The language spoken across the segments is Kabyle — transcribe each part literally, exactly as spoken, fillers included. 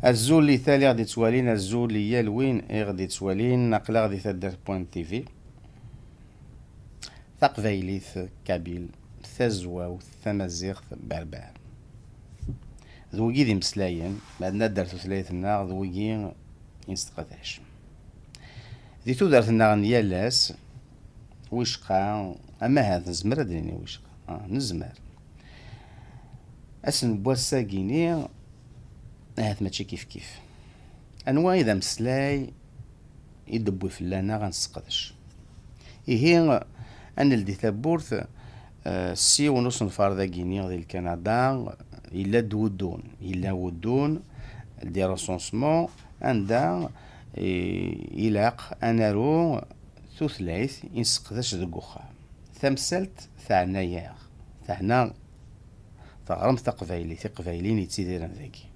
Azul i tal i ɣ-d-ittwalin, azul i yal win i ɣ-d-ittwalin. Aql-aɣ di taddart point T V. Taqbaylit, Kabyle, Tazwawt, Tamaziɣt, Berber. D wigi d imeslayen, ma d nadder tutlayt-nneɣ, d wigi i nesteqdac. Di tudert-nneɣ n yal ass, wicqa, ama ahat nezmer ad d-nini wicqa, ah, nezmer. Ass n wass-agi-ni, ahat mačči kifkif. Anwa i d ameslay i d-tewwi fell-aneɣ ad nesseqdec? Ihi, ad neldi tawwurt, eh, s yiwen usenfar dagi-ni di Lkanada, yella-d wuddun, yella wuddun, di recensement, anda i, ilaq ad naru tutlayt i nesseqdac deg uxxam. Tamsalt teɛna-yaɣ, teɛna teɣremt taqbaylit, iqbayliyen yettidiren dagi.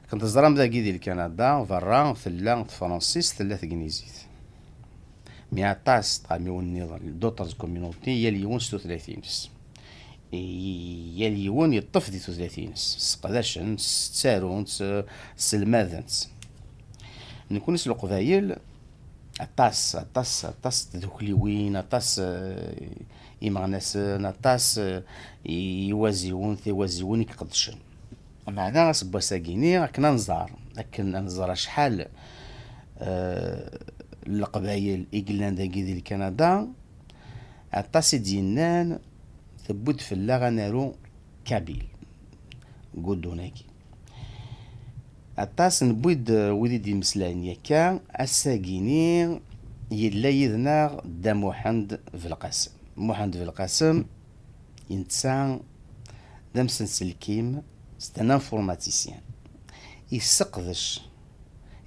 Akken teẓram dagi di Lkanada, berra tella tefransist, tella tegnizit. Mi aṭas tɣamiwin nniḍen, d'autres communautés, yal yiwen s tutlayt-ines. I-, yal yiwen yeṭṭef di tutlayt-ines, sseqdacen-tt, ttarun-tt, sselmaden-tt. Nekni s Leqbayel, aṭas, aṭas, aṭas n tdukliwin, aṭas, eh, imeɣnasen, aṭas, eh, iwaziwen, tiwaziwin i iqeddcen. Meɛna aseggas-agi-ni, akken ad nẓer, akken ad nẓer acḥal, eh, n Leqbayel i yellan dagi di Lkanada, aṭas i d-yennan, tewwi-d fell-aɣ ad naru Kabyle deg uddun-agi. Aṭas newwi-d, eh, wid i d-imeslayen yakka, ass-agi-ni yella yid-neɣ Dda Muḥend Belqasem. Muḥend Belqasem, netta d amsenselkim, c'est un informaticien. Yesseqdec,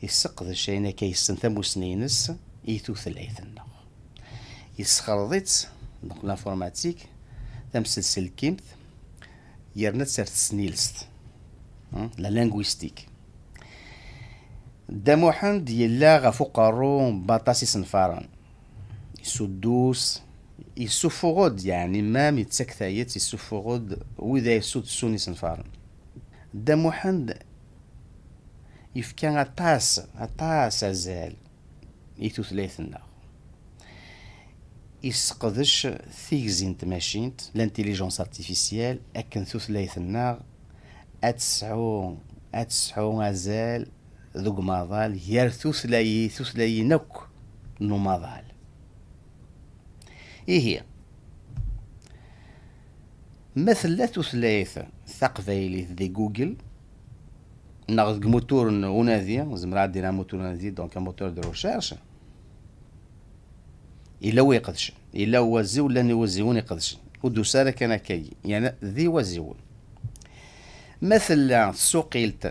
yesseqdec ayen akka yessen tamussni-ines i tutlayt-nneɣ. Yessexleḍ-itt, donc l'informatique, tamsenselkimt, yerna-tt ar tesnilest, hein, la linguistique. Dda Muḥend yella ɣef uqerru n waṭas isenfaren. Yessuddus, yessuffuɣ-d, yeɛni, même yettak tayet, yessuffuɣ-d wid ay yessudsun isenfaren. Dda Muḥend yefka aṭas, aṭas azal i tutlayt-nneɣ. Yesseqdec tigzi n tmacint, l'intelligence artificielle, akken tutlayt-nneɣ ad tesɛu, ad tesɛu azal deg umaḍal gar tutlayi-, tutlayin akk n umaḍal. Ihi, ma tella tutlayt taqbaylit di Google, neɣ deg mutur n unadi, zemreɣ ad d-iniɣ mutur n unadi, donc un moteur de recherche, yella wi iqedcen, yella waziw, llan iwaziwen iqedcen. Ur d-tusi ara kan akkagi, yeɛni d iwaziwen. Ma tella tsuqilt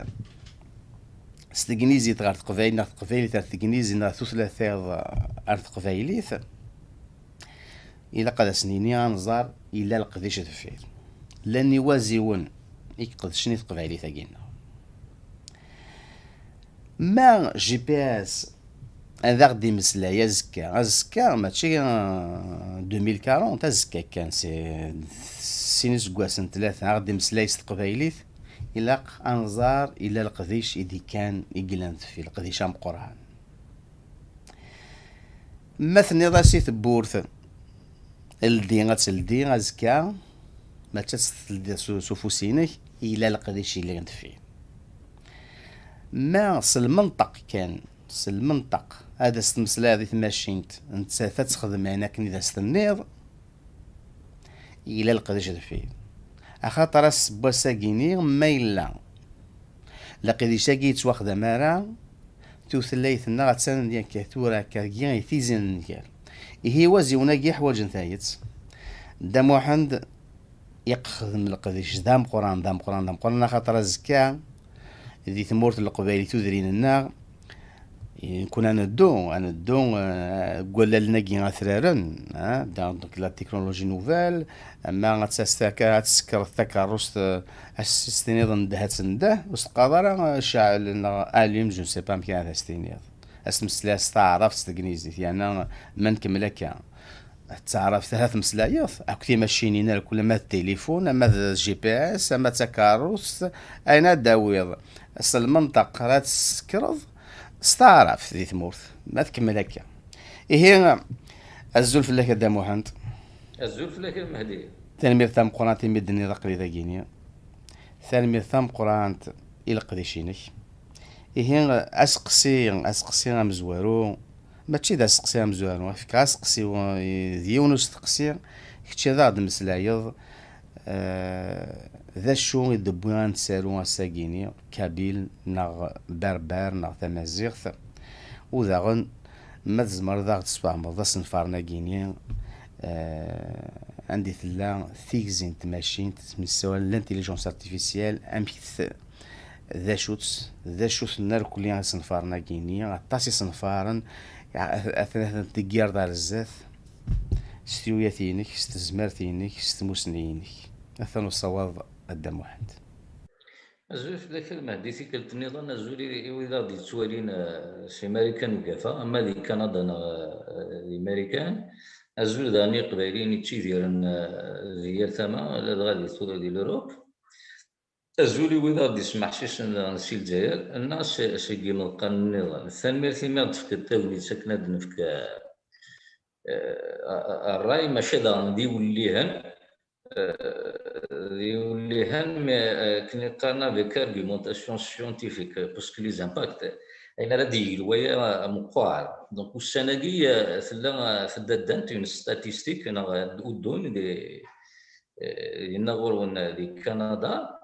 s tegnizit ɣer teqbaylit, neɣ teqbaylit ɣer tegnizit, neɣ tutlayt-iḍ ɣer teqbaylit, ilaq ad as-nini, ad nẓer, yella leqdic deffir. Llan iwaziwen i iqedcen i teqbaylit-agi-nneɣ. Ma G P S ad aɣ-d-imeslay azekka, azekka mačči, euh, deux mille quarante, azekka kan, c'est sin iseggasen, tlata, ad aɣ-d-imeslay s teqbaylit, ilaq ad nẓer, yella leqdic i d-ikkan, i yellan deffir, leqdic ameqqran. Ma tenniḍ-as i tewwurt, ldi, ad teldi azekka, mačči ad teldiḍ s, s ufus-inek, yella leqdic yellan deffir. Ma s lmenṭeq kan, s lmenṭeq, ad as-tmeslayeḍ i tmacint, nettat ad texdem ayen akken i d as-tenniḍ, yella leqdic deffir. Axaṭer ass n wass-agi-ni, ma yella leqdic-agi yettwaxdam ara, tutlayt-nneɣ attan akka tura, akka, i tizi n nnger. Ihi iwaziwen-agi ḥwaǧen tayet. Dda Muḥend iqexdem leqdic d ameqqran, d ameqqran, d ameqqran, axaṭer azekka di tmurt n Leqbayel i tudrin-nneɣ, nekkni ad neddu, ad neddu, eh, deg wallalen-agi atraren, eh, donc la technologie nouvelle, ama ad tas-, ad tsekkreḍ takeṛṛust, eh, ad s-tiniḍ ndeh, ad tendeh, ur s-teqqareḍ ara, eh, cɛel neɣ allim, je ne sais pas amek ara as-tiniḍ. Ad s-tmeslayeḍ s taɛrabt, s tegnizit, yerna ma nkemmel akka, d taɛrabt ara tmeslayeḍ, akk timacinin, ar kul, ama d tilifun, ama d G P S, ama d takeṛṛust, ayen ad d-tawiḍ. S lmenṭeq ara tt-tessekreḍ s taɛrabt di tmurt. Ma tkemmel akka. Ihi, azul fell-ak a Dda Muḥend. Azul fell-ak a Mehdi. Tanemmirt tameqqrant imi d-tenniḍ aql-i dagini. Tanemmirt tameqqrant i leqdic-inek. Ihi, aseqsi, aseqsi amezwaru, mačči d aseqsi amezwaru, fkeɣ aseqsi i, d yiwen usteqsi, kečč ad aɣ-d-meslayeḍ, eh, d acu i d-wwi ad nettaru ass-agini, Kabil neɣ Berber neɣ Tamaziɣt, u daɣen ma tzemreḍ ad aɣ-d-tesfehmeḍ asenfaren-agini, eh, anda i tella tigzi n tmacint, s nessawal l'intelligence artificielle, amek t-, d acu-tt, d acu-ten irkelli isenfaren-agi-nni, aṭas isenfaren, a-, a-, atan atan teggireḍ ar zdat, s tuyat-inek, s tezmert-inek, s tmussni-inek. Atan usawaḍ a Dda Muḥend. Azul fell-ak a Mehdi, tikkelt nniḍen, azul i, i wid aɣ-d-yettwalin, eh, si Marikan ugafa, ama di Kanada neɣ, eh, di Marikan. Azul daɣen i Iqbayliyen yettidiren, eh, di yal tama, ladɣa di tu-, di l'Europe. Azul i wid aɣ-d-yesmeḥsisen daɣen si Lezzayer, neɣ se-, seg imeḍqan nniḍen. Tanemmirt imi aɣ-d-tefkiḍ tagnit akken ad d-nefk, eh, eh, ṛṛay, maca daɣen d iwellihen, eh, d iwellihen, mais, eh, akken i qqaren avec argumentation scientifique, parce que les impacts, ayen ara d-yeglu waya meqqar. Donc, ussan-agi, eh, tella, eh, tedda ddant une statistique, neɣ, eh, uddun, des, eh, yenna ɣur-wen, eh, di Kanada,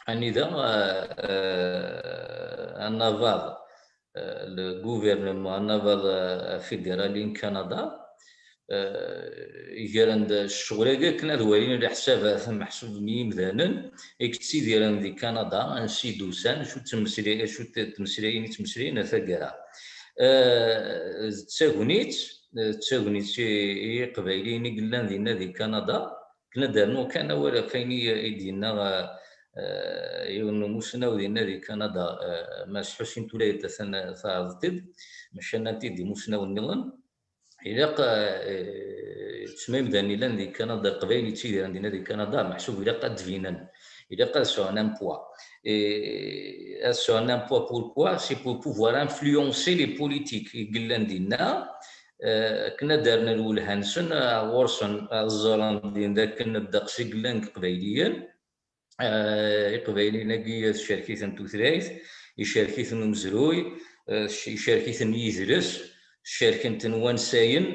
anida, eh, eh, anabaḍ, eh, le gouvernement, anabaḍ, eh, fédéral n Kanada, eh, gren-d ccɣel-agi akken ad walin leḥsabat meḥsub n yimdanen i yettidiren di Kanada, ansi d-usan, acu d tmesli-, acu d tmeslayin i ttmeslayen ar taggara. Eh, d tagnit, d tagnit i, i Yiqbayliyen i yellan dinna di Kanada, akken ad d-rnuɣ kan awal ɣef wayen i, i d-yenna, eh, yiwen n umussnaw dinna di Kanada, eh, Mass Ḥusin Tulayt, atan tɛerḍeḍ-t-id, maca nnan-t-id imusnawen nniḍen. Ilaq, eh, ttma imdanen yellan di Kanada, Leqbayel yettidiren dinna di Kanada, meḥsub ilaq ad d-binen, ilaq ad sɛun un poids. Et ad sɛun un poids, pourquoi? C'est pour pouvoir influencer les politiques i yellan dinna, eh, akken ad d-rren lwelha-nsen, eh, ɣur-sen, ad ẓren din d akken ddeqs i yellan deg Iqbayliyen. Eh, Iqbayliyen-agi tcerk-iten tutlayt, icerk-iten umezruy, eh, icerk-iten yidles, cerken-ten wansayen,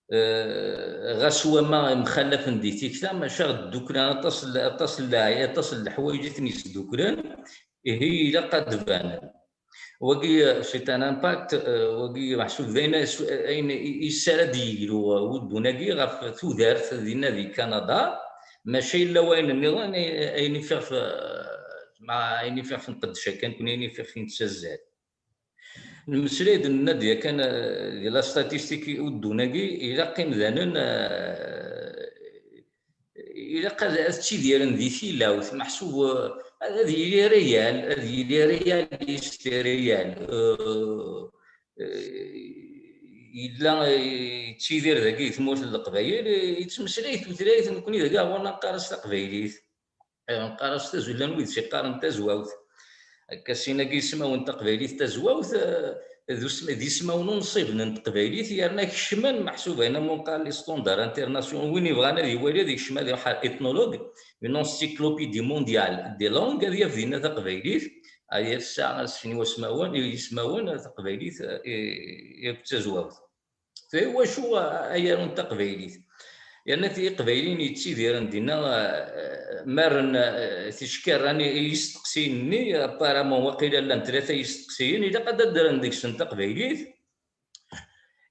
eh, ɣas wama mxalafen di tikta, maca dduklen aṭas n, aṭas n lɛay-, aṭas n leḥwayeǧ i ten-yesduklen, ihi ilaq ad d-banen. Wagi, eh, c'est un impact, eh, wagi meḥsub d ayen as-, ayen i, i s ara d-yeglu, eh, uddun-agi ɣef tudert dinna di Kanada, maca yella wayen nniḍen, ay-, ayen i fiɣef, eh, ma ayen i fiɣef nqeddec akka nekni, ayen i fiɣef nettazzal. Nemmeslay-d, nenna-d yakan, eh, di la statistique i uddun-agi, ilaq imdanen, eh, ilaq ad, ad ttidiren di tilawt, meḥsub, eh, ad, ad yili réel, ad yili réaliste, réel. Eh, eh, yella, eh, yettidir dagi di tmurt n Leqbayel, eh, yettmeslay tutlayt nekni dagi ɣur-neɣ neqqar-as taqbaylit. Eh, neqqar-as tazullan wid s-iqqaren tazwawt. Akka sin-agi ismawen n taqbaylit tazwawt, eh, d usm-, d ismawen unṣiben n teqbaylit, yerna kecmen meḥsub ayen am qqaren les standards internationaux. Win yebɣan ad iwali, ad ikcem, ad iruḥ ar ethnologue, une encyclopédie mondiale des langues, ad yaf dinna taqbaylit, ad yaf tesɛa sin wasmawen, ismawen, taqbaylit, eh, akked tazwawt. Tura, iwacu a-, ay arun taqbaylit? Yerna ti-, Iqbayliyen yettidiren dinna, eh, ma rren, eh, ticekkarin i, i yisteqsiyen-nni, apparemment waqila llan tlata yisteqsiyen, ilaq ad d-rren deg-sen taqbaylit.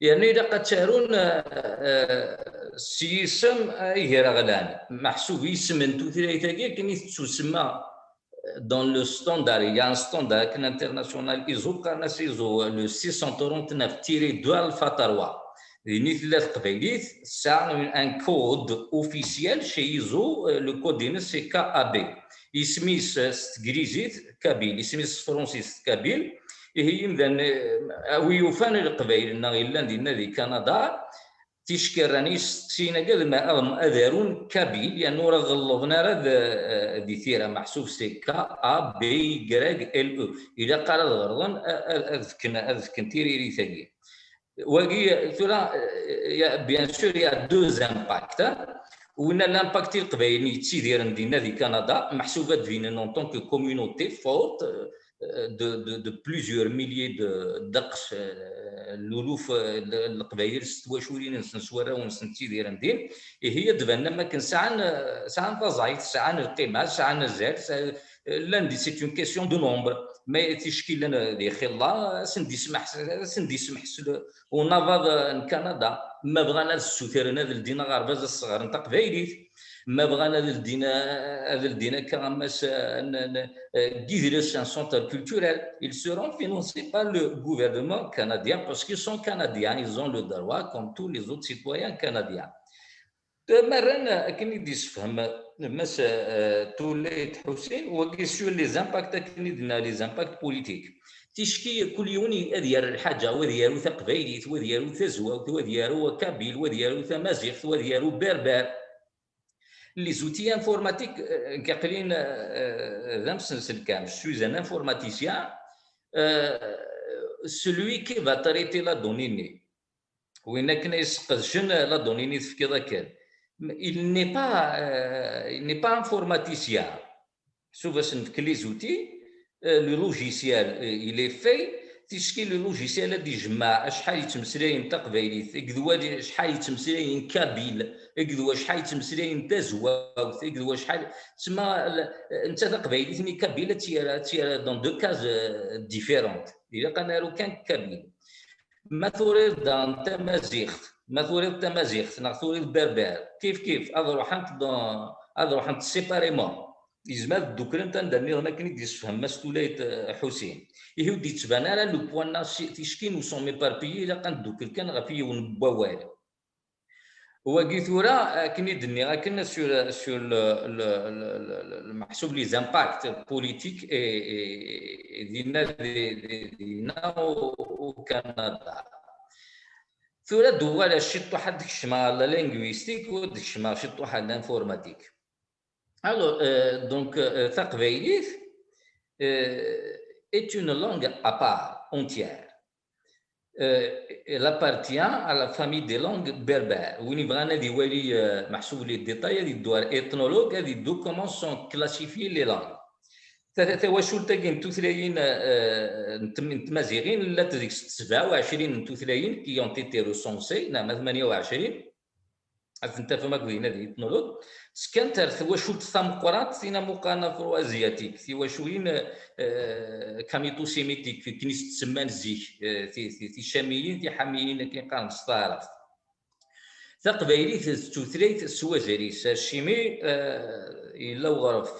Yerna ilaq ad tt-arun, eh, eh, s yisem, eh, agraɣlan. Meḥsub isem n tutlayt-agi akken i tettusemma dans le standard, il y a un standard akken international, ISO, qqaren-as ISO, le six cent trente-neuf tiret deux alpha trois. Din i tella teqbaylit, tesɛa un code officiel chez ISO, euh, le code-ines c'est K A B. Isem-is, euh, s teglizit, Kabyle, isem-is s tefransist, Kabyle. Ihi imdanen, euh, a wi yufan Leqbayel-nneɣ yellan dinna di Kanada, ticki rran isteqsiyen-agi ad, ad, ad arun kabyle, yani ur ɣellḍen ara d, eh, di tira, meḥsub c'est K A B Y L E. Ilaq ara ad ɣerḍen, a-, a-, ad fken, ad fken tiririt-agi. Wagi, tura, eh, ya, bien sûr, il y a deux impacts, hein. Winna l'impact i Leqbayel yettidiren dinna di Canada, meḥsub ad d-binen en tant que communauté forte, euh, de, de, de plusieurs milliers de, ddeqs, euh, luluf, euh, n Leqbayel s twaculin-nsen, s warraw-nsen ttidiren din, ihi ad d-banen am akken sɛan, euh, sɛan taẓayt, sɛan lqima, sɛan azal, sɛan, euh, llan di, c'est une question de nombre. Ma ticki llan di xilla, ad sen-d-ismeḥ-, ad sen-d-ismeḥsel unabaḍ, eh, n Kanada. Ma bɣan ad ssutren ad ldin aɣerbaz, ad sseɣren taqbaylit. Ma bɣan ad ldin, eh, ad ldin akka am ass, eh, n, n, eh, n yidles, un centre culturel. Ils seront financés par le gouvernement canadien parce qu'ils sont canadiens, ils ont le droit comme tous les autres citoyens canadiens. Ma rran akken i d-yessefhem Mass, eh, Tullayt Ḥusin, wagi sur les impacts, akken i d-nenna, les impacts politiques. Ticki kul yiwen i-, ad yaru lḥaǧa, wa ad yaru taqbaylit, wa ad yaru tazwawt, wa ad yaru kabyle, wa ad yaru tamaziɣt, wa ad yaru berber. Les outils informatiques, eh, nekk aql-in, eh, d amsenselkam, je suis un informaticien, eh, celui qui va traiter la donnée-nni. Win akken ay sqedcen la donnée-nni tefkiḍ akken. Il n'est pas, euh, il n'est pas informaticien. Sauf à se les outils, euh, le logiciel, euh, il est fait, ticki le logiciel ad d-ijmeɛ acḥal yettmeslayen taqbaylit, akked wa acḥal yettmeslayen kabyle, akked wa acḥal yettmeslayen tazwawt, akked wa acḥal, tsemma, l-, netta taqbaylit-nni kabyle ad tt-yerr, ad tt-yerr dans deux cases, euh, différentes. Ilaq ad naru kan kabyle. Ma turiḍ daɣen tamaziɣt, ma turiḍ tamaziɣt neɣ turiḍ berber, kif kif, ad ruḥent dans, ad ruḥent séparément. Yezmer ad dduklent anda nniḍen akken i d-yessefhem Mass Tullayt, eh, Ḥusin. Ihi ur d-yettban ara le point-nneɣ si, ticki nous sommes éparpillés, ilaq ad neddukel kan ɣef yiwen n wawal. Wagi tura, akken i d-nniɣ akken sur, sur le, le, le, le, le, le meḥsub les impacts politiques et, et, et dinna, di, di, dinna au, au Canada. Tura d-uɣaleɣ ciṭuḥ ad d-kecmeɣ ɣer la linguistique, u ad d-kecmeɣ ciṭuḥ ɣer l'informatique. Alors, euh, donc, euh, taqbaylit, euh, est une langue à part entière. Euh, elle appartient à la famille des langues berbères. Win yebɣan ad iwali, euh, meḥsub les détails, ad iddu ar ethnologue, ad iddu comment sont classifiées les langues. Ta-, tawacult-agi n tutlayin, euh, n tm-, n tmaziɣin, llant deg-s sebɛa u ɛecrin n tutlayin qui ont été recensées, neɣ ma tmanya u ɛecrin, ad ten-tafem akk dinna di ethnologue, sskant ar twacult tameqqrant, tin amuqan afro-asiatique, tiwaculin, euh, kamito-sémitique, akken i s-ttsemman zik, euh, ti-, ti-, ticamiyin, tiḥamiyin, akken i qqaren s taɛrabt. Taqbaylit d tutlayt s wazal-is, acimi, euh, yella uɣref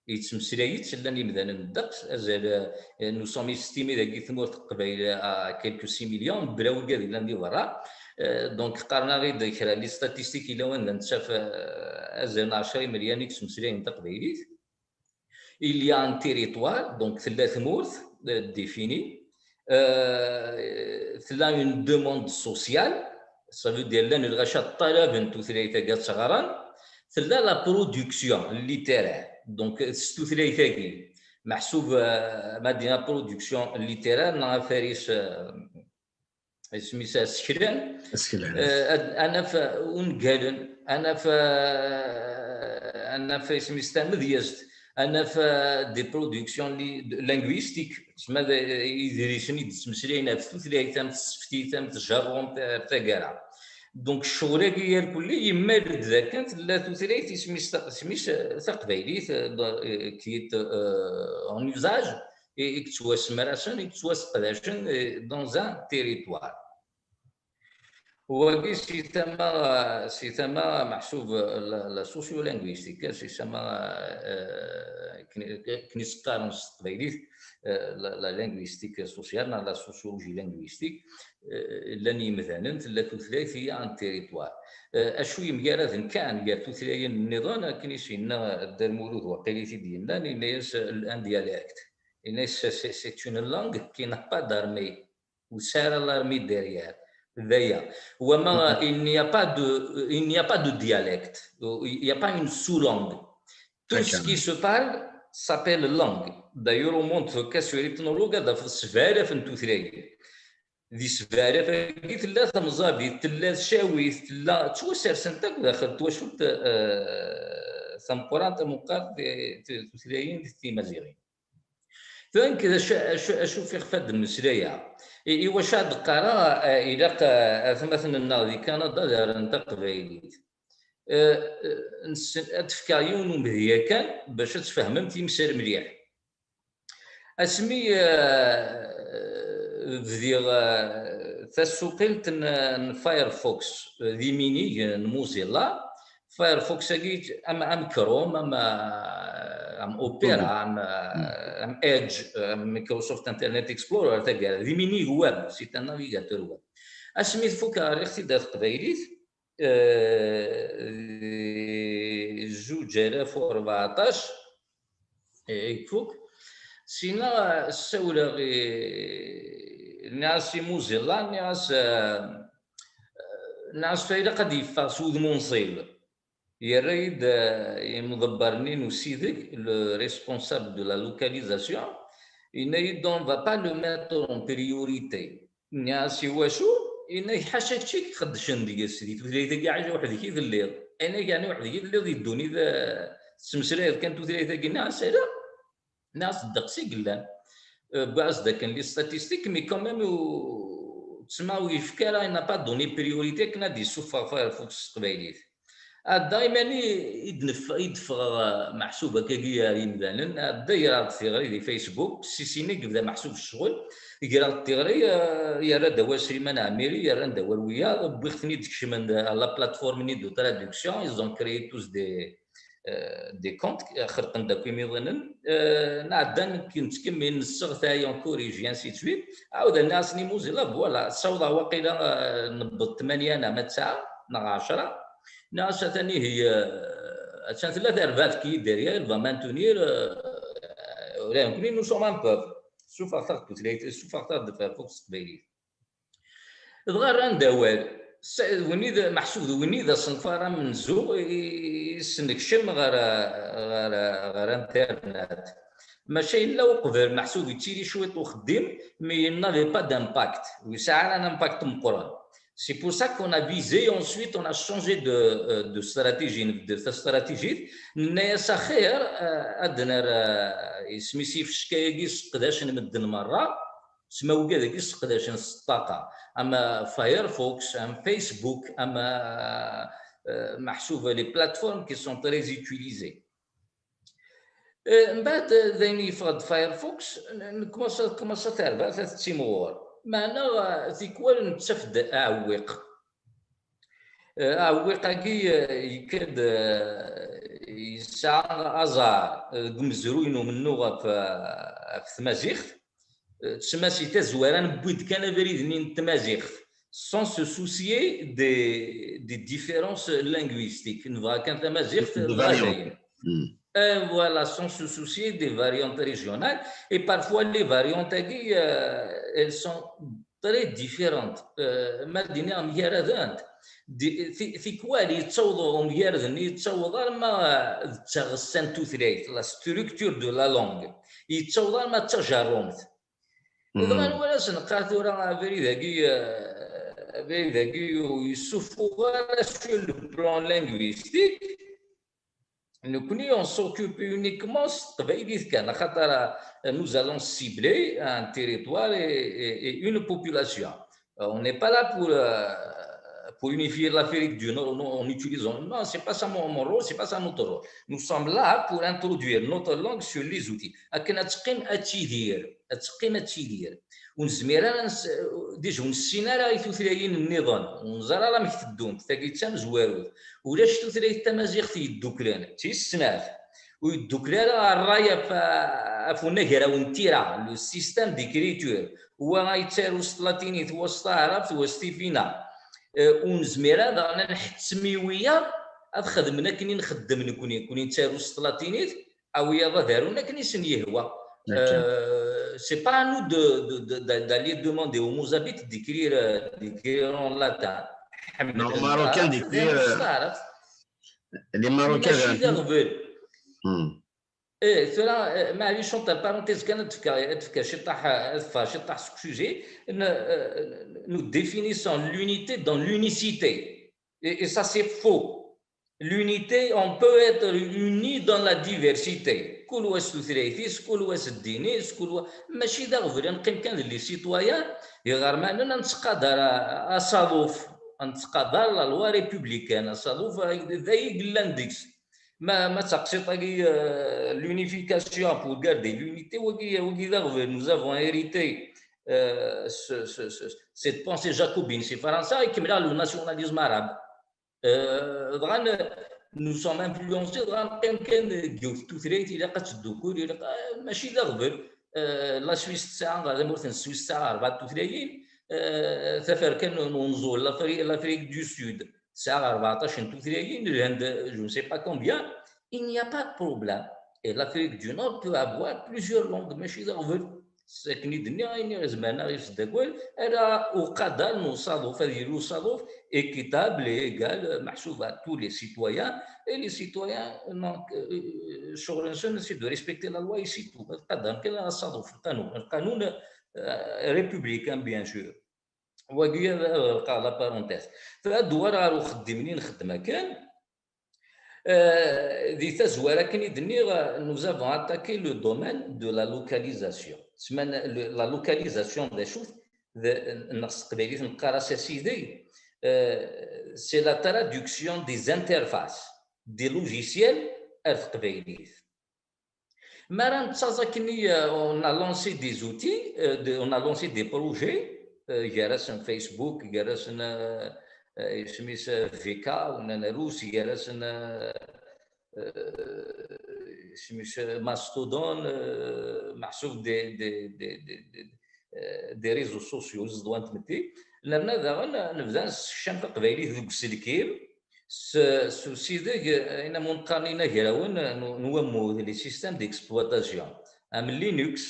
yettmeslay-itt, llan imdanen ddeqs, azal, euh, nous sommes estimés dagi tmurt n Qbayl à quelques six millions, mebla wigad yellan di berra. Euh, donc, qqaren-aɣ-id kra n les statistiques yella wanda nettaf, euh, azal n ɛecra imelyan i yettmeslayen taqbaylit. Il y a un territoire, donc tella tmurt, euh, définie, euh, tella une demande sociale, ça veut dire llan lɣaci ṭṭalaben tutlayt-agi ad tt-ɣren, tella la production littéraire, donc s tutlayt-agi, meḥsub, euh, ma d-nini production littéraire, neɣ afaris, euh, isem-is aseklan. Aseklan. Euh, ad, ad naf ungalen, ad naf, euh, ad naf isem-is tamedyazt, ad naf, euh, des productions li-, linguistiques, tsemma d, idlisen i d-ttmeslayen ɣef tutlayt, am tseftit, am tjerrumt, ar taggara. Donc, ccɣel-agi irkelli yemmal-d dakken tella tutlayt isem-is ta-, isem-is, euh, taqbaylit, euh, qui est, euh, en usage, i, i yettwasemrasen, i yettwaseqdacen, euh, dans un territoire. Wagi si tama, si tama meḥsub la, la sociolinguistique, si tama, euh, akken i s-qqaren s teqbaylit, euh, la, la linguistique sociale, neɣ la sociologie linguistique, euh, llan yimdanen, tella tutlayt, il y a un territoire. Euh, acu yemgaraden kan gar tutlayin nniḍen, akken i s-yenna Dda Lmulud waqil i t-id-yennan, yenna-yas, euh, un dialecte. Yenna-yas, c'est, c'est une langue qui n'a pas d'armée. Ur tesɛi ara l'armée derrière. D aya. Wama, il n'y a pas de, il n'y a pas de dialecte. Il n'y a pas une sous-langue. Tout ce qui se parle s'appelle langue. D'ailleurs, on montre que sur l'ethnologue, ad tafeḍ sebɛa alaf n tutlayin. Di sebɛa alaf-agi tella tamẓabit, tella tcawit, tella ttwasersent akk daxel twacult, eh, tameqqrant, tameqqrant, eh, tutlayin timaziɣin. Tura nekk d acu, acu, acu fiɣ fad mmeslaya. I, i wacu ad qqareɣ, eh, ilaq, eh, atmaten-nneɣ di Kanada ad arun taqbaylit. Eh, eh, nessen, ad d-fkeɣ yiwen umedya kan bac ad tfehmem timsal mliḥ. Asmi, eh, bdiɣ, eh, tasuqilt n, n Firefox, eh, d iminig n Mozilla, Firefox-agi am, am Chrome, am, am Opera, am, am Edge, am Microsoft Internet Explorer, taggara, d iminig web, c'est un navigateur web. Asmi tfuk, rriɣ-t-id ar teqbaylit, eh, di zuǧ alaf u rbeɛṭac, eh, i ifuk. Sina ssawleɣ i, nniɣ-as i Mozilla, nniɣ-as, eh, nniɣ-as ilaq ad yeffeɣ s wudem unṣib. Yerra-yi-d, eh, imḍebber-nni n usideg, le responsable de la localisation, yenna-yi-d, on va pas le mettre en priorité. Nniɣ-as i wacu? Yenna-k ḥaca kečč i iqeddcen deg-s, di tutlayt-agi ḥaca weḥd-k i telliḍ. Yenna-k yeɛni weḥd-k i telliḍ di ddunit, eh, tettmeslayeḍ kan tutlayt-agi? Nniɣ-as ala. Nniɣ-as ddeqs i yellan. Eh, wwiɣ-as-d akken les statistiques, mais quand même, ur, tma ur yefka ara, il n'a pas donné priorité akken ad d-yessufeɣ Firefox s teqbaylit. Ɛedda imani i d-nef-, i d-ffɣeɣ, eh, meḥsub akkagi ar yimdanen, ɛedda greɣ-d tiɣri di Facebook, si sin i yebda meḥsub ccɣel, greɣ-d tiɣri, eh, yerra-d awal Sliman Ɛmiri, yerran-d awal wiyaḍ, wwiɣ-ten-id kecmen à la plateforme-nni de traduction, ils ont créé tous des, eh, des comptes, eh, xelqen-d akk imiḍanen, eh, nɛedda nekk nettkemmil, nesseɣtay, on corrige, et ainsi de suite. Ɛawdeɣ nniɣ-asen i Mozilla, voilà, ssawḍeɣ waqila, eh, newweḍ tmanya neɣ ma tesɛa neɣ ɛecra. Nniɣ-as atan ihi, eh, attan tella terbaɛt qui est derrière, elle va maintenir, eh, ula d nekkni nous sommes un peuple. Sufeɣ-aɣ-d tutlayt, sufeɣ-aɣ-d Firefox s teqbaylit. Dɣa rran-d awal. S-, win i d, meḥsub d win i d asenfar amenzu i, i s-nekcem ɣer, ɣer, ɣer internet. Maca yella uqbel, meḥsub yettili cwiṭ uxeddim, mais il n'avait pas d'impact. Ur yesɛi ara un impact meqqren. C'est pour ça qu'on a visé, ensuite on a changé de, euh, de stratégie, de, de stratégie. Nenna-yas axir, euh, ad nerr, euh, isem-is ifecka-agi seqdacen medden merra, tma wigad-agi seqdacen s ṭṭaqa, am Firefox, am Facebook, am, euh, meḥsub les plateformes qui sont très utilisées. Eh, mbeɛd, eh, d ayen yeffeɣ-d Firefox, n-, nekkumaṣa, tkumaṣa terbaɛt ad tettimɣur. Meɛna, eh, tikwal nettaf-d aɛewwiq. Eh, aɛewwiq-agi, eh, yekka-d, eh, yesɛa aẓar, eh, deg umezruy n umennuɣ ɣef, eh, ɣef tmaziɣt. Eh, tsemma si tazwara newwi-d kan abrid-nni n tmaziɣt, sans se soucier des, des différences linguistiques. Nebɣa kan tamaziɣt, des variantes. Eh, voilà, sans se soucier des variantes régionales. Et parfois, les variantes-agi, euh, elles sont très différentes. Euh, ma d-iniɣ mgaradent. Di-, ti-, tikwal yettaweḍ umgarad-nni, yettaweḍ arma, euh, d taɣessa n tutlayt, la structure de la langue. Yettaweḍ arma d tajerrumt. Dɣa nwala s-neqqar tura abrid-agi, euh, abrid-agi ur yessufuɣ ara sur le plan linguistique. Nekkni, on s'occupe uniquement s teqbaylit kan, axaṭer, euh, nous allons cibler un territoire et, et, et une population. Euh, on n'est pas là pour, euh, pour unifier l'Afrique du Nord, non, en utilisant, non, c'est pas ça mon, mon rôle, c'est pas ça notre rôle. Nous sommes là pour introduire notre langue sur les outils. Akken ad teqqim ad tidir, ad teqqim ad tidir. Ur nezmir ara, déjà ur nessin ara i tutlayin nniḍen, ur neẓri ara amek teddunt, tagi d tamezwarut. Ulac tutlayt tamaziɣt yedduklen, d tis snat. Ur yeddukel ara ṛṛay ɣef, ɣef unagraw n tira, le système d'écriture. Wa yettaru s tlatinit, wa s taɛrabt, wa s tifina. Eh, ur nezmir ara daɣen ad nḥettem i wiyaḍ ad xedmen akken i nxeddem nekni. Nekni nettaru s tlatinit, a wiyaḍ ad arun akken i sen-yehwa. Eh, c'est pas à nous de, de, de, de- d'aller demander aux Mozabites d'écrire, euh, d'écrire en latin. Non, Marocain d'écrire, euh, les Marocains. Mačči d aɣbel. Hmm. Eh, tura, eh, maɛlic, entre parenthèses, kan ad d-fkeɣ, ad d-fkeɣ ciṭṭaḥ, ad d-fkeɣ ciṭṭaḥ seg sujet. Nous, euh, nous définissons l'unité dans l'unicité. Et, et ça, c'est faux. L'unité, on peut être uni dans la diversité. Kul wa s tutlayt-is, kul wa s ddin-is, kul wa, mačči d aɣbel, ad neqqim kan d les citoyens iɣermanen, ad nettqadar a- asaḍuf, ad nettqadar la loi républicaine, asaḍuf d ay yellan deg-s. Ma, ma d taqsiṭ-agi, euh, l'unification pour garder l'unité, wagi, wagi d aɣbel, nous avons hérité, euh, ce- ce- ce- cette pensée jacobine si Fransa, ikemmel le nationalisme arabe. Euh, dɣa n- nous sommes influencés, dɣa neqqim kan deg yiwet tutlayt, ilaq ad teddukel, ilaq, euh, mačči d aɣbel. Euh, la Suisse tesɛa, tamurt n Swis tesɛa rebɛa tutlayin, euh, taferka n unẓul, l'Afri- l'Afrique du Sud tesɛa rbeɛṭac n tutlayin, Lhend, je ne sais pas combien. Il n'y a pas de problème. Et l'Afrique du Nord peut avoir plusieurs langues, mačči d aɣbel. S akken i d-nniɣ, ayen i ɣ-izemren ad ɣ-yesdagal, ala uqadar n usaḍuf, ad yili usaḍuf équitable et égal, meḥsub à tous les citoyens, et les citoyens, donc, euh, ccɣel-nsen, c'est de respecter la loi et c'est tout. Ad qadren kan asaḍuf, lqanun, lqanun, euh, républicain, bien sûr. Wagi ad ɣelqeɣ la parenthèse. Ad d-uɣaleɣ ɣer uxeddim-nni nxeddem akken. Euh, di tazwara akken i d-nniɣ, nous avons attaqué le domaine de la localisation. Tesma, le- la localisation d acu-t? D- neɣ s teqbaylit neqqar-as asideg, euh, c'est la traduction des interfaces des logiciels ar teqbaylit. Mi ara nettaẓ akken i, euh, on a lancé des outils, euh, de- on a lancé des projets, euh, gar-asen Facebook, gar-asen, euh, euh, isem-is, euh, V K, ou Nanarus, gar-asen, euh, euh, isem-is, euh, Mastodon, euh, meḥsub des, des, des, des, des, euh, des réseaux sociaux, ẓeḍwa n tmetti. Nerna daɣen nebda nessekcam taqbaylit deg uselkim s, s usideg, ayen am qqaren inagrawen n, n wammud, les systèmes d'exploitation, am Linux,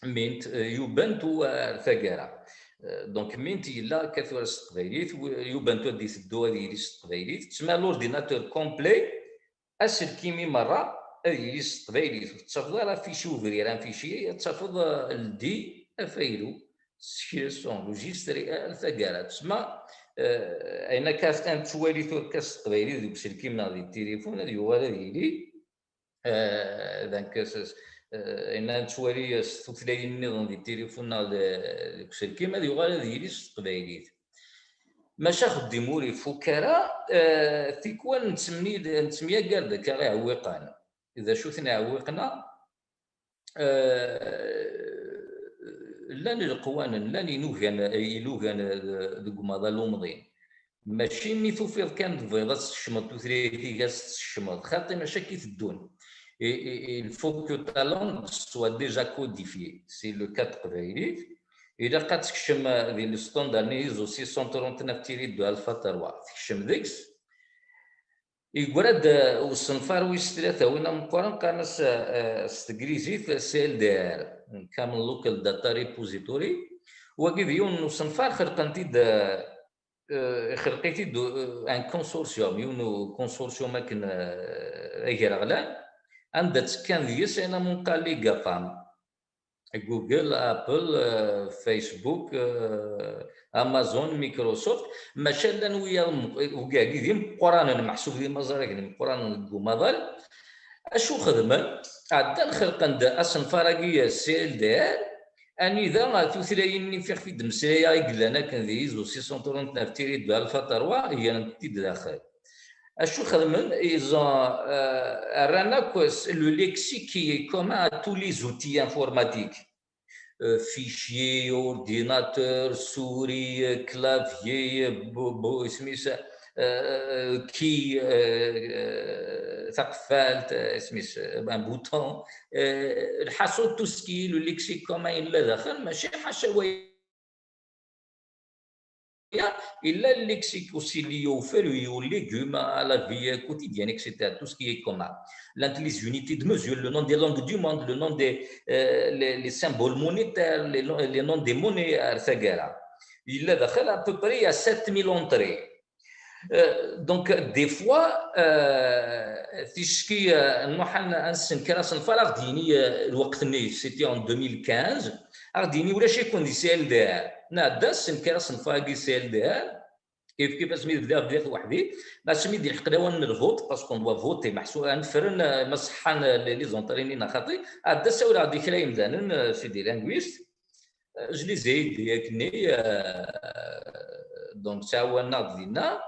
Mint, euh, Ubuntu ar taggara. Euh, donc Mint yella akka tura s teqbaylit, w- Ubuntu ad d-iteddu ad yili s teqbaylit. Tesma l'ordinateur complet, aselkim i merra ad yili s teqbaylit. Ur tettafeḍ ara fichier ouvrier, un fichier, ad tafeḍ, euh, ldi afaylu, sekres, enregistrer ar taggara. Tesma, euh, ayen akka ad nettwali tura s teqbaylit deg uselkim neɣ di tilifun, ad yuɣal ad yili, euh, donc, s- s- euh, ayen ad nettwali s tutlayin nniḍen di tilifun neɣ d- deg uselkim, ad yuɣal ad yili s teqbaylit. Maca axeddim ur ifuk ara, euh, tikwal nettemni- nettemyagar-d akka iɛewwiqen. D acu-ten iɛewwiqen-a? Euh, llan leqwanen, llan inugan, ilugan, euh, deg umaḍal umḍin. Mačči mi tufiḍ kan tebɣiḍ ad tsekcmeḍ tutlayt-ik, ad tt-tsekcmeḍ. Xaṭi, mačči akka i teddun. Et, et- et il faut que ta langue soit déjà codifiée. C'est le cas n teqbaylit. Ilaq ad tekcem, euh, di le standard-nni ISO six cent trente-neuf tiret deux alpha trois. Tekcem deg-s. Yeggra-d, euh, usenfar wis tlata, win ameqqran, qqaren-as, euh, s teglizit C L D R, Common Local Data Repository. Wagi d yiwen n usenfar xelqen-t-id, euh, euh, ixelq-it-id, euh, un consortium, yiwen n consortium akken, euh, agraɣlan, anda ttekkan deg-s ayen am nqal les GAFAM. Google, Apple, euh, Facebook, euh, Amazon, Microsoft, maca llan wiyaḍ m- wigagi d imeqqranen, meḥsub d imaẓragen imeqqranen deg umaḍal. Acu xedmen? Ɛeddan xelqen-d asenfar-agi C L D R, anida tutlayin-nni fiɣef i d-mmeslayeɣ i yellan akken di ISO six cent trente-neuf tiret deux alpha trois, grent-t-id daxel. Acu xedmen? Ils ont, euh, rran akk s- le lexique qui est commun à tous les outils informatiques. Euh, fichier, ordinateur, souris, euh, clavier, euh, bo- bo- isem-is, euh, key, euh, euh, taqeffalt, euh, isem-is, euh, un bouton. Euh, lḥaṣul, tout ce qui est le lexique commun yella daxel, mačči ḥaca wa il a le lexique aussi lié aux fruits, aux légumes, à la vie quotidienne, et cetera. Tout ce qui est commun. L'un des unités de mesure, le nom des langues du monde, le nom des, euh, les, les symboles monétaires, les, les noms des monnaies, et cetera. Il a à peu près à sept mille entrées. Euh, donc, des fois, euh, ticki, euh, nruḥ ad n-, ad nessenker asenfar, ad ɣ-d-yini, euh, lweqt-nni, c'était en deux mille quinze, ad ɣ-d-yini ulac-iken di C L D R. Nɛedda nessenker asenfar-agi C L D R, kif kif asmi d-, bdiɣ, bdiɣ weḥd-i, asmi d-ilḥeq lawan n lvot, parce qu'on doit voter, meḥsub ad nefren, euh, ma ṣeḥḥan, euh, les, les entrées-nni neɣ xaṭi, ɛedda ssawleɣ-d i kra yemdanen, euh, c'est des linguistes, euh, je les ai aidés akken-nni, euh, donc ttɛawanen-aɣ-d dinna.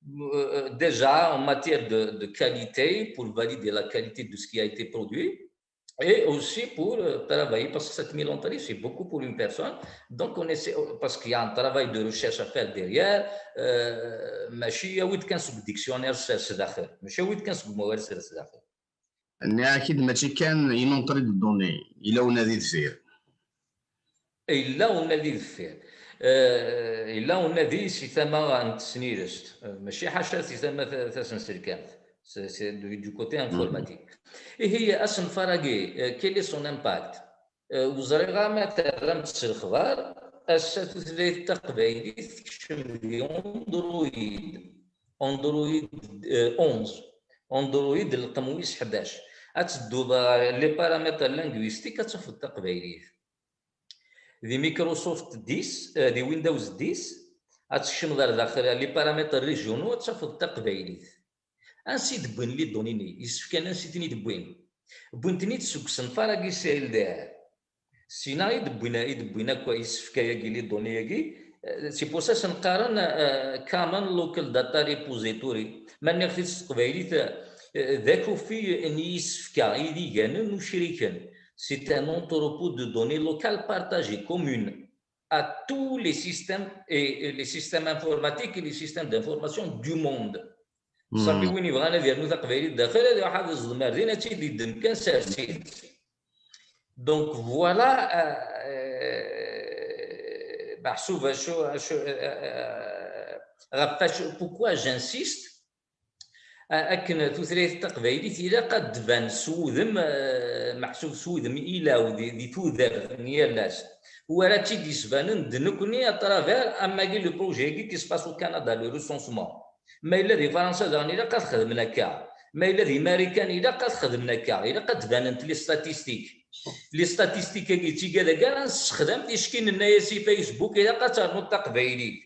Euh, déjà en matière de, de qualité, pour valider la qualité de ce qui a été produit, et aussi pour, euh, travailler, parce que sept mille entrées, c'est beaucoup pour une personne. Donc, on essaie, parce qu'il y a un travail de recherche à faire derrière, euh, mačči awi-d kan seg dictionnaire sers daxel, mačči awi-d kan seg umawal sers daxel. Nniɣ-ak-id, mačči kan une entrée de données, yella unadi deffir. Yella unadi deffir. Euh, yella unadi si tama n tesnilest, euh, mačči ḥaca si tama ta-, tasenselkamt, c'est, c'est du, du côté informatique. Ihi, asenfar-agi, euh, quel est son impact? Euh, ur ẓriɣ ara ma terram-t s lexbar, ass-a tutlayt taqbaylit tekcem di Android, Android, euh, onze, Android rqem wis ḥdac. Ad tedduḍ ɣer les paramètres linguistiques, ad tafeḍ taqbaylit. Di Microsoft dix, euh, di Windows dix, ad tekcmeḍ ar daxel, les paramètres régionaux, ad tafeḍ taqbaylit. Ansi i d-wwin les données-nni? Yessefk-, ansi i ten-id-wwin? Wwin-ten-id seg usenfar-agi C L D R. Sina i d-wwin, i d-wwin akk isefka-agi, les données-agi. Euh, c'est pour ça sen-qqaren, euh, Common Local Data Repository. Ma nniɣ-t-id s teqbaylit, euh, d akufi n yisefka idiganen ucriken. C'est un entrepôt de données locales partagées, communes à tous les systèmes et, et les systèmes informatiques et les systèmes d'information du monde. Ṣafi, win yebɣan ad yernu taqbaylit daxel, ad iruḥ ad iẓdem ar din, ad tt-id-iddem kan, sers-itt. Donc voilà, euh, euh, meḥsub acu, acu, euh, euh, ɣef wacu, pourquoi j'insiste, euh, akken tutlayt taqbaylit ilaq ad d-tban s wudem, euh, meḥsub s wudem ilaw di, di tudert n yal ass, wara tt-id-yesbanen d nekkni à travers amagi, le projet-agi qui se passe au Canada, le recensement. Ma yella di Fransa daɣen ilaq ad xedmen akka. Ma yella di Marikan ilaq ad xedmen akka. Ilaq ad d-banent les statistiques. Les statistiques-agi d tigad-agi ara nessexdam, ticki nenna-yas i Facebook ilaq ad ternuḍ taqbaylit.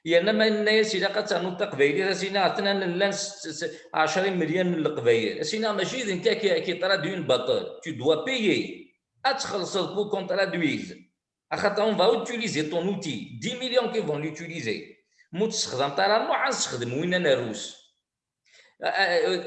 Yerna ma nenna-yas ilaq ad ternuḍ taqbaylit, ad s-iniɣ atnan llan s, s, ɛecra imelyan n leqbayel. Ad s-iniɣ mačči d nekk ad k-, ad k-itraduin baṭel. Tu dois payer. Ad txellṣeḍ pour qu'on traduise. Axaṭer on va utiliser ton outil, dix millions qui vont l'utiliser. Ma ur tessexdameḍ ara, nruḥ ad nessexdem winna n rrus. Euh,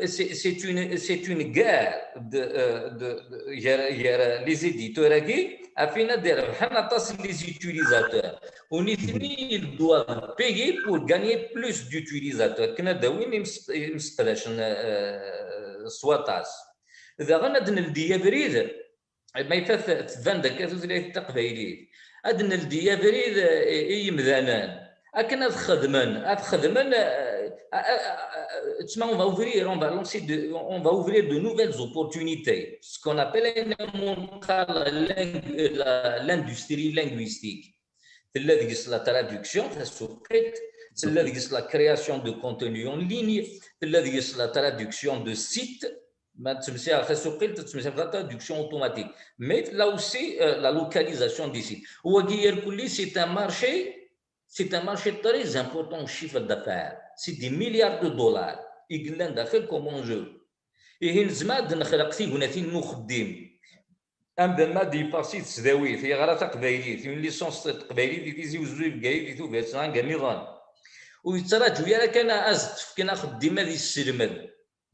euh, c'est, c'est une, c'est une guerre de, euh, de, de, gar, gar les éditeurs-agi, ɣef wayen ad d-irebḥen aṭas les utilisateurs. U nitni, ils doivent payer pour gagner plus d'utilisateurs. Akken ad d-awin imes-, imseqdacen, euh, s waṭas. Daɣen ad d-neldi abrid, ma yefat tban-d akka tutlayt taqbaylit, ad d-neldi abrid, eh, i yimdanen akken ad xedmen, ad xedmen, eh, eh, eh, eh, on va ouvrir, on va lancer de, on va ouvrir de nouvelles opportunités, ce qu'on appelle la, la, l'industrie linguistique. Tella deg-s la traduction, tasuqilt, tella deg-s la création de contenu en ligne, tella deg-s la traduction de sites, ma ttmesileɣ tasuqilt, ttmesileɣ la traduction automatique. Mais là aussi, euh, la localisation des sites. Wagi irkelli, c'est un marché, c'est un marché très important en chiffre d'affaires. C'est des milliards de dollars. I yellan daxel comme enjeu. Ihi nezmer ad nexleq tignatin n uxeddim. Amdan ma ad yeffeɣ si tesdawit, yeɣra taqbaylit, une licence taqbaylit di Tizi Uzzu, di Bgayet, di Tubiret, neɣ anga nniḍen. Ur yettraǧu ara kan ad as-d-fken axeddim ad yesselmed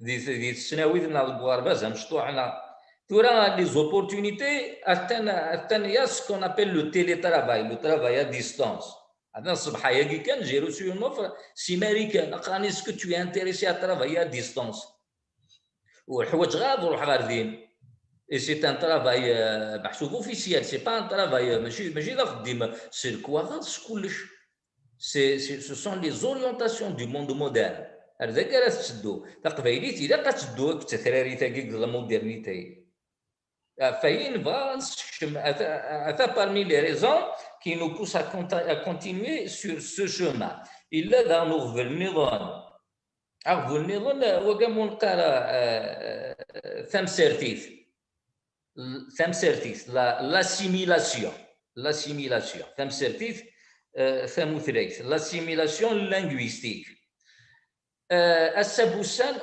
di, di tesnawit neɣ deg uɣerbaz amecṭuḥ, neɣ tura les opportunités attan, attan, il y a ce qu'on appelle le télétravail, le travail à distance. Atan ṣṣbeḥ-agi kan, j'ai reçu une offre si Marikan, qqaren, est-ce que tu es intéressé à travailler à distance? Ur ḥwaǧeɣ ara ad ruḥeɣ ɣer din. Et c'est un travail, euh, meḥsub officiel, c'est pas un travail, euh, mačči, mačči d axeddim s lekwaɣeḍ, s kullec. C'est, c'est, ce sont les orientations du monde moderne. Ar dagi ara tetteddu. Taqbaylit ilaq ad teddu akked tatrarit-agi deg la modernité. Ɣef wayen nebɣa ad nessekcem, ata, ata parmi les raisons qui nous poussent à conta-, à continuer sur ce chemin. Illa daɣen uɣbel nniḍen. Aɣbel nniḍen, wagi mu neqqar, eh, tamsertit. L-, tamsertit, la, l'assimilation. L'assimilation. Tamsertit, eh, tamutlayt. L'assimilation linguistique. Eh, ass-a n wussan,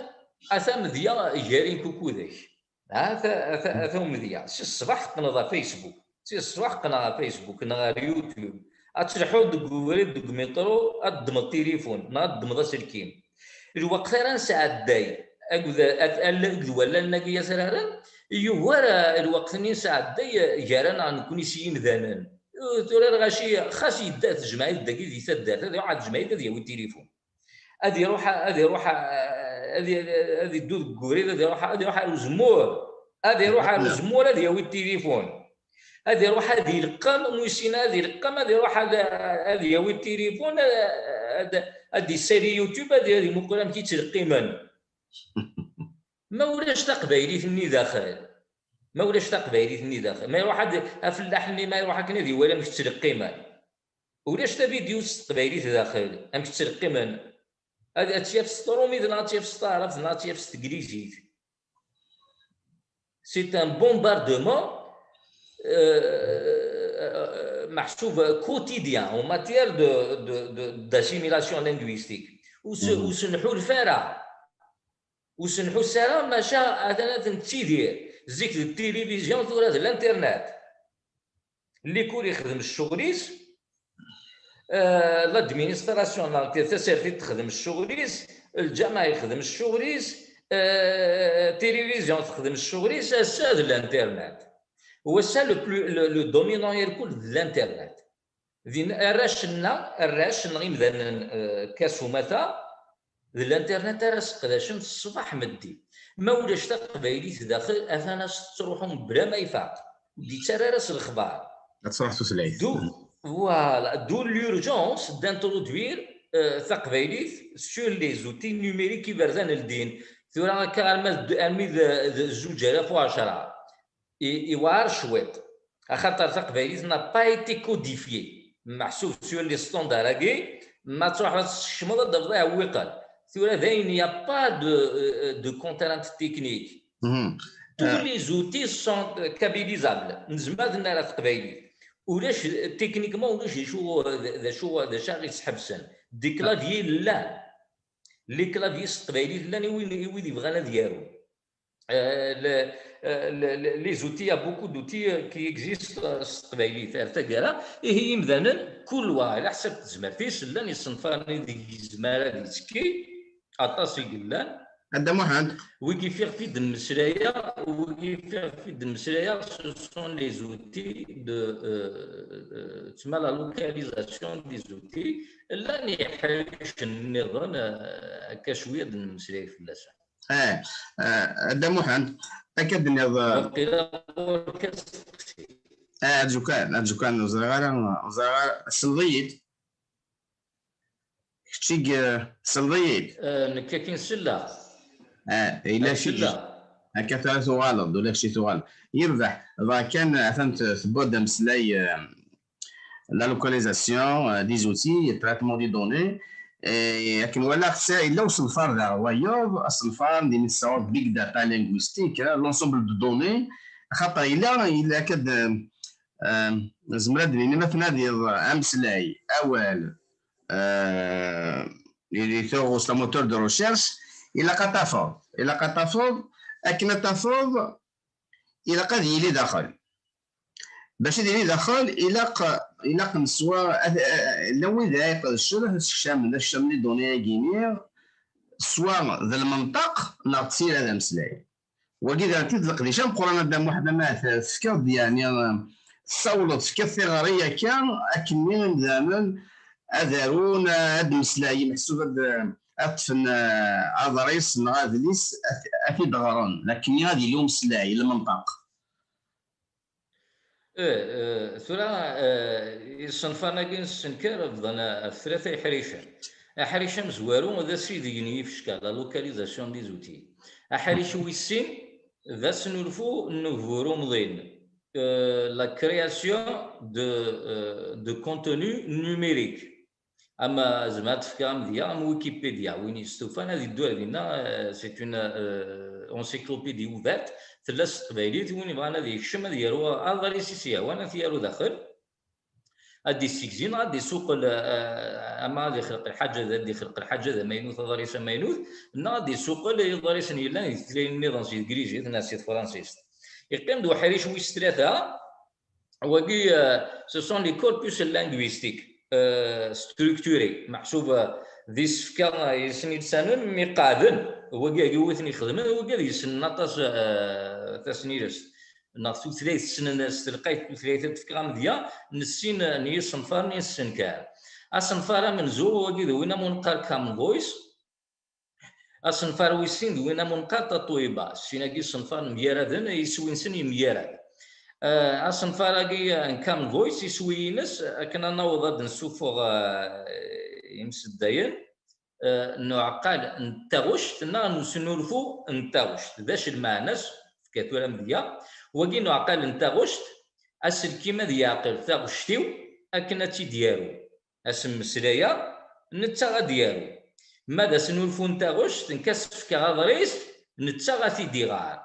ata amedya gar-i nekk ukudek. Ata, ata, ata umedya. Si ṣṣbeḥ teqqneḍ ɣer Facebook. Si ṣṣbeḥ qqneɣ ɣer Facebook neɣ ɣer YouTube. Ad telḥuḍ deg ubrid, deg umiṭru, ad ddmeḍ tilifun, neɣ ad ddmeḍ aselkim. Lweqt ara nesɛedday akked, akked wallalen-agi atraren, yugar, eh, lweqt-nni nesɛedday, eh, gar-aneɣ nekkni s yimdanen. Eh, tura lɣaci, xas yedda tejmaɛit dagi di taddart, ad iruḥ ad tejmaɛit ad yawi tilifun. Ad iruḥ, ad iruḥ, ad i-, ad iddu deg ubrid, ad iruḥ, ad iruḥ ar uzemmur. Ad iruḥ ar uzemmur, ad yawi tilifun. Ad iruḥ ad ileqqem, mu yessin ad ileqqem, ad iruḥ ad, ad yawi tilifun, ad, ad, ad d-issali YouTube, ad, ad imuqel amek i ttleqqimen. Ma ulac taqbaylit-nni daxel, ma ulac taqbaylit-nni daxel, ma iruḥ ad, afellaḥ-nni ma iruḥ akken ad iwali amek ttleqqimen. Ulac tavidyut s teqbaylit daxel, amek ttleqqimen. Ad, ad tt-yaf s trumit, neɣ ad tt-yaf s taɛrabt, neɣ ad tt-yaf s teglizit. C'est un bombardement, euh, euh, meḥsub quotidien en matière de, de, de, d'assimilation linguistique. Ur s-, ur s-nḥulfa ara. Ur s-nḥuss ara, maca atan ad nettidir. Zik d tilivizyu, tura d l'internet. Likul ixdem ccɣel-is, eh, l'administration, neɣ tasertit texdem ccɣel-is, lǧameɛ ixdem ccɣel-is, eh, tilivizyu texdem ccɣel-is, ass-a d l'internet. Wass-a le plus, le, le dominant irkul d l'internet. Din arrac-nneɣ, arrac neɣ imdanen, eh, akka s umata, d l'internet ara seqdacen ṣṣbeḥ meddi. Ma ulac taqbaylit daxel, atan ad s-tettruḥu mebla ma ifaq. Ur d-ittarra ara s lexbar. Ad truḥ tutlayt. D'où, voilà, d'où l'urgence d'introduire, euh, taqbaylit sur les outils numériques iberdan ldin. Tura akka arma d, armi d, d zuǧ alaf u ɛecṛa. I, iwɛer cwiṭ, axaṭer taqbaylit n'a pas été codifiée. Meḥsub sur les standards-agi, ma truḥeḍ ad tsekcmeḍ ad d-tafeḍ iɛewwiqen. Tura dayen, il n'y a pas de, euh, de contrainte technique. Tous les outils sont, euh, kabylisables. Nezmer ad nerr ɣer teqbaylit. Ulac, techniquement, ulac d acu, d, d acu, d acu ara ɣ-isḥebsen. Des claviers llan. Les claviers s teqbaylit llan i win, i wid yebɣan ad yarun. Euh, le, euh, le, le, les outils, il y a beaucoup d'outils, euh, qui existent, euh, s teqbaylit ar taggara. Ihi imdanen, kul wa ɛla ḥsab tezmert-is, llan isenfaren ideg yezmer ad yettekki, aṭas i yellan. A Dda Muḥend. Wigi fiɣef i d-mmeslayeɣ, wigi fiɣef i d-mmeslayeɣ, ce sont les outils de, euh, euh, tma la localisation des outils, llan iḥricen nniḍen, euh, akka cwiya ad nemmeslay fell-asen. Eh, eh, a Dda Muḥend, akka d-tenniḍ, eh, Waqila ɣur-k asteqsi. Eh, arju kan, arju kan, ur ẓriɣ ara, ur ẓriɣ ara, tesleḍ-iyi-d? Kečč i, eh, tesleḍ-iyi-d? Eh, nekk akin selleɣ. Eh, yella kečč i, selleɣ. Akka tura tuɣaleḍ-d, ula kečč i tuɣaleḍ. Yerbeḥ, dɣa kan, atan t-, tewwi-d ameslay, eh, la localisation, euh, des outils, traitement des données. Et akken walaɣ-tt, yella usenfar daɣ wayeḍ, asenfar din tesɛuḍ big data linguistique, hein, l'ensemble de données. Xaṭer yella, yella akka d, euh, nezmer ad d-nini ma tnadiḍ ameslay, awal, euh, di, di tuɣust, la moteur de recherche, ilaq ad tafeḍ, ilaq ad tafeḍ, akken ad tafeḍ, ilaq ad yili daxel. Bac ad yili daxel, ilaq, ilaq neswa, ad, llan wid ara iqedcen, ad sekcamen, ad sekcamen les données-agi-nni, swa d lmenṭeq, neɣ d tira d ameslay. Wagi d, d leqdic ameqqran, a Dda Muḥend, ma tefkiḍ-d, yeɛni, tessawleḍ, tefkiḍ tiɣri akka, akken imdanen ad arun, ad meslayen, meḥsub ad, ad ṭṭfen, eh, aḍris neɣ adlis, ad, ad t-id-ɣren, d akken ad yili umeslay, lmenṭeq. Eh, eh, tura, eh, isenfaren-agi n ssenker bḍan ɣef tlata iḥricen. Aḥric amezwaru d asideg n yifecka, la localisation des outils. Aḥric wis sin d asnulfu n ugbur umḍin, eh, la création de, eh, de contenu numérique. Ama zemreɣ ad d-fkeɣ amedya am Wikipedia, win yestufan ad iddu ar dinna, eh, c'est une, eh, encyclopédie ouverte, tella s teqbaylit, win yebɣan ad yekcem ad yaru aḍris i s-yehwan ad t-yaru daxel, ad d-issegzi neɣ ad d-isuqel, eh, ama ad ixleq lḥaǧa, ad d-ixleq lḥaǧa d amaynut, aḍris amaynut, neɣ ad d-isuqel iḍrisen yellan di tutlayin nniḍen s teglizit neɣ s tefransist. Yeqqim-d uḥric wis tlata, wagi, euh, ce sont les corpus linguistiques, euh, structurés. Meḥsub, euh, d isefka, euh, yesnilsanen mi qeɛden, wagi agi wi ten-ixedmen, wagi ad yessnen aṭas, euh, tasnilest neɣ tutlayt, ssnen s telqayt tutlayt ad d-fkeɣ amedya n sin, euh, n yisenfaren i nessenkar. Asenfar amenzu, wagi d win am neqqar Common Voice. Asenfar wis sin d win am neqqar Tatoeba. Sin-agi isenfaren mgaraden, iswi-nsen yemgarad. Eh, asenfar-agi, eh, n Common Voice, iswi-ines, akken ad naweḍ ad d-nessufeɣ, eh, imseddayen, eh, n uɛeqqal n taɣect neɣ n usnulfu n taɣect. D acu lmeɛna-s? Fka tura amedya. Wagi n uɛeqqal n taɣect, aselkim ad yeɛqel taɣect-iw akken ad tt-id-yaru. Asemmeslay-a, netta ad d-yaru. Ma d asnulfu n taɣect, nekk ad s-fkeɣ aḍris, netta ad t-id-iɣer.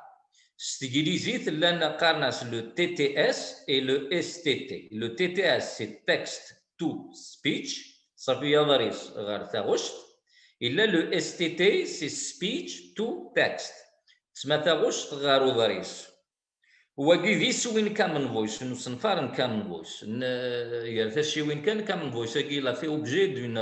S teglizit llan qqaren-as le T T S et le S T T. Le T T S, c'est text to speech, ṣafi aḍris ɣer taɣect. Illa le S T T, c'est speech to text. Tesma taɣect ɣer uḍris. Wagi d iswi n Common Voice, n usenfar n Common Voice. N, gar tacciwin kan, Common Voice-agi, il a fait objet d'une,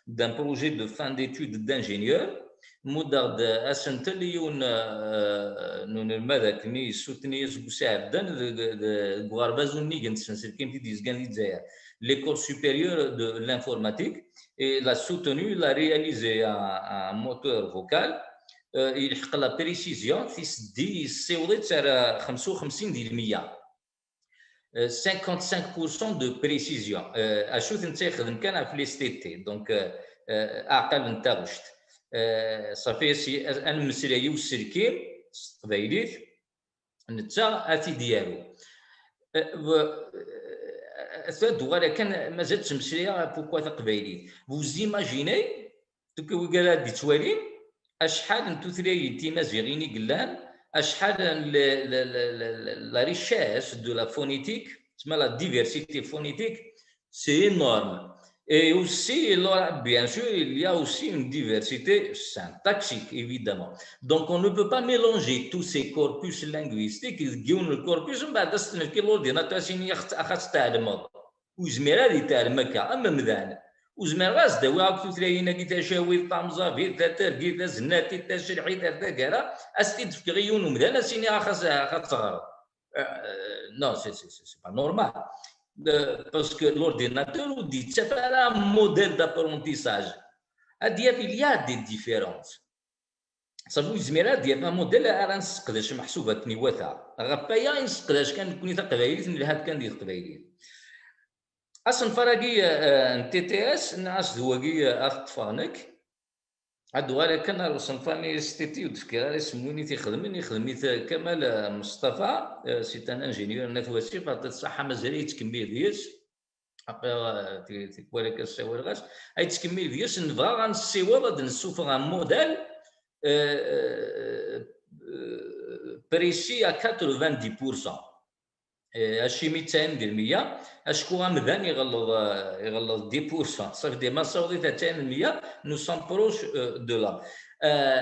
d'un projet de fin d'études d'ingénieur. Muddeɣ-d asentel i yiwen, eh, n unelmad akken i yessutni aseggas iɛeddan deg, deg, deg uɣerbaz unnig n tsenselkimt i d-yezgan di Lezzayer, l'École supérieure de l'informatique, et il a soutenu, il a réalisé un, un moteur vocal, eh, yelḥeq la précision, tiseddi yessiweḍ-itt ar xemsa u xemsin di lmeyya. Eh, cinquante-cinq pour cent de précision. Eh, acu-t netta yexdem kan ɣef les S T T, donc, eh, eh, aɛqal n taɣect. Eh, ṣafi, as-, as-, ad nemmeslay i uselkim s teqbaylit, netta ad t-id-yaru. Eh, w-, eh, tuɣal kan mazal ttmeslayeɣ pourquoi taqbaylit. Vous imaginez, donc, wigad ad d-ittwalin, acḥal n tutlayin timaziɣin i yellan, acḥal n le, le, le, le, le, la richesse de la phonétique, tma la diversité phonétique, c'est énorme. Et aussi, il y aura, bien sûr, il y a aussi une diversité syntaxique, évidemment. Donc, on ne peut pas mélanger tous ces corpus linguistiques, deg yiwen n corpus, mbeɛd ad s-t-nefk i l'ordinateur, ad s-yini, "Ax-, ax-, ad tɛelmeḍ." Ur yezmir ad itɛellem akka, am umdan. Ur zmireɣ ad s-d-awiɣ akk tutlayin-agi, tacawit, tamẓabit, tatergit, tazennatit, tacelḥit, ar taggara, ad s-t-id-fkeɣ i yiwen umdan, ad s-iniɣ, "Ax-, ax-, ax-, ad teɣreḍ." Euh, non, c'est, c'est, c'est, c'est pas normal. Euh, parce que l'ordinateur ur d-yettaf ara un modèle d'apprentissage. Ad yaf, il y a des différences. Ṣafi ur yezmir ara ad d-yaf amudel ara nesseqdec meḥsub akken iwata. Ɣef waya i nesseqdac kan nekkni taqbaylit, nelha-d kan di teqbaylit. Asenfar-agi, eh, n T T S, nniɣ-as d wagi, eh, ad t-ṭṭfeɣ nekk. Ad d-uɣaleɣ kan ar usenfar-nni S T T, ur d-fkiɣ ara isem win i t-ixedmen, ixdem-it, eh, Kamal, eh, Mustafa, eh, c'est un ingénieur n At Wasif, yeɛṭi-t ṣṣeḥḥa, mazal yettkemmil deg-s. Après, euh, ti-, tikwal akka ssawaleɣ-as. Ay yettkemmil deg-s, nebɣa ad nessiweḍ ad d-nessufeɣ un modèle, euh, euh, euh, précis à quatre-vingt-dix pour cent. Euh, acimi tesɛin di lmeyya? Acku amdan iɣelleḍ, euh, iɣelleḍ dix pour cent. Ça veut dire, ma nessaweḍ-it ar tesɛin di lmeyya, nous sommes proches, euh, de là. Euh,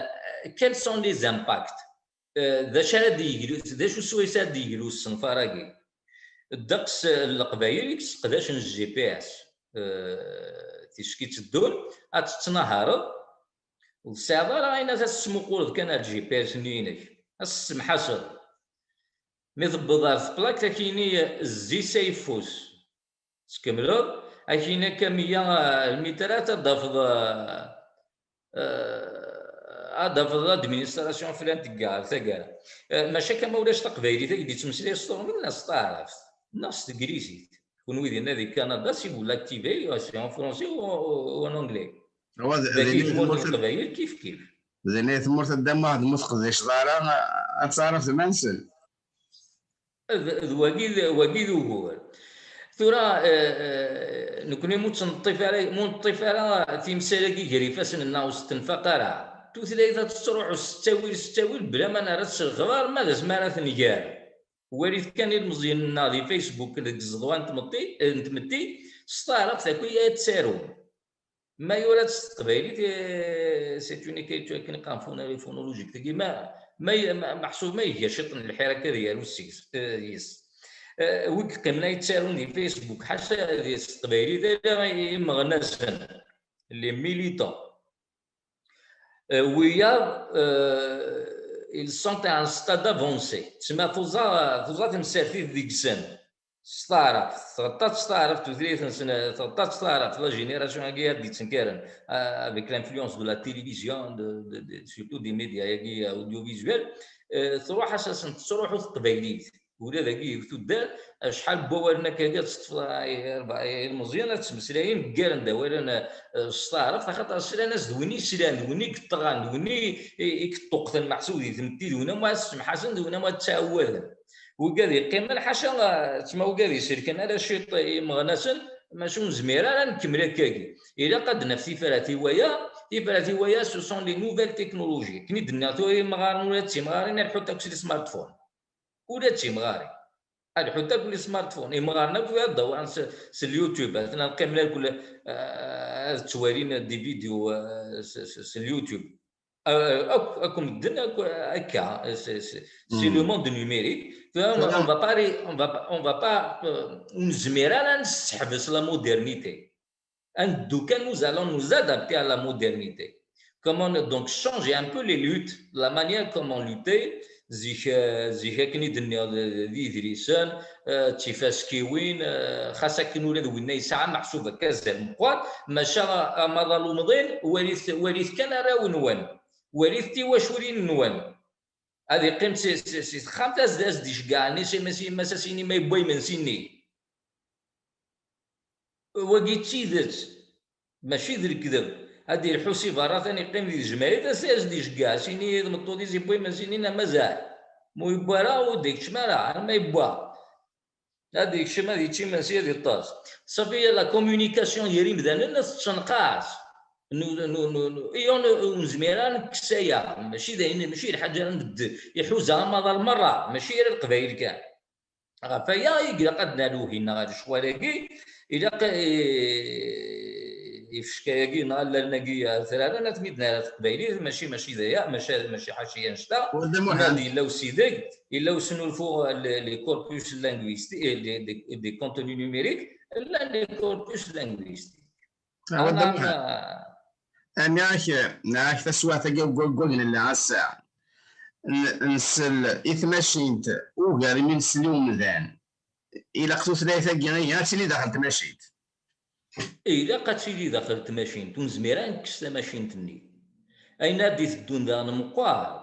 quels sont les impacts? Eh, d acu ara d-yeglu, d acu swayes ara d-yeglu usenfar-agi? Ddeqs n Leqbayel i yesseqdacen G P S, eh, ticki tteddun, ad tettnahareḍ, ur tesɛiḍ ara ayen ad tesmuquleḍ kan ar G P S-nni-inek, ad tessemḥaseḍ. Mi tewweḍ ar teplakt, ad k-yini zzi s ayeffus. Tkemmleḍ, akin akka meyya, eh, lmitrat ad d-tafeḍ, eh, eh, ad d-tafeḍ l'administration flan tegga ɣer taggara. Eh, maca akka ma ulac taqbaylit, ad k-d-yettmeslay s turmit neɣ s taɛrabt? neɣ s teglizit. Kunwi dinna di Canada, si vous l'activez, c'est en français ou, ou en anglais? Wa d Dagi din tmurt n tmurt Leqbayel kif kif. din ay tmurt a Dda Muḥ, d mu teqdiceḍ ara ad taɛrafeḍ iman-nsen. D d wagi d wagi d ugur. Tura, eh, eh, nekkni mu tt-neṭṭif ara, mu neṭṭif ara timsal-agi gar ifassen-nneɣ ur s-tenfaq ara. Tutlayt ad tettruḥu s ttawil s ttawil bla ma nerra-tt s lexbar, ma d asmi ara tenger. Walit kan ilmeẓyen-nneɣ di Facebook deg ẓeḍwa n tmetti, eh, n tmetti, s taɛrabt akk i ad ttarun. Ma yura-tt s teqbaylit, eh, c'est une écriture akken iqqaren phonologique. Tagi ma, ma, ma, meḥsub ma iga ciṭ n lḥir akka ad yaru seg-s, eh, yes. Eh, wi yeqqimen ay ttarun di Facebook, ḥaca di s teqbaylit ala imeɣnasen, les militants. Eh, wiyaḍ, eh, ils sont à un stade avancé. Tma tuẓa, tuẓa temsertit deg-sen. S taɛrabt, tɣeṭṭa-tt s taɛrabt tutlayt-nsen, tɣeṭṭa-tt s taɛrabt, la génération-agi ad d-yettenkaren, euh, avec l'influence de la télévision, de, de, de, surtout des médias-agi audiovisuels, euh, truḥ-as-asen tettruḥu teqbaylit. Ula dagi deg tuddar, acḥal n wawalen akka ad teṭṭfeḍ, ay, arba-, ay, ilmeẓyen ad ttmeslayen, ggaren-d awalen, euh, s taɛrabt, axaṭer slan-as d win i slan, d win i yeṭṭɣan, d win i, i, i yeṭṭuqten meḥsub di tmetti, d win am ad ssemḥasen, d win am ad ttɛawaden. Wigad yeqqimen, ḥaca, eh, tma wigad iselken ala ciṭ imeɣnasen, maca ur nezmir ara ad nkemmel akkagi. Ilaq ad d-naf tifrat i waya, tifrat i waya, ce sont les nouvelles technologies. Akken i d-nniɣ tura imɣaren ula d timɣarin ad ḥutt akk s les smartphones. Ula d timɣarin. Ad ḥutt akk les smartphones. Imɣaren akk ad dawren s, s YouTube. Atnan qqimen akk, eh, ad ttwalin des vidéos, eh, s, s, s YouTube. Euh, akk, akk medden, akk, akka, c'est, c'est, c'est le monde numérique. Tura, on, on va pas, ré- on va pas, on va pas, euh, ur nezmir ara ad nesseḥbes la modernité. Ad neddu kan, nous allons nous adapter à la modernité. Comment ne- donc changer un peu les luttes, la manière comment lutter, zik, euh, zik akken i d-nniɣ d, d idlisen, euh, d tifaskiwin, euh, xas akken ula d winna yesɛa meḥsub akka azal meqqar, maca amaḍal umḍin, walit, walit kan arraw-nwen. Walit tiwaculin-nwen. Ad iqqim si, si, si texxamt, ad s-, ad s-d-iceggeɛ, nni s yemma-s, yemma-s, ad s-yini ma yewwa imensi-nni. Wagi d tidet, mačči d lekdeb. Ad d-ilḥu si berra, atan iqqim di tejmaɛit, ad s-, ad s-d-iceggeɛ, ad s-yini i tmeṭṭut-is yewwa imensi-nni neɣ mazal. Ma ur yewwi ara, ur d-ikeččem ara, arma yewwa. Ad yekcem, ad yečč imensi, ad yeṭṭes. Safi, la communication gar imdanen ad tettenqas. Nu, nu, nu, nu, i ur, ur nezmir ara ad nekkes aya. Mačči d ayen, mačči d lḥaǧa ara nbeddel. Iḥuza amaḍal merra, mačči ala Leqbayel kan. Ɣef aya i ilaq ad d-nerr uhin ɣer lecɣal-agi. Ilaq, eh, ifecka-agi neɣ allalen-agi atraran ad ten-id-nerr ɣer teqbaylit, mačči, mačči d aya, mačči, mačči ḥaca annect-a. Ur d Ma amuḥal. d yella usideg, yella usenulfu, les, les corpus linguistiques, eh, des, des, des contenus numériques, llan les corpus linguistiques. Ah, ur d Ana, amuḥal. Ami ak, nniɣ-ak taswiɛt-agi deg waggag nella ass-a. N-, nsell i tmacint ugar imi nsell i umdan. Ilaq tutlayt-agi ihi ad tili daxel tmacint. Ilaq ad tili daxel tmacint, ur nezmir ara ad nekkes tamacint-nni. Ayen ad d-iteddun daɣen meqqar.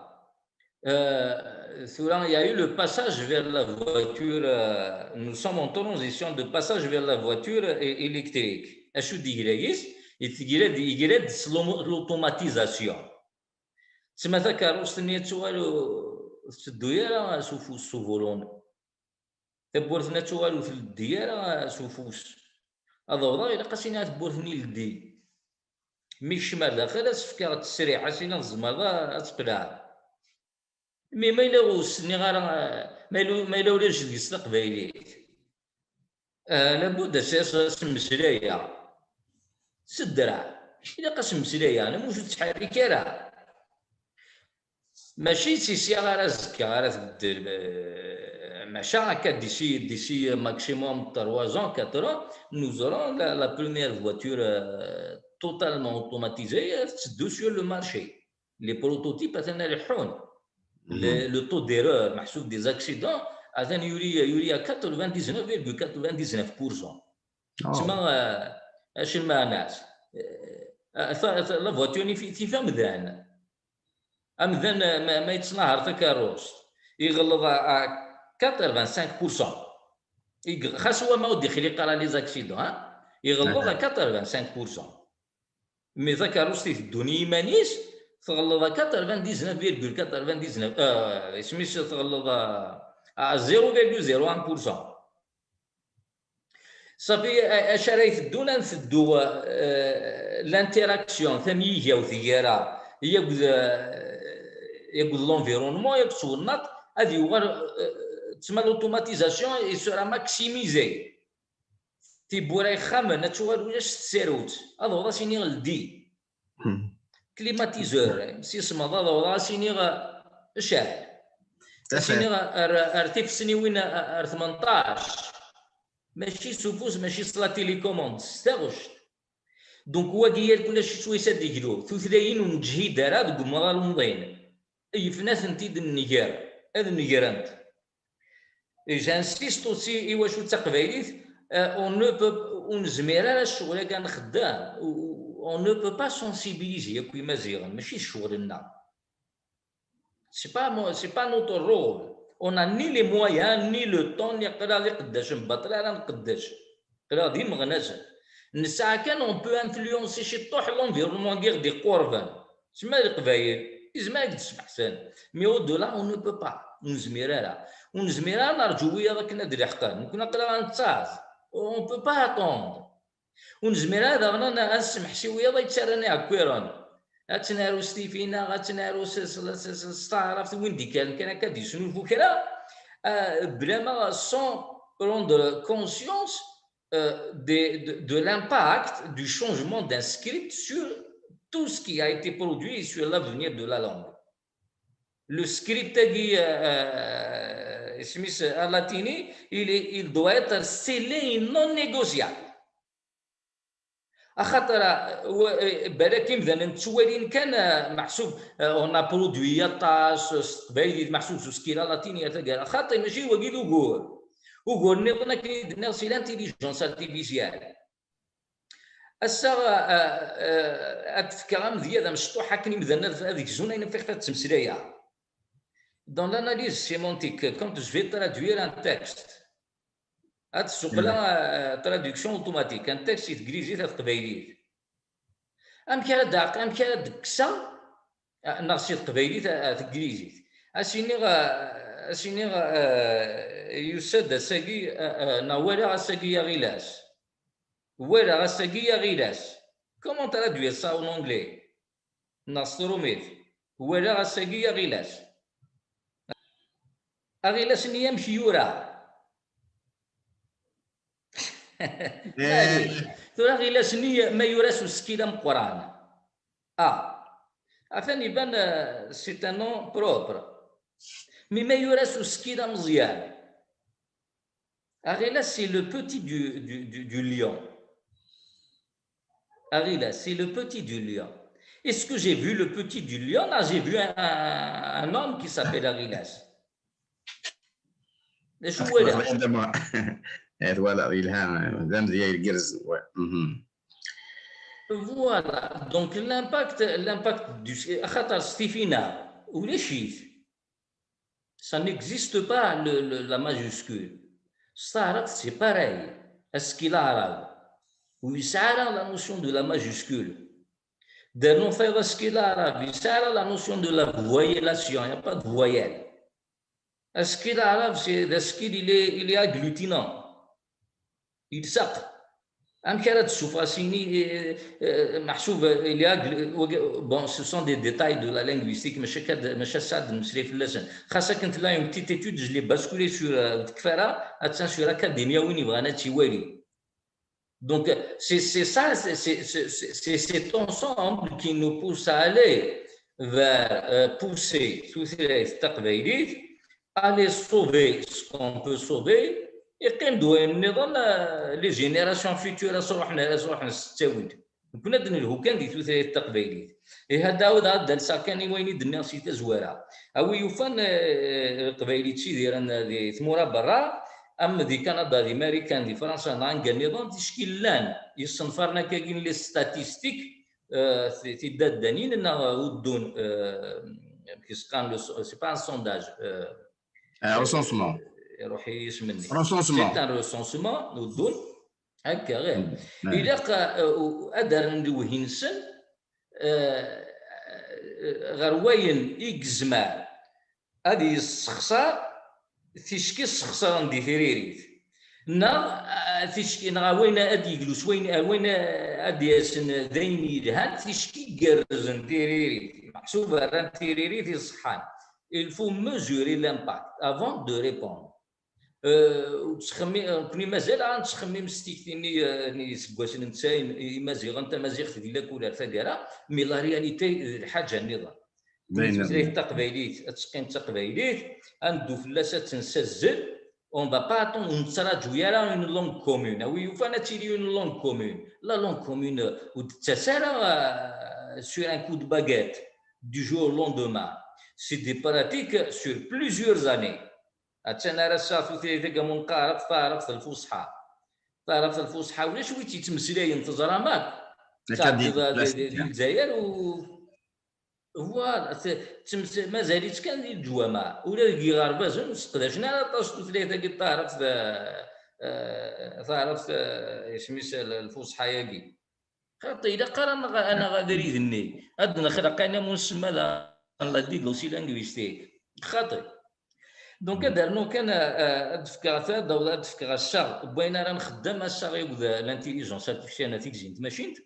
Euh, tura, il y a eu le passage vers la voiture, euh, nous sommes en transition de passage vers la voiture é- électrique. Acu d-igra yis? Igra-d, igra-d s l'automatisation. Tma takeṛṛust-nni ad tuɣal ur tetteddu ara s ufus, s ubulun. Tawwurt-nni ad tuɣal ur tleddi ara s ufus. Ad awḍeɣ, ilaq ad s-iniɣ tawwurt-nni ldi. Mi kecmeɣ ar daxel, ad s-fkeɣ ttesriḥ, ad s-iniɣ tzemreḍ ad tqelɛeḍ. Mi ma yella ur s-nniɣ ara, ma yella, ma yella ulac deg-s taqbaylit, ah, labud ad s-, ad s-mmeslayeɣ s ddreɛ. Ilaq ad s-mmeslayeɣ, lemmer ur tettḥerrik ara. Mačči si ssya ara azekka ara tbeddel, eh, maca akka d'ici, d'ici maximum trois ans, quatre ans, nous aurons la, la première voiture, euh, totalement automatisée, euh, tetteddu sur le marché. Les prototypes atan leḥḥun. Le, le taux d'erreur, meḥsub des accidents, atan yuli, yuli à quatre-vingt-dix-neuf virgule quatre-vingt-dix-neuf pour cent. Tma, euh, acu lmeɛna-s? Euh, ta-, ta-, la voiture-nni fi-, tif amdan. Amdan, euh, ma, ma yettnahar takeṛṛust, iɣelleḍ à, à quatre-vingt-cinq pour cent. Xas wama ur d-ixliq ara les accidents, hein, iɣelleḍ à quatre-vingt-cinq pour cent. Mais takeṛṛust iteddun i yiman-is, tɣelleḍ à quatre-vingt-dix-neuf virgule quatre-vingt-dix-neuf, euh, isem-is tɣelleḍ à, à zéro virgule zéro un pour cent. Safi, a-, acu ara iteddun, ad nteddu, euh, l'interaction, tamyigawt gar-aɣ, akked, euh, akked l'environnement, akked twennaḍt, ad yuɣal, euh, tma l'automatisation, il sera maximisé. Tiwwura ixxamen, ad tuɣal ulac tsarut. Ad awḍeɣ ad s-iniɣ ldi. Climatiseur, imsismeḍ, ad awḍeɣ ad s-iniɣ, eh, cɛel. Ad s-iniɣ ar, ar tifesniwin, ar tmenṭac. Mačči s ufus, mačči s la télécommande, s taɣect. Donc, wagi yal kulac s wayes ad d-iglu. Tutlayin ur neǧhid ara deg umḍal umḍin. Yefna-tent-id nnger, ad negrent. Et j'insiste aussi, i wacu d taqbaylit, euh, on ne peut, ur nezmir ara ccɣel-agi ad nxeddem, on ne peut pas sensibiliser akk imaziɣen, mačči d ccɣel-nneɣ. C'est pas mo-, c'est pas notre rôle. On n'a ni les moyens, ni le temps, ni qrib iqeddacen baṭel ara nqeddec. Qrib d imeɣnasen. Nesɛa kan, on peut influencer ciṭṭuḥ l'environnement-agi ɣ-d-iqurben. Tma Leqbayel, izmer ad k-d-smeḥsen. Mais au-delà, on ne peut pas. Ur nezmir ara. Ur nezmir ara nerǧu wiyaḍ akken ad d-leḥqen. Nekkni aql-aɣ ad nettaẓ. On peut pas attendre. Ur nezmir ara daɣen ad, ad nsemḥes i wiyaḍ ay yettarran iɛekkiren. Ad tt-naru s tifi-nneɣ, ad tt-naru s, s, s, s, s taɛrabt, win d-ikkren kan akka ad d-yesnulfu kra, euh, blama sans prendre conscience, euh, de, de, de l'impact du changement d'un script sur tout ce qui a été produit et sur l'avenir de la langue. Le script-agi, euh, euh, isem-is, alatini, il est, il doit être scellé et non négociable. Axaṭer, euh, wa-, euh, balak imdanen ttwalin kan, euh, meḥsub, euh, on a produit aṭas, euh, s teqbaylit, meḥsub s uskil alatini ar taggara. Xaṭi, mačči wagi d ugur. Ugur nniḍen akken i d-nniɣ, c'est l'intelligence artificielle. Ass-a, euh, euh, ad d-fkeɣ amedya d amecṭuḥ akken imdanen ad, ad gzun ayen ɣef ad ttmeslayeɣ. Dans l'analyse sémantique, quand je vais traduire un texte, ad tsuqleɣ, euh, traduction automatique, un texte si teglizit ar teqbaylit. Amek ara d-, amek ara d-kkseɣ, euh, neɣ si teqbaylit ar teglizit? Ad s-iniɣ, euh, ad s-iniɣ, euh, yusa-d ass-agi, euh, euh, neɣ walaɣ ass-agi aɣilas. Walaɣ ass-agi aɣilas. Comment traduire ça en anglais? Neɣ s trumit? Walaɣ ass-agi aɣilas. Aɣilas-nni amek yura? Maɛlic. Tura aɣilas-nni ma yura s usekkil ameqqran. Ah. Atan iban, euh, c'est un nom propre. Mais ma yura s usekkil ameẓyan? Aɣilas, c'est le petit du, du, du, du lion. Aɣilas, c'est le petit du lion. Est-ce que j'ai vu le petit du lion? Non, j'ai vu un, un, un homme qui s'appelle Aɣilas. D acu walaɣ? Eh, twalaḍ, yelha, d amedya igerrzen, ouais. Mhm. Voilà, donc l'impact, l'impact du, axaṭer s tifi-nneɣ, ulac-it. Ça n'existe pas, le, le, la majuscule. S taɛrabt, c'est pareil. Asekkil aɛrab ur yesɛi ara la notion de la majuscule. Dernu tayeḍ asekkil aɛrab, il sert à la notion de la voyellation, il n'y a pas de voyelle. Asekkil aɛrab, c'est, d asekkil, il est, il est agglutinant. Ilsaq. Amek ara d-tessufɣeḍ s yini, eh, eh, meḥsub, eh, il est agglu-, bon, ce sont des détails de la linguistique, maca akka d-, maca ass-a ad d-nemmeslay fell-asen. Xas akken tella une petite étude, je l'ai basculée sur, euh, ur tekfi ara, attan sur Academia, win yebɣan ad tt-iwali. Donc, c'est, c'est ça, c'est, c'est, c'est, c'est, c'est cet ensemble qui nous pousse à aller vers, euh, pousser tutlayt taqbaylit, aller sauver ce qu'on peut sauver, iqqim-d wayen nniḍen, euh, les générations futures, ad s-ruḥen, ad s-ruḥen s ttawil. Nekkni ad d-nelhu kan di tutlayt taqbaylit. Ihi ad d-ɛawdeɣ ad d-alseɣ kan i wayen i d-nniɣ si tazwara. A wi yufan, eh, Leqbayel yettidiren di tmura berra, am di Kanada, di Marikan, di Fransa, neɣ anga nniḍen, ticki llan yisenfaren akkagi n les statistiques, eh, ti-, tidaddanin, neɣ uddun, eh, amek i s-qqaren, le so-, c'est pas un sondage, eh, Un recensement. iruḥ yisem-nni. Recensement. C'est un recensement, uddun. Akka, ɣir. Ilaq, uh, ad rren lewhi-nsen, uh, ɣer wayen i yezmer ad yessexṣar ticki ssexṣaren di tiririt. Neɣ, uh, ticki, neɣ wayen ad yeglu s wayen, ar wayen ad d-yasen d ayen yelhan, ticki gerrzen tiririt. Meḥsub rran tiririt iṣeḥḥan. Il faut mesurer l'impact avant de répondre. Euh, ur ttxemmi-, nekkni mazal ara nettxemmim s tikti-nni, euh, n yiseggasen n tesɛin, Imaziɣen, tamaziɣt di lakul ar taggara, mais la réalité d lḥaǧa nniḍen. Tutlayt taqbaylit ad teqqim d taqbaylit, ad neddu fell-as ad tt-nessazzel, on va pas attendre, ur nettraǧu ara une langue commune. A wi yufan ad tili une langue commune. La langue commune, euh, ur d-tettas ara, euh, sur un coup de baguette, du jour au lendemain. C'est des pratiques sur plusieurs années. Attan ar ass-a tutlayt-agi am neqqar akk taɛrabt lfuṣḥa. Taɛrabt lfuṣḥa ulac wi tt-yettmeslayen, teẓram akk. Akka di, di, di, di Lezzayer u voilà, mazal-itt kan di leǧwameɛ. Ula deg yiɣerbazen ur seqdacen ara aṭas tutlayt-agi taɛrabt, eh, eh, taɛrabt, eh, isem-is lfuṣḥa-agi. Xaṭi, ilaq ara naɣ, naɣ abrid-nni. Ad nexleq ayen am nsemma la, la diplomatie linguistique. Xaṭi. Donc, ad rnuɣ kan, euh, ad d-fkeɣ ta, ad d-fkeɣ assaɣ n wayen ara nxeddem, assaɣ akked l'intelligence artificielle, neɣ tigzi n tmacint.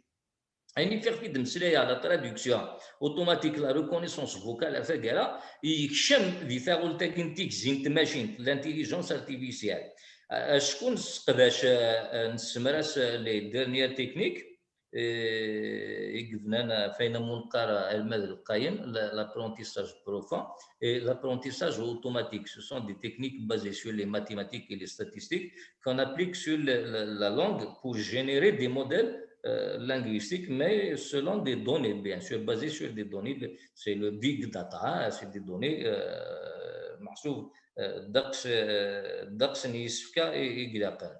Ayen i fiɣef i d-mmeslayeɣ, la traduction automatique, la reconnaissance vocale, ar taggara, yekcem di taɣult-agi n tigzi n tmacint, l'intelligence artificielle. Euh, acku nesseqdac, euh, euh, nessemras, euh, les dernières techniques, eh, i yebnan ɣef wayen am neqqar almad lqayen, la, l'apprentissage profond et l'apprentissage automatique. Ce sont des techniques basées sur les mathématiques et les statistiques qu'on applique sur le, la, la langue pour générer des modèles, euh, linguistiques, mais selon des données, bien sûr, basées sur des données. C'est le big data, hein, c'est des données, euh, meḥsub, euh, ddeqs, euh, ddeqs n yisefka i, i ilaqen.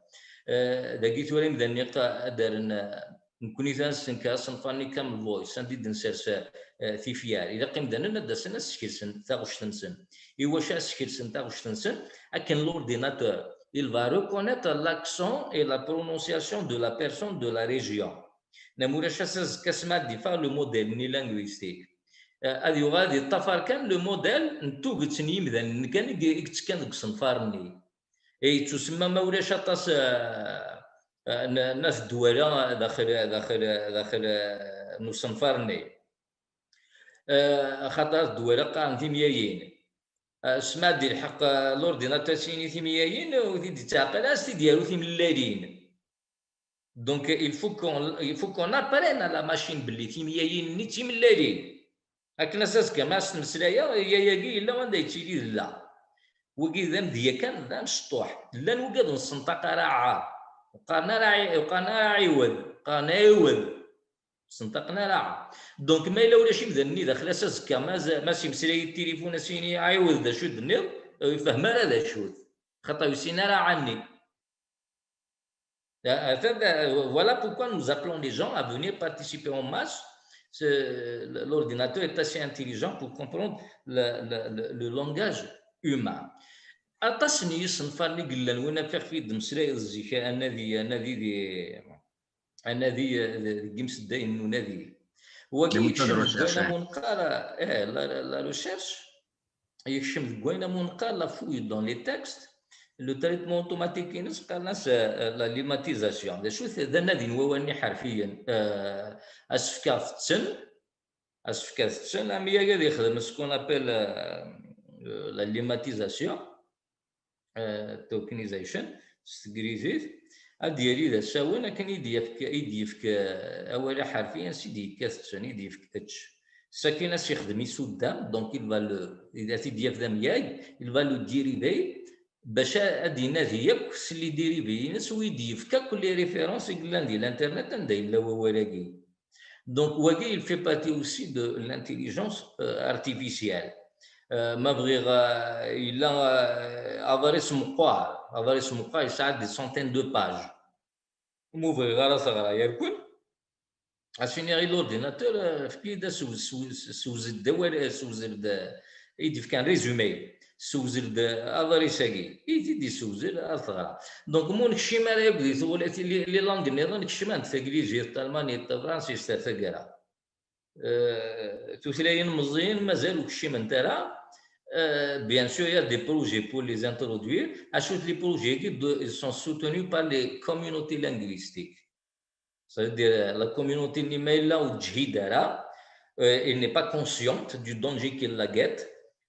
Euh, dagi tura imdanen ad d-rren, euh, Nekkni ad nessenker asenfar-nni Camel Voice, anda i d-nsers, eh, tifyar. Ilaq imdanen ad d-asen ad skersen taɣect-nsen. I wacu ad skersen taɣect-nsen? Akken l'ordinateur, il va reconnaître l'accent et la prononciation de la personne de la région. Neɣ ma ulac ass azekka, asmi ad d-iffeɣ le modèle-nni linguistique, eh, ad yuɣal ad yeṭṭafar kan le modèle n tuget n yimdanen kan i i yettekkan deg usenfar-nni. Eh, yettusemma ma ulac aṭas, eh, eh, n, n at Dwala daxel, daxel, daxel, eh, n usenfar-nni. Eh, axaṭer at Dwala qqaren timyayin. Eh, asmi ad d-ilḥeq, eh, l'ordinateur s yini timyayin, ur t-id-yettɛeqqil ara, ad s-t-id-yaru timellalin. Donc, il faut qu'on, il faut qu'on apprenne à la machine belli timyayin-nni d timellalin. Akken ass azekka ma as-tmeslayeɣ, yaya-agi yella anda yettili d la. Wagi d amedya kan, d amecṭuḥ. Llan wigad ur nessenṭaq ara ɛa. Ur qqaren ara ɛi-, ur qqaren ara ɛiwed, qqaren ɛiwed. Ur ssenṭaqen ara ɛa. Donc, ma yella ulac imdanen-nni daxel ass azekka, ma z-, ma s-imeslay i tilifun, as-yini ɛiwed d acu d-tenniḍ, ur yefhem ara d acu-t. Xaṭer ur yessin ara ɛa-nni. Euh, euh, voilà pourquoi nous appelons les gens à venir participer en masse. Ce, l'ordinateur est assez intelligent pour comprendre le, le, le, le langage humain. Aṭas n yisenfaren i yellan, win ɣef i d-mmeslayeɣ zik, anadi, anadi di, anadi, eh, deg imseddayen n unadi. Wagi yekcem deg wayen am neqqar, eh, la, la, la recherche. Yekcem deg wayen am neqqar la fouille dans les textes, le traitement automatique-ines qqaren-as, euh, la lemmatisation. D acu-t? D anadi n wawalen iḥerfiyen, euh, asefk ad tetten, asefk ad tetten, am yagi ad yexdem ce qu'on appelle, euh, euh, la lemmatisation, euh, tokenization, s teglizit, ad d-yali d asawen akken i d-yefk, i d-yefk, euh, awal aḥerfi, ansi d-yekka tetten, i d-yefk ečč. Sakin ad s-yexdem isuddam, donc il va le, ad t-id-yaf d amyag, il va le dériver, bac a-, ad d-inadi akk s les dérivés-ines, u i d-yefk akk les références i yellan di l'internet anda yella wawal-agi. Donc, wagi, il fait partie aussi de l'intelligence, euh, artificielle. Euh, ma bɣiɣ, euh, yella, euh, aḍris meqqar, aḍris meqqar yesɛa des centaines de pages. Ma ur bɣiɣ ara teɣra yerkun, as-iniɣ i l'ordinateur, euh, efk-iyi-d asewz-, sewz-, sewzel-d awal, euh, sewzel-d, euh, i d-yefkan résumé. Tessewzel-d aḍris-agi, i t-id-yessewzel ar teɣra. Donc, ma ur nekcim ara akk di tɣulat, les langues nniḍen kecmant, taglizit, talmanit, tafransist, ar taggara. Euh, tutlayin meẓẓiyin mazal ur kciment ara. Euh, bien sûr, il y a des projets pour les introduire. Acu-t les projets-agi, ils sont soutenus par les communautés linguistiques. C'est-à-dire, la communauté-nni ma yella ur teǧhid ara, euh, elle n'est pas consciente du danger qui la guette,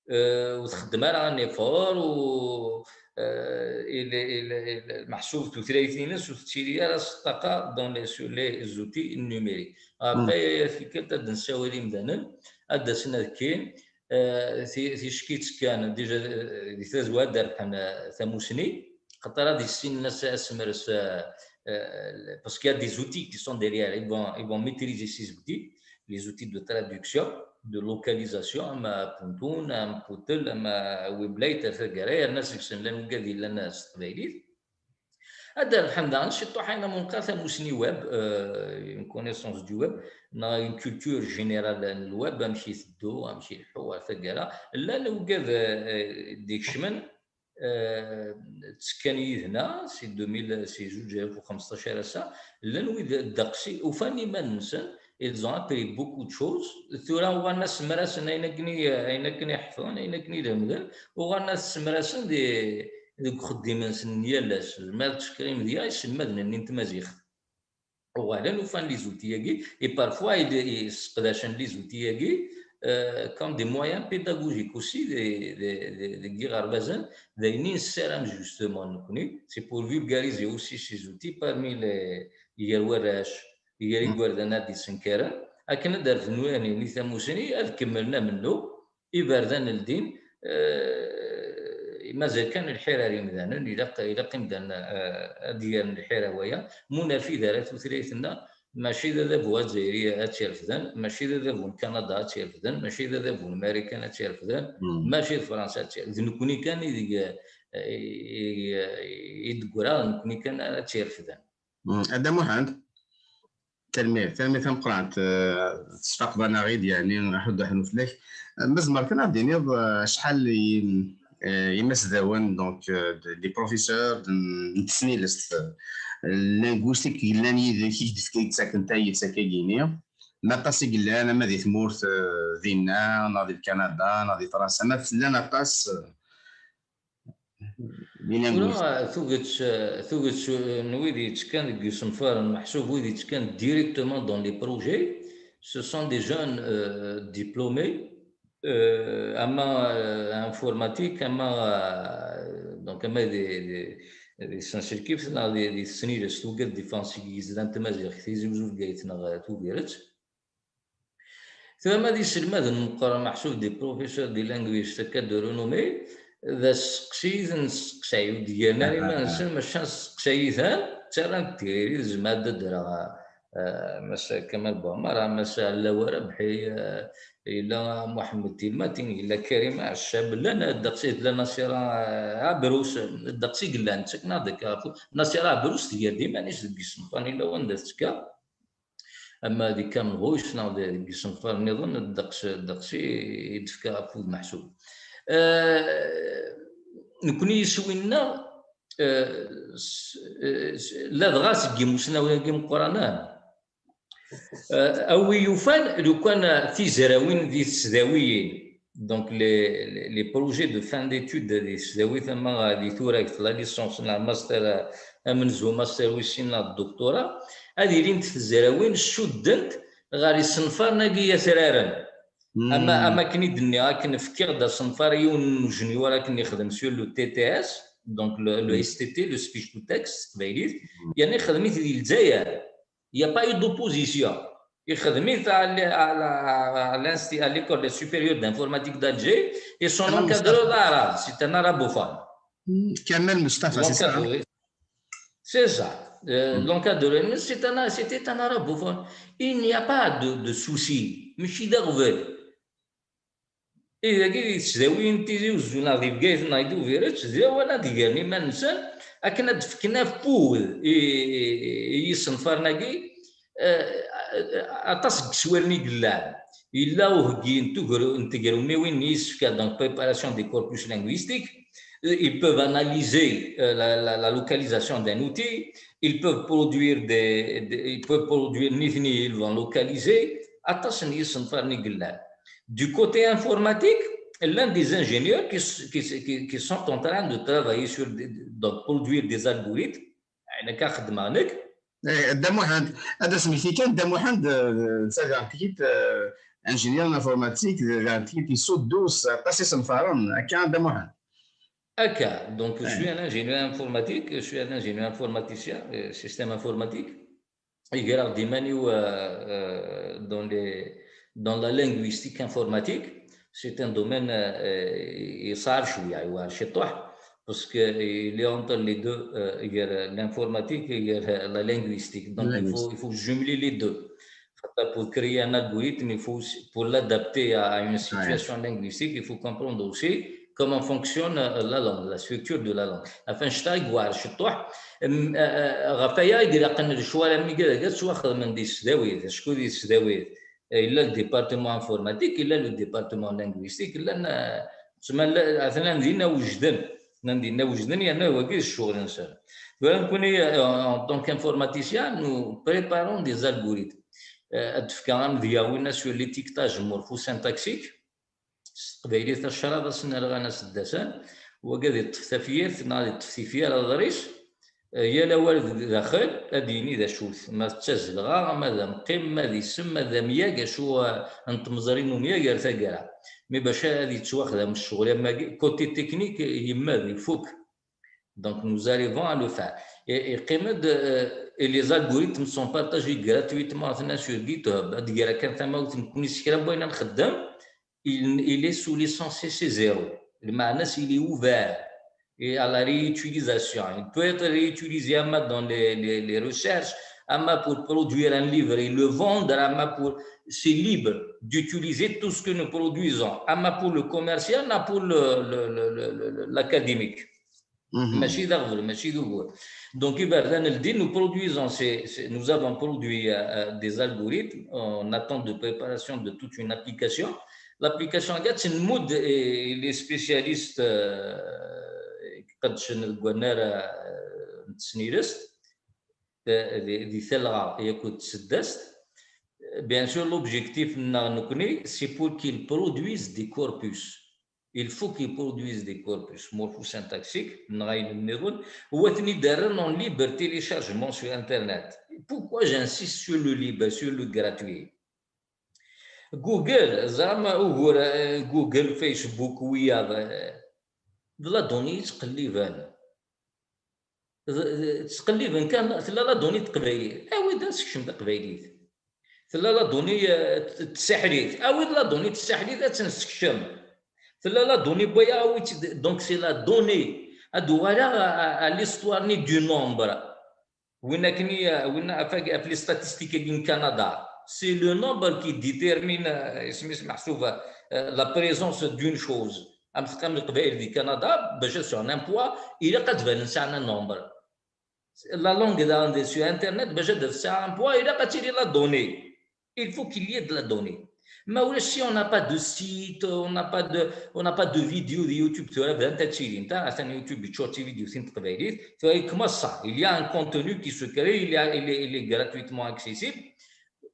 euh, ur txeddem ara un effort, u, euh, il, il, il, meḥsub tutlayt-ines ur tettili ara s ṭṭaqa dans les, sur les outils numériques. Après, tikkelt ad d-nessawal imdanen, ad d-asen ad kkin, euh, ti-, ticki ttekkan, déjà, euh, di tazwara ad d-rebḥen, euh, tamusni, xaṭer ad issinen as-, asemres, euh, euh, parce qu'il y a des outils qui sont derrière, ils vont, ils vont maîtriser ces outils, les outils de traduction, de localisation, am Puntun, am Putel, am Weblate, ar taggara, yerna seg-sen llan wigad yellan s teqbaylit. Ad d-rebḥen daɣen ciṭuḥ ayen am neqqar tamusni web, euh, une connaissance du web, neɣ une culture générale n lweb, amek iteddu, amek ileḥḥu ar taggara. Llan wigad, euh, d-ikecmen, euh, ttekkan yid-neɣ si deux mille, si zuǧ alaf u xemseṭṭac ar ass-a, llan wid ddeqs i ufan iman-nsen, ils ont appris beaucoup de choses. Tura uɣalen asemrasen ayen akken i, ayen akken i ḥefḍen, ayen akken i lemden, uɣalen ad semrasen di, deg uxeddim-nsen n yal ass. Zemreɣ ad tcekkrim deg-i iselmaden-nni n tmaziɣt. Uɣalen ufan les outils-agi, et parfois, i, i sseqdacen les outils-agi, euh, comme des moyens pédagogiques aussi, de, de, de, deg yiɣerbazen, d ayen i nessaram justement nekni, c'est pour vulgariser aussi ces outils parmi les, gar warrac, gar igerdan ad d-isenkaren, akken ad d-rfden wayen-nni tamusni, ad kemmlen amennuɣ, iberdan ldin, eh, mazal kan lḥir ar imdanen, ilaq, ilaq imdanen, eh, ad d-gren lḥir ar waya. Ma ur nerfid ara tutlayt-nneɣ, mačči d adabu azzayri ad tt-irefden, mačči d adabu n Kanada ad tt-irefden, mačči d adabu n Marikan ad tt-irefden, mačči d Fransa ad tt-irefden. D nekni kan i deg, eh, i, i, i d-ggra, d nekni kan ara tt-irefden. Mm, a Dda Muḥend, tanemmirt, tanemmirt tameqqrant, eh, tesfaqeḍ-aneɣ-id, yeɛni, aḥuddu aḥnu fell-ak. Eh, ma tzemreḍ kan ad d-tiniḍ, eh, acḥal n, eh, imasdawen, donc, eh, d-, des professeurs de, n tesnilest, eh, linguistique yellan yid-k, i k-d-, i k-d-ttaken tayet akkagi-nni, ma aṭas i yellan, ama di tmurt, eh, dinna, neɣ di Kanada, neɣ di Fransa, ma llan aṭas, eh, Tura, tuget, tuget n wid yettekkan deg yisenfaren, meḥsub wid yettekkan directement dans les projets, ce sont des jeunes, euh, diplômés, euh, ama, euh, informatique, ama, euh, donc, ama di, di, di tsenselkift, neɣ di, di tesnilest, wigad d-iffɣen seg yizla n tmaziɣt, Tizi Uzzu, Bgayet neɣ Tubiret. Tura ma d iselmaden meqqren, meḥsub des professeurs, des linguistes, akka de renommée, d asteqsi i ten-nesteqsay, ur d-gren ara iman-nsen, maca nesteqsay-iten, ttarran-d tiririt, zemreɣ ad d-ddreɣ, eh, Massa Kamal Buɛmara, Massa Ɛellawa Rabḥi, eh, yella Muḥemmed Tilmatin, yella Karim Ɛeccab, llan ddeqs, yella Nasira, eh, Ɛebrus, ddeqs i yellan, ttaken-aɣ-d akka ɣef Nasira Ɛebrus, tger-d iman-is deg yisenfaren, yella wanda tettka. Ama di Kamenhuc neɣ di, deg yisenfaren nniḍen, ddeqs, ddeqs i, i d-tefka afud meḥsub. Eh, nekni iswi-nneɣ, eh, s-, eh, s-, ladɣa seg yimusnawen-agi meqqranen. Eh, a wi yufan, lukan tizrawin di tesdawiyin, donc les, les, les projets de fin d'études di tesdawit, ama di turagt, la licence, neɣ master, eh, amenzu, master wis sin, neɣ doctorat, ad ilint tezrawin cuddent ɣer yisenfaren-agi atraren. Ama, am akken i d-nniɣ, akken fkiɣ-d asenfar i yiwen n ujenyur akken yexdem sur le T T S, donc le, le S T T, le speech to text, s teqbaylit, yerna ixdem-it di Lezzayer. Il n'y a pas eu d'opposition. Ixdem-it à l-, à la, à l'insti-, à l'école supérieure d'informatique d'Alger, et son encadreur d aɛrab, c'est un arabophone. Kamal Mustafa, c'est ça, hein? C'est ça. Euh, l'encadreur, c'est un, c'était un arabophone. Il n'y a pas de, de souci. Mačči d aɣbel. I dagi di tesdawiyin n Tizi Uzzu neɣ di Bgayet neɣ di Tubiret, d lawan ad gren iman-nsen akken ad d-fken afud i, i, i yisenfaren-agi, euh, aṭas n yeswiren i yellan. Yella uheggi n tegru-, n tegrummiwin n yisefka, donc préparation des corpus linguistiques. Euh, ils peuvent analyser, euh, la, la, la localisation d'un outil. Ils peuvent produire des, des, ils peuvent produire nitni, ils vont localiser. Aṭas n yisenfaren i yellan. Du côté informatique, l'un des ingénieurs qui, s- qui, s- qui, qui sont en train de travailler sur des- donc produire des algorithmes. Nekk xeddmeɣ nekk. Eh, Dda Muḥend, ad as-mmekti kan, Dda Muḥend, eh, d tagartit, eh, ingénieur en informatique, d tagartit yessuddu s aṭas isenfaren, akka Dda Muḥend. Akka, donc je suis un ingénieur informatique, je suis un ingénieur informaticien, euh, système informatique. Iger-aɣ-d iman-iw, euh, euh, dans les, dans la linguistique informatique. C'est un domaine, euh, يصعب شوية, يوعر شطوح, parce que il est entre les deux, euh, l'informatique et la linguistique. Donc il faut, il faut jumeler les deux. Pour créer un algorithme, il faut aussi, pour l'adapter à, à une situation linguistique, il faut comprendre aussi comment fonctionne, euh, la langue, la structure de la langue. Enfin, je t'ai dit, je suis toi. Ɣef waya i ilaqen lecɣal am igerrez ttwaxedmen di tesdawit, acku di tesdawit, eh, yella le département informatique, yella le département linguistique, llan, eh, ttman la-, atnan dinna wejden. Atnan dinna wejden, yerna wagi d ccɣel-nsen. Tura nekkni, eh, en tant qu'informaticien, nous préparons des algorithmes. Eh, ad d-fkeɣ amedya winna sur l'étiquetage morphosyntaxique. S teqbaylit acraḍ asen rɣan aseddasan, wagi ad iṭṭef tafyirt neɣ ad iṭṭef tifyar aḍris, eh, yal awal d daxel ad yini d acu-t, ma d tazelɣa, ma d amqim, ma d isem, ma d amyag, acu, eh, n tmeẓri n umyag ar taggara. Mi bac ad yettwaxdam ccɣel am wagi, côté technique, yemmed, ifuk. Donc, nous arrivons à le faire. Et, et, euh, et les algorithmes sont partagés gratuitement sur GitHub. Ad d-greɣ kan tamawt nekkni s kra n wayen ad nxeddem, il, il est sous licence C C zéro. Lmeɛna-s, il est ouvert et à la réutilisation. Il peut être réutilisé ama dans les, les, les recherches, ama pour produire un livre et le vendre, ama pour, c'est libre d'utiliser tout ce que nous produisons, ama pour le commercial, ama pour le, le, le, le, le, l'académique. Mačči d aɣbel, mačči d ugur. Donc, iberdan ldin, nous produisons, c'est, c'est, nous avons produit, euh, euh, des algorithmes en attente de préparation de toute une application. L'application, regarde, c'est une mode et les spécialistes, euh, iqeddcen deg wannar, euh, n tesnilest, euh, di, di talɣa yakk d tseddast. Bien sûr, l'objectif, c'est pour qu'ils produisent des corpus. Il faut qu'ils produisent des corpus morphosyntaxiques, neɣ ayen nniḍen, u ad ten-id-rren en libre téléchargement sur Internet. Pourquoi j'insiste sur le libre, sur le gratuit ? Google, ẓram ugur, eh, Google, Facebook, wiyaḍ, eh, d la donnée i ttqelliben. D-, d-, ttqelliben kan, tella la donnée n teqbaylit. Awi-d ad nsekcem taqbaylit. Tella la donnée, eh, t-, tsaḥlit. Awi-d la donnée n tsaḥlit ad tt-nessekcem. Tella la donnée n waya, awi-tt-id. Donc, c'est la donnée. Ad uɣaleɣ à, à, à l'histoire-nni du nombre. Win akken i, eh, win af, af les statistiques-agi n Canada. C'est le nombre qui détermine, eh, isem-is meḥsub, eh, la présence d'une chose. Am teqqim Leqbayel di Canada, bac ad sɛun un poids, ilaq ad banen sɛan un nombre. La langue daɣen sur Internet, bac ad tesɛu un poids, ilaq ad tili la donnée. Il faut qu'il y ait de la donnée. Ma ulac, si on n'a pas de site, on n'a pas de, on n'a pas de vidéo de YouTube, tura bdant ad tilint, atan YouTube yeččur d tividyutin n teqbaylit, tura commence ça. Il y a un contenu qui se crée, il y a, il est, il est gratuitement accessible.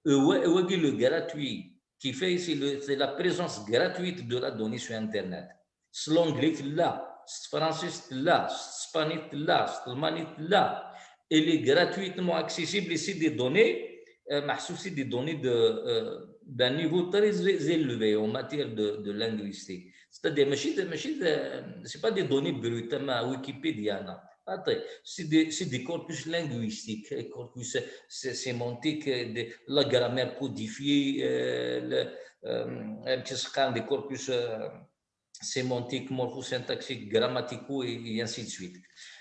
Euh, wa-, wagi le gratuit, qui fait, c'est le, c'est la présence gratuite de la donnée sur Internet. S l'anglais tella, s tefransist tella, s tespanit tella, s telmanit tella. Elle est gratuitement accessible et c'est des données, euh, meḥsub, c'est des données de, euh, d'un niveau très é-, élevé en matière de, de linguistique. C'est-à-dire, mačči d, mačči d, c'est pas des données brutes, am Wikipedia, non. Attends, c'est des, c'est des corpus linguistiques, corpus sé-, sémantiques, euh, de la grammaire codifiée, euh, le, euh, des corpus, euh, sémantiques, morphosyntaxiques, grammaticaux et, et ainsi de suite.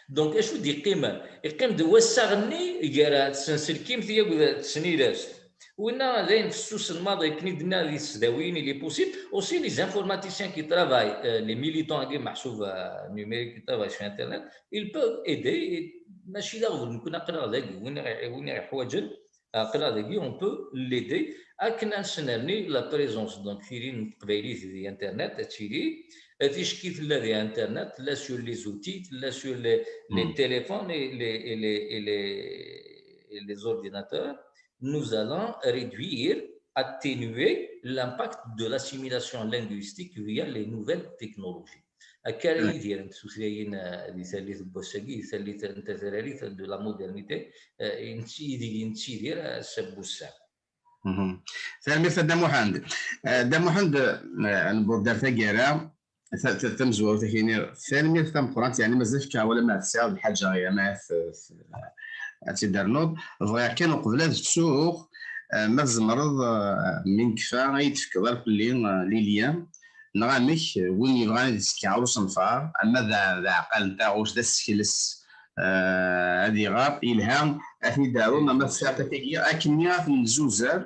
Donc, acu d-yeqqimen? Yeqqim-d wassaɣ-nni gar tsenselkimt akked tesnilest. Winna d ayen fessusen maḍi, akken i d-nniɣ di tesdawiyin, il est possible. Aussi, les informaticiens qui travaillent, euh, les militants-agi meḥsub, euh, numériques qui travaillent sur Internet, ils peuvent aider. Et mačči d aɣbel, nekkni aql-aɣ dagi, win i, win i ɣ-iḥwaǧen, Aql-aɣ dagi, on peut l'aider akken ad nesnerni la présence, donc, tili n teqbaylit di internet, ad tili, euh, ticki tella di internet, tella sur les outils, tella sur les, les téléphones et les, et les, et les, et les ordinateurs. Nous allons réduire, atténuer l'impact de l'assimilation linguistique via les nouvelles technologies. Akka ara yidirent tutlayin, eh, di tallit n wass-agi, di tallit n tatrarit, de la modernité, eh, i netti-, ideg i nettidir, eh, ass-a n wussan. Tanemmirt a Dda Muḥend. Eh, Dda Muḥend, eh, newweḍ-d ar taggara, ta-, ta-, tamezwarut akini, tanemmirt tameqqrant, yeɛni mazal fkiɣ wala ma tesɛiḍ lḥaǧa ɣer ma t-, t-, ad tt-id-ternuḍ. Bɣiɣ kan uqbel ad ttuɣ, eh, ma tzemreḍ, eh, mi nekfa, ad yi-d-tefkeḍ ar fell-i, eh, les liens, neɣ amek, eh, win yebɣan ad itekki ɣer usenfar, ama d a-, d aɛqal n taɣect, d asekles, eh, ad iɣer, yelha, ad t-id-arun, ama tesɛiḍ tagi, akkenni ad ten-nzuzer,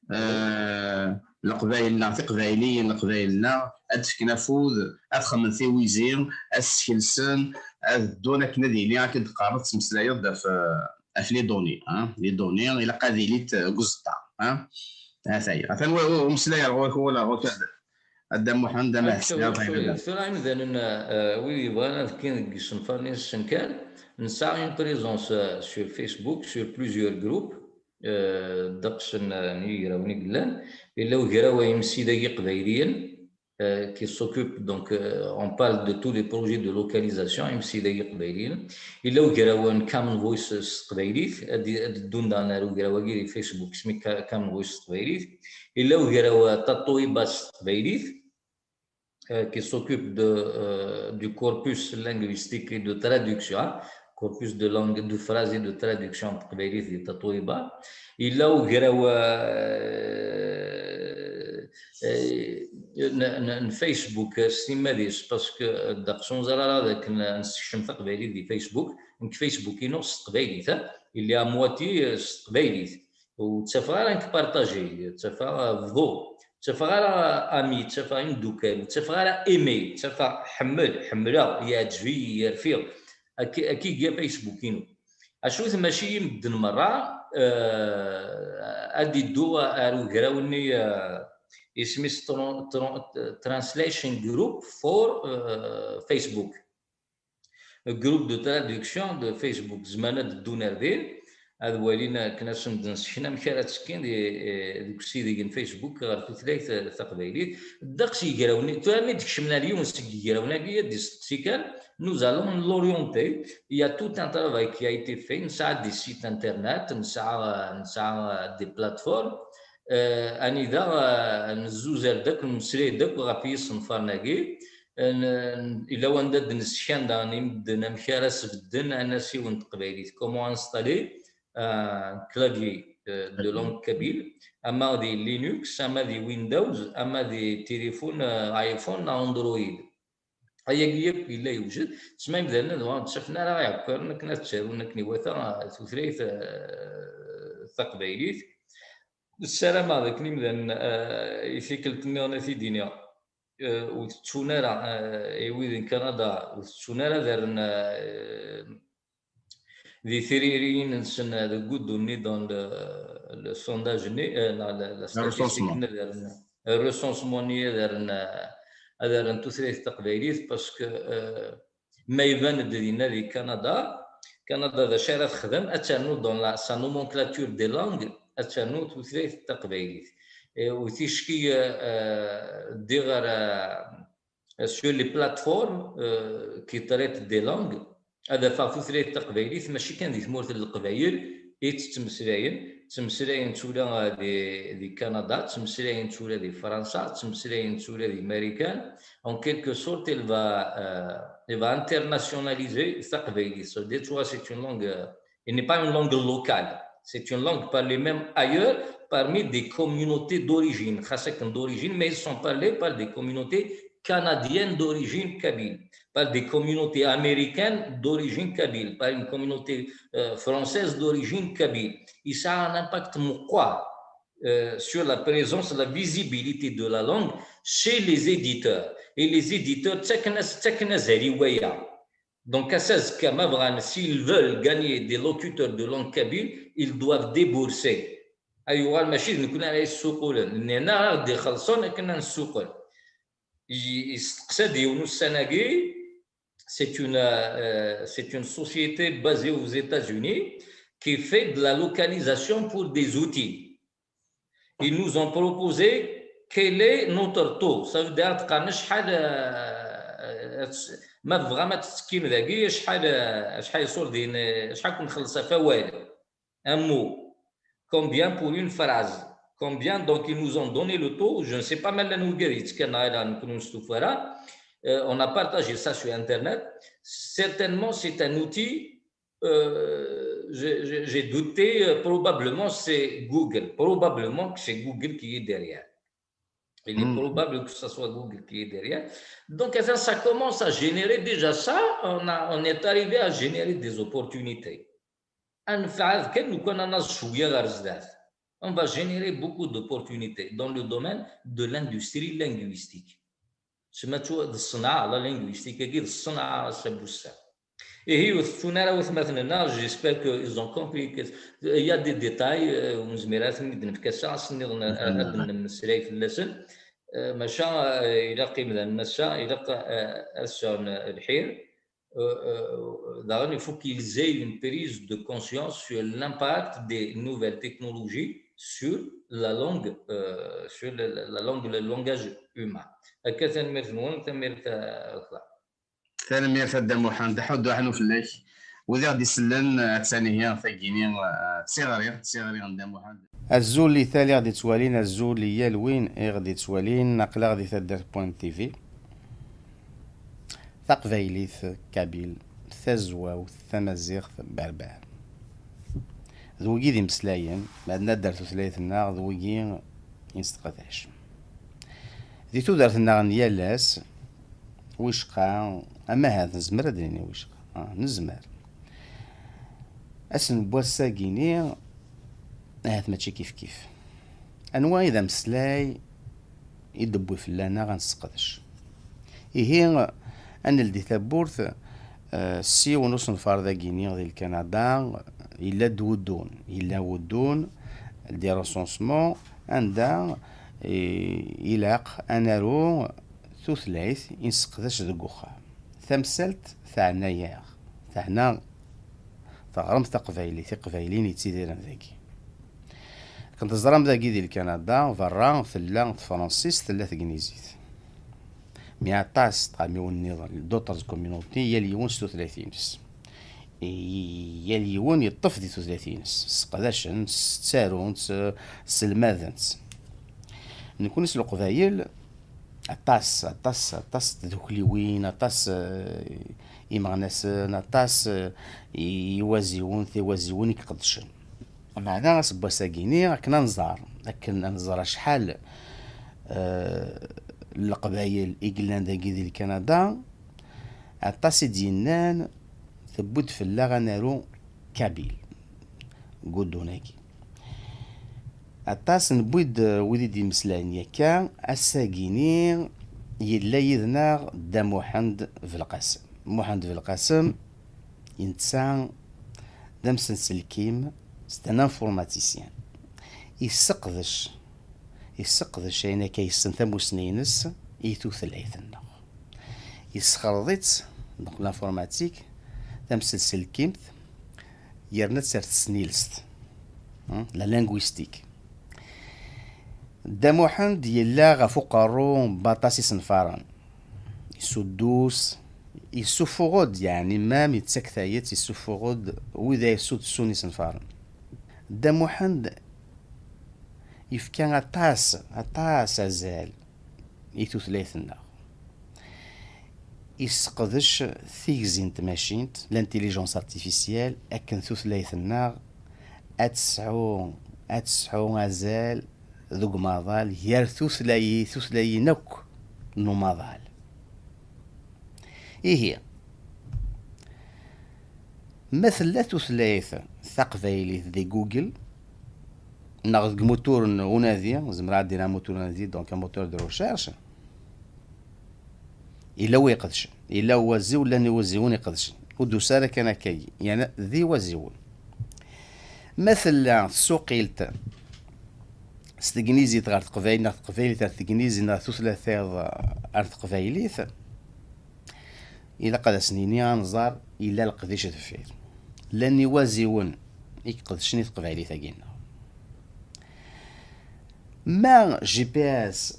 eh, Leqbayel-nneɣ, Tiqbayliyin, Leqbayel-nneɣ, ad d-fken afud, ad xedmen tiwizi, ad skelsen, ad ddun akken ad yili, akken d-teqqareḍ, tettmeslayeḍ-d ɣef, eh, ɣef les données, hein, les données, ilaq ad ilint, eh, deg uẓeṭṭa, hein. Atan, atan wa-, wa-, umeslay ar ɣur-k, wala ɣur-k, a Dda Muḥend, ama tesɛiḍ. Tura imdanen, eh, wid yebɣan ad kkin deg yisenfaren-nsen kan, nesɛa une présence, eh, sur Facebook, sur plusieurs groupes, eh, ddeqs n, n yigrawen i yellan. Yella ugraw imsidag iqbayliyen, eh, qui s'occupe, donc, eh, on parle de tous les projets de localisation, imsidag iqbayliyen. Yella ugraw n Common Voice s teqbaylit, ad d-, ad d-ddun daɣen ar ugraw-agi di Facebook, isem-is Ka-, Common Voice s teqbaylit. Yella ugraw, eh, Tatoeba s teqbaylit, eh, qui s'occupe de, eh, du corpus linguistique et de traduction, hein, corpus de langue, de phrases et de traduction en teqbaylit di Tatoeba. Yella ugraw, eh, eh, n, n, n Facebook, eh, s timmad-is, parce que, eh, ddeqs ur neẓri ara d akken nessekcem taqbaylit di Facebook. Nekk Facebook-inu s teqbaylit, eh, il est à moitié, eh, s teqbaylit. Ur ttafeɣ ara nekk partager, ttafeɣ bḍu, ttafeɣ ara ami, ttafeɣ imdukal, ttafeɣ ara aimer, ttafeɣ ḥemmel, ḥemmleɣ, yeɛǧeb-iyi, yerfiɣ. Akka, akka i iga Facebook-inu. Acu-t mačči i medden merra, eh, ad iddu ar ugraw-nni, eh, isem-is tron-, tron-, Translation Group for, eh, Facebook. Groupe de traduction de Facebook, zemren ad ddun ar din, ad walin akken ad sen-d-nsekna amek ara ttekkin di, eh, deg usideg n Facebook ɣer tutlayt, eh, taqbaylit. Ddeqs yigrawen, tura mi d-kecmen ar yiwen seg yigrawen-agi, ad d-isteqsi kan, nous allons l'orienter. Il y a tout un travail qui a été fait, nesɛa des sites internet, nesɛa, nesɛa des plateformes, eh, anida, eh, nezzuzer-d akk, nemmeslay-d akk ɣef yisenfaren-agi. N-, n-, yella wanda d-neskan daɣen i medden amek ara sbedden anasiw n teqbaylit, comment installer, euh, un clavier, euh, de langue kabyle, ama di Linux, ama di Windows, ama di téléphone, euh, iPhone neɣ Android. Ayagi yakk yella yewjed, tesma imdanen ad uɣalen ttafen ara iɛekkaren akken ad ttarun akken iwata, euh, tutlayt, euh, taqbaylit. Ssarameɣ d akken imdanen, euh, i tikkelt nniḍen ad t-id-iniɣ, eh, ur tettun ara, eh, i wid n Kanada, ur tettun ara ad rren, eh, di tririyin-nsen, eh, deg uddu-nni dans le, le sondage-nni, eh, neɣ la, la statistique-nni ad rren, recensement-nni ad rren, eh, ad rren tutlayt taqbaylit, parce que, eh, ma iban-d dinna di Kanada, Kanada d acu ara texdem? Ad ternu dans la, sa nomenclature des langues, ad ternu tutlayt taqbaylit. Eh, u ticki, eh, ddiɣ ɣer, eh, sur les plateformes, eh, qui traitent des langues, ad afeɣ tutlayt taqbaylit, mačči kan di tmurt n Leqbayel i tt-ttmeslayen, ttmeslayen tura di, di Kanada, ttmeslayen tura di Fransa, ttmeslayen tura di Marikan. En quelque sorte, elle va, euh, elle va internationaliser taqbaylit. So, de toi, c'est une langue, euh, elle n'est pas une langue locale. C'est une langue parlée même ailleurs, parmi des communautés d'origine. Xas akken d'origine, mais ils sont parlés par des communautés canadiennes d'origine kabyle, par des communautés américaines d'origine kabyle, par une communauté, euh, française d'origine kabyle. Yesɛa un impact meqqar, euh, sur la présence, la visibilité de la langue chez les éditeurs. Et les éditeurs, ttaken-as, ttaken azal i waya. Donc, ass-a azekka, ma bɣan, s'ils veulent gagner des locuteurs de langue kabyle, ils doivent débourser. Ayɣer mačči d nekkni ara yessuqqulen, nnan-aɣ ad ixellṣen akken ad nessuqqel. Yesteqsa-d yiwen ussan-agi, c'est une, euh, c'est une société basée aux États-Unis qui fait de la localisation pour des outils. Ils nous ont proposé quel est notre taux. Ça veut dire, qqaren acḥal, euh, ma tebɣam ad tettekkim dagi, acḥal, euh, acḥal iṣurdiyen, euh, acḥal kun-nxelleṣ ɣef wawal. Un mot. Combien pour une phrase. Combien, donc ils nous ont donné le taux. Je ne sais pas ma llan wigad yettekkan neɣ ala, nekkni ur nestufa ara. Euh, on a partagé ça sur Internet. Certainement, c'est un outil euh, j'ai douté, euh, probablement c'est Google. Probablement que c'est Google qui est derrière. Il est hmm. probable que ce soit Google qui est derrière. Donc, ça, ça commence à générer déjà ça. On, a, on est arrivé à générer des opportunités. On va générer beaucoup d'opportunités dans le domaine de l'industrie linguistique. Tsemma d ṣṣenɛa, la linguistique-agi d ṣṣenɛa, a Sabussa. Ihi ur tettun ara watmaten-nneɣ, j'espère qu'ils ont compris que il y a des détails, euh, ur nezmir ara ad ten-id-nefk ass-a, ass-nniḍen ad d-nemmeslay fell-asen. Euh, maca, euh, ilaq imdanen ass-a, ilaq, euh, ad sɛun lḥir. Euh, euh, daɣen, il faut qu'ils aient une prise de conscience sur l'impact des nouvelles technologies sur la langue, euh, sur la, la langue, le langage humain. Akka, tanemmirt-nwen, tanemmirt, euh, tanemmirt a Dda Muḥend, ḥuddu aḥnu fell-ak. Wid i ɣ-d-isellen, attan ihi tagini, d tiɣri, d tiɣri n Dda Muḥend. Azul i tal i ɣ-d-ittwalin, azul i yal win i ɣ-d-ittwalin, aql-aɣ di taddart point T V. Taqbaylit, kabyle, tazwawt, tamaziɣt, berber. D wigi d imeslayen, ma d nadder tutlayt-nneɣ, d wigi i nesteqdac. Di tudert-nneɣ n yal ass, wicqa, ama ahat nezmer ad d-nini wicqa, ah, nezmer. Ass n wass-agi-ni, ahat mačči kifkif. Anwa i d ameslay i d-tewwi fell-aneɣ ad nesseqdec? Ihi, ad neldi tawwurt, eh, s yiwen usenfar dagi-ni di Lkanada, yella-d wuddun, yella wuddun, des recensements, anda i, ilaq ad naru tutlayt i nesseqdac deg uxxam. Tamsalt teɛna-yaɣ, teɛna teɣremt taqbaylit, iqbayliyen yettidiren dagi. Akken teẓram dagi di Lkanada, berra tella tefransist, tella tegnizit. Mi aṭas tɣamiwin nniḍen, d'autres communautés, yal yiwen s tutlayt-ines. I-, yal yiwen yeṭṭef di tutlayt-ines, sseqdacen-tt, ttarun-tt, sselmaden-tt. Nekkni s Leqbayel, aṭas, aṭas, aṭas n tdukliwin, aṭas, eh, imeɣnasen, aṭas, eh, iwaziwen, tiwaziwin i iqeddcen. Meɛna aseggas-agi-ni, akken ad nẓer, akken ad nẓer acḥal, eh, n Leqbayel i yellan dagi di Lkanada, aṭas i d-yennan, tewwi-d fell-aɣ ad naru kabyle deg uddun-agi. Aṭas newwi-d, eh, wid i d-imeslayen yakka, ass-agi-ni yella yid-neɣ Dda Muḥend Belqasem. Muḥend Belqasem, netta d amsenselkim, c'est un informaticien. Yesseqdec, yesseqdec ayen akka yessen tamussni-ines i tutlayt-nneɣ. Yessexleḍ-itt, donc l'informatique, tamsenselkimt, yerna-tt ar tesnilest, hein, la linguistique. Dda Muḥend yella ɣef uqerru n waṭas isenfaren. Yessuddus, yessuffuɣ-d, yeɛni, même yettak tayet, yessuffuɣ-d wid ay yessudsun isenfaren. Dda Muḥend yefka aṭas, aṭas azal i tutlayt-nneɣ. Yesseqdec tigzi n tmacint, l'intelligence artificielle, akken tutlayt-nneɣ ad tesɛu, ad tesɛu azal deg umaḍal gar tutlayi-, tutlayin akk n umaḍal. Ihi, ma tella tutlayt taqbaylit di Google, neɣ deg moteur n unadi, zemreɣ ad d-iniɣ moteur n unadi, donc un moteur de recherche, Yella wi iqedcen, yella uwaziw, llan iwaziwen iqedcen. Ur d-tusa ara kan akkagi, yani d iwaziwen. Ma tella tsuqilt s tegnizit ɣer teqbaylit, neɣ teqbaylit ar tegnizit, neɣ tutlateḍ ar teqbaylit, ilaq ad as-nini anẓar yella leqdic deffir. Llan iwaziwen i iqedcen i teqbaylit-agi-nneɣ. Ma G P S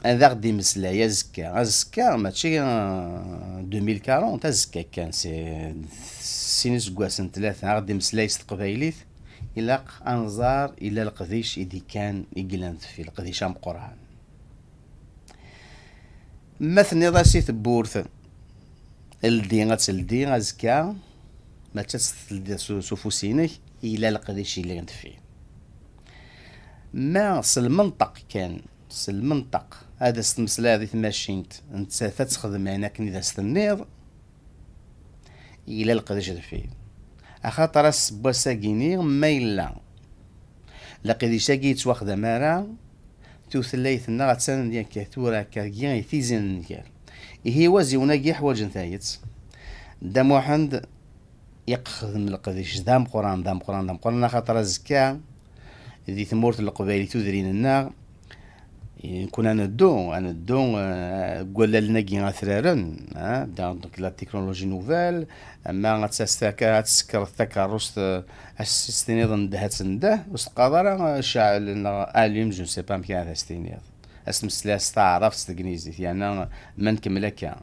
ad aɣ-d-imeslay azekka, azekka mačči, euh, deux mille quarante, azekka kan, si, sin iseggasen, tlata, ad aɣ-d-imeslay s teqbaylit, ilaq anẓar illa leqdic i d-ikkan, i yellan deffir, leqdic ameqqran. Ma tenniḍ-as i tewwurt, ldi, ad teldi azekka, mačči ad teldiḍ s, s ufus-inek, yella leqdic yellan deffir. Ma s lmenṭeq kan, s lmenṭeq, ad as-tmeslayeḍ i tmacint, nettat ad texdem ayen akken i d as-tenniḍ, yella leqdic deffir. Axaṭer ass n wass-agi-ni, ma yella leqdic-agi yettwaxdam ara, tutlayt-nneɣ attan akka tura, akka-agi i tizi n nnger. Ihi iwaziwen-agi ḥwaǧen tayet. Dda Muḥend iqexdem leqdic d ameqqran, d ameqqran, d ameqqran, axaṭer azekka di tmurt n Leqbayel i tudrin-nneɣ, nekkni ad neddu, ad neddu, eh, deg wallalen-agi atraren, eh, donc la technologie nouvelle, ama ad tas-, taka-, ad tsekreḍ takeṛṛust, eh, ad s-tiniḍ ndeh, ad tendeh, ur s-teqqareḍ ara, eh, cɛel neɣ allim, je ne sais pas amek ara as-tiniḍ. Ad s-tmeslayeḍ s taɛrabt, s tegnizit, yerna ma nkemmel akka.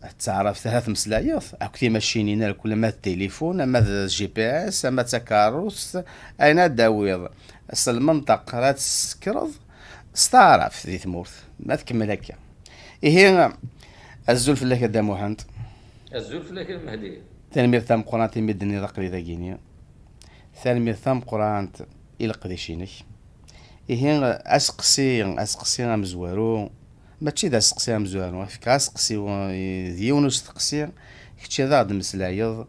Taɛrabt ara tmeslayeḍ, akk timacinin, ar kul ama d tilifun, ama d G P S, ama d takeṛṛust, ayen ad d-tawiḍ s lmenṭeq ara tt-tsekreḍ s taɛrabt di tmurt. Ma tkemmel akka. Ihi, azul fell-ak a Dda Muḥend. Azul fell-ak a Mehdi. Tanemmirt tameqqrant imi d-tenniḍ aql-i dagini. Tanemmirt tameqqrant i leqdic-inek. Ihi, aseqsi, aseqsi amezwaru, mačči d aseqsi amezwaru, fkeɣ aseqsi, eh, d yiwen usteqsi, kečč ad aɣ-d-meslayeḍ,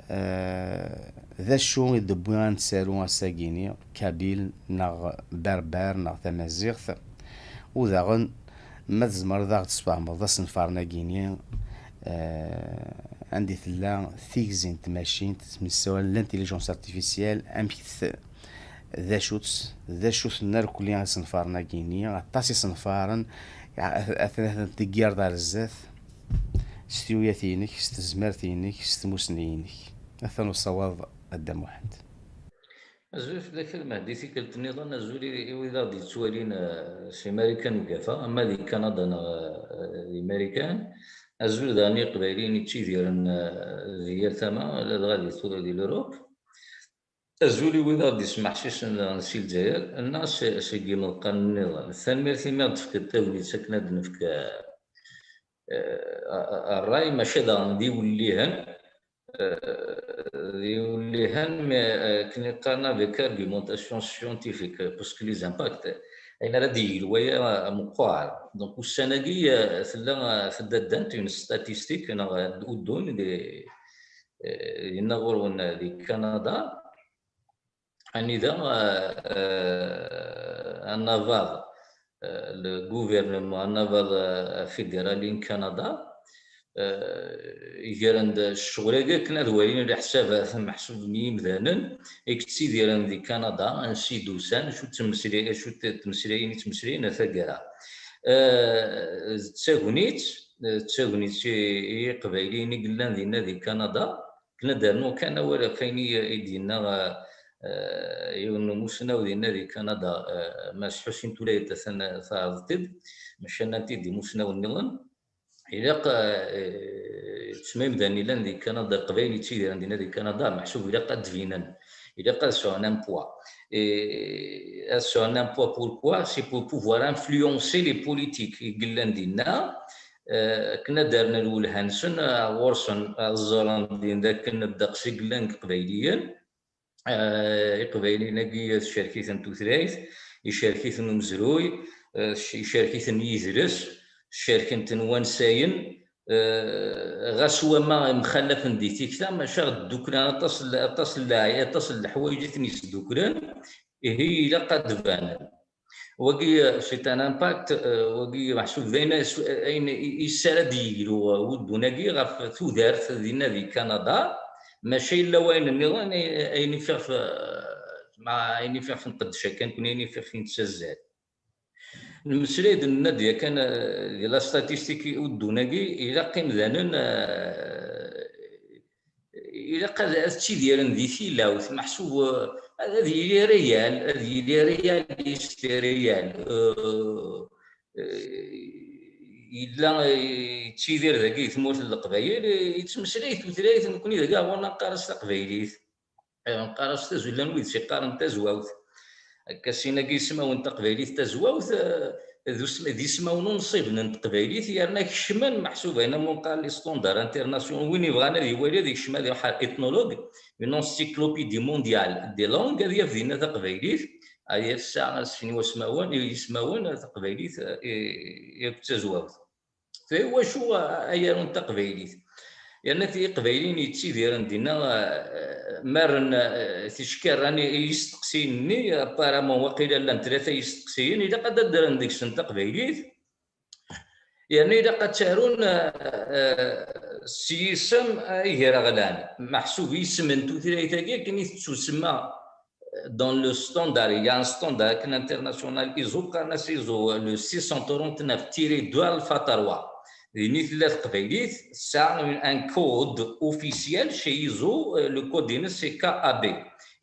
eh, d acu i d-wwi ad nettaru ass-agi-ni, kabyle neɣ berber neɣ tamaziɣt, u daɣen ma tzemreḍ ad aɣ-d-tesfehmeḍ asenfaren-agi-ni, eh, anda i tella tigzi n tmacint, ttmessawalen l'intelligence artificielle, amek t-, d acu-tt, d acu-ten irkelli isenfaren-agi-ni, aṭas isenfaren, a-, a-, atan, atan deg yired ar zdat, s tuyat-inek, s tezmert-inek, s tmussni-inek. Atan usawaḍ a Dda Muḥend. Azul fell-ak a Lmehdi, tikkelt nniḍen, azul i, i wid aɣ-d-yettwalin, eh, si Marikan ugafa, ama di Kanada neɣ, eh, di Marikan. Azul daɣen i Iqbayliyen yettidiren, eh, di yal tama, ladɣa di tu-, di l'Europe. Azul i wid aɣ-d-yesmeḥsisen daɣen si Lezzayer, nna se-, seg imeḍqan nniḍen. Tanemmirt imi aɣ-d-tefkiḍ tagnit akken ad d-nefk, eh, eh, a-, a-, ṛṛay, maca daɣen d iwellihen, eh, d iwellihen, mais, eh, akken i qqaren avec argumentation scientifique, eh, parce que les impacts, ayen ara d-yeg lwaya, eh, meqqar. Donc, ussan-agi, eh, tella, eh, tedda ddant une statistique, neɣ, eh, uddun, di, eh, yenna ɣur-wen, eh, di Kanada, anida, eh, eh, anabaḍ, eh, le gouvernement, anabaḍ, eh, fédéral n Kanada, eh, gren-d ccɣel-agi akken ad walin leḥsabat meḥsub n yimdanen i yettidiren di Kanada, ansi d-usan, acu ttmeslay-, acu t-, ttmeslayen i ttmeslayen ar taggara. Eh, d tagnit, d tagnit i, i Yiqbayliyen i yellan dinna di Kanada, akken ad d-rnuɣ kan awal ɣef wayen i, i d-yenna, eh, yiwen n umussnaw dinna di Kanada, eh, Mass Ḥusin Tulayt, atan taɛreḍ-t-id, maca nnan-t-id imussnawen nniḍen. Ilaq, eh, ttma imdanen yellan di Kanada, Leqbayel yettidiren dinna di Kanada, meḥsub ilaq ad d-binen, ilaq ad sɛun un poids. Et ad sɛun un poids, pourquoi? C'est pour pouvoir influencer les politiques i yellan dinna, eh, akken ad d-rren lwelha-nsen, eh, ɣur-sen, ad ẓren din d akken ddeqs i yellan deg Iqbayliyen. Eh, Iqbayliyen-agi tcerk-iten tutlayt, icerk-iten umezruy, eh, icerk-iten yidles, cerken-ten wansayen, eh, ɣas wama mxallafen di tikta, maca dduklen aṭas n, aṭas n lɛay-, aṭas n leḥwayeǧ i ten-yesduklen, ihi ilaq ad d-banen. Wagi, c'est un impact, euh, wagi meḥsub d ayen, ayen i, i yessara ad yeglu uddun-agi ɣef tudert dinna di Kanada, maca yella wayen nniḍen, ayen i fiɣef, ma ayen i fiɣef nqeddec akken, kun ayen i fiɣef nettazzal. Nmeslay-d, nenna-d yakan, euh, di la statistique uddun-agi, ilaq imdanen, euh, ilaq ad, ad ttidiren di tilawt, meḥsub, eh, ad yili réel, ad yili réaliste, réel. Eh, eh, yella, eh, yettidir dagi di tmurt n Leqbayel, eh, yettmeslay tutlayt, nekni dagi ɣur-neɣ neqqar-as taqbaylit. Eh, neqqar-as tazullan wid s-iqqaren tazwawt. Akka sin-agi ismawen n teqbaylit tazwawt, eh, d usm-, d ismawen unṣiben n teqbaylit, yerna kecmen meḥsub ayen amu nqar les standards internationaux, win yebɣan ad iwali ad ikcem ad iruḥ ar ethnologue, une encyclopédie mondiale des langues, ad yaf dinna taqbaylit, ad yaf tesɛa asfin wasmawen, ismawen, taqbaylit, eh, akked tazwawt. Tura iwacu, eh, ay arun taqbaylit? Yerna ti-, iqbayliyen yettidiren dinna, eh, marren, eh, ticekkarra n yisteqsiyen-nni, apparemment waqila llan tlata yisteqsiyen, ilaq ad d-ddren deg-sen taqbaylit, yerna ilaq ad tarun, eh, eh, s yisem, eh, igraɣlan. Meḥsub isem n tutlayt-agi akken i tettusemma, dans le standard, il y a un standard akken international, ISO, qqaren-as ISO, le six cent trente-neuf tiret deux alpha trois. Din i tella teqbaylit, tesɛa un code officiel chez ISO, euh, le code-ines c'est K A B.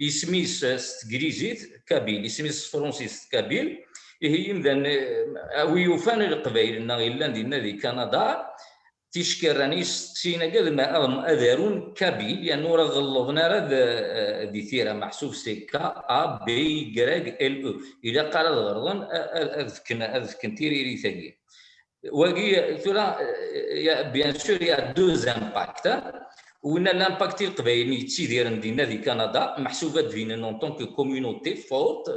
Isem-is, euh, s teglizit, kabyle, isem-is s tefransist, kabyle. Ihi imdanen, euh, a wi yufan leqbayel-nneɣ yellan dinna di Kanada, ticekkarra n yisteqsiyen-agi ad, ad, ad arun kabyle, yerna ur ɣellḍen ara d, eh, di tira, meḥsub c'est K A B Y L E. Ilaq ara ad ɣerḍen, a-, a-, ad fken, ad fken tiririt-agi. Wagi, tura, eh, ya, bien sûr, il y a deux impacts, hein. Winna l'impact i Leqbayel yettidiren dinna di Kanada, meḥsub ad d-binen en tant que communauté forte,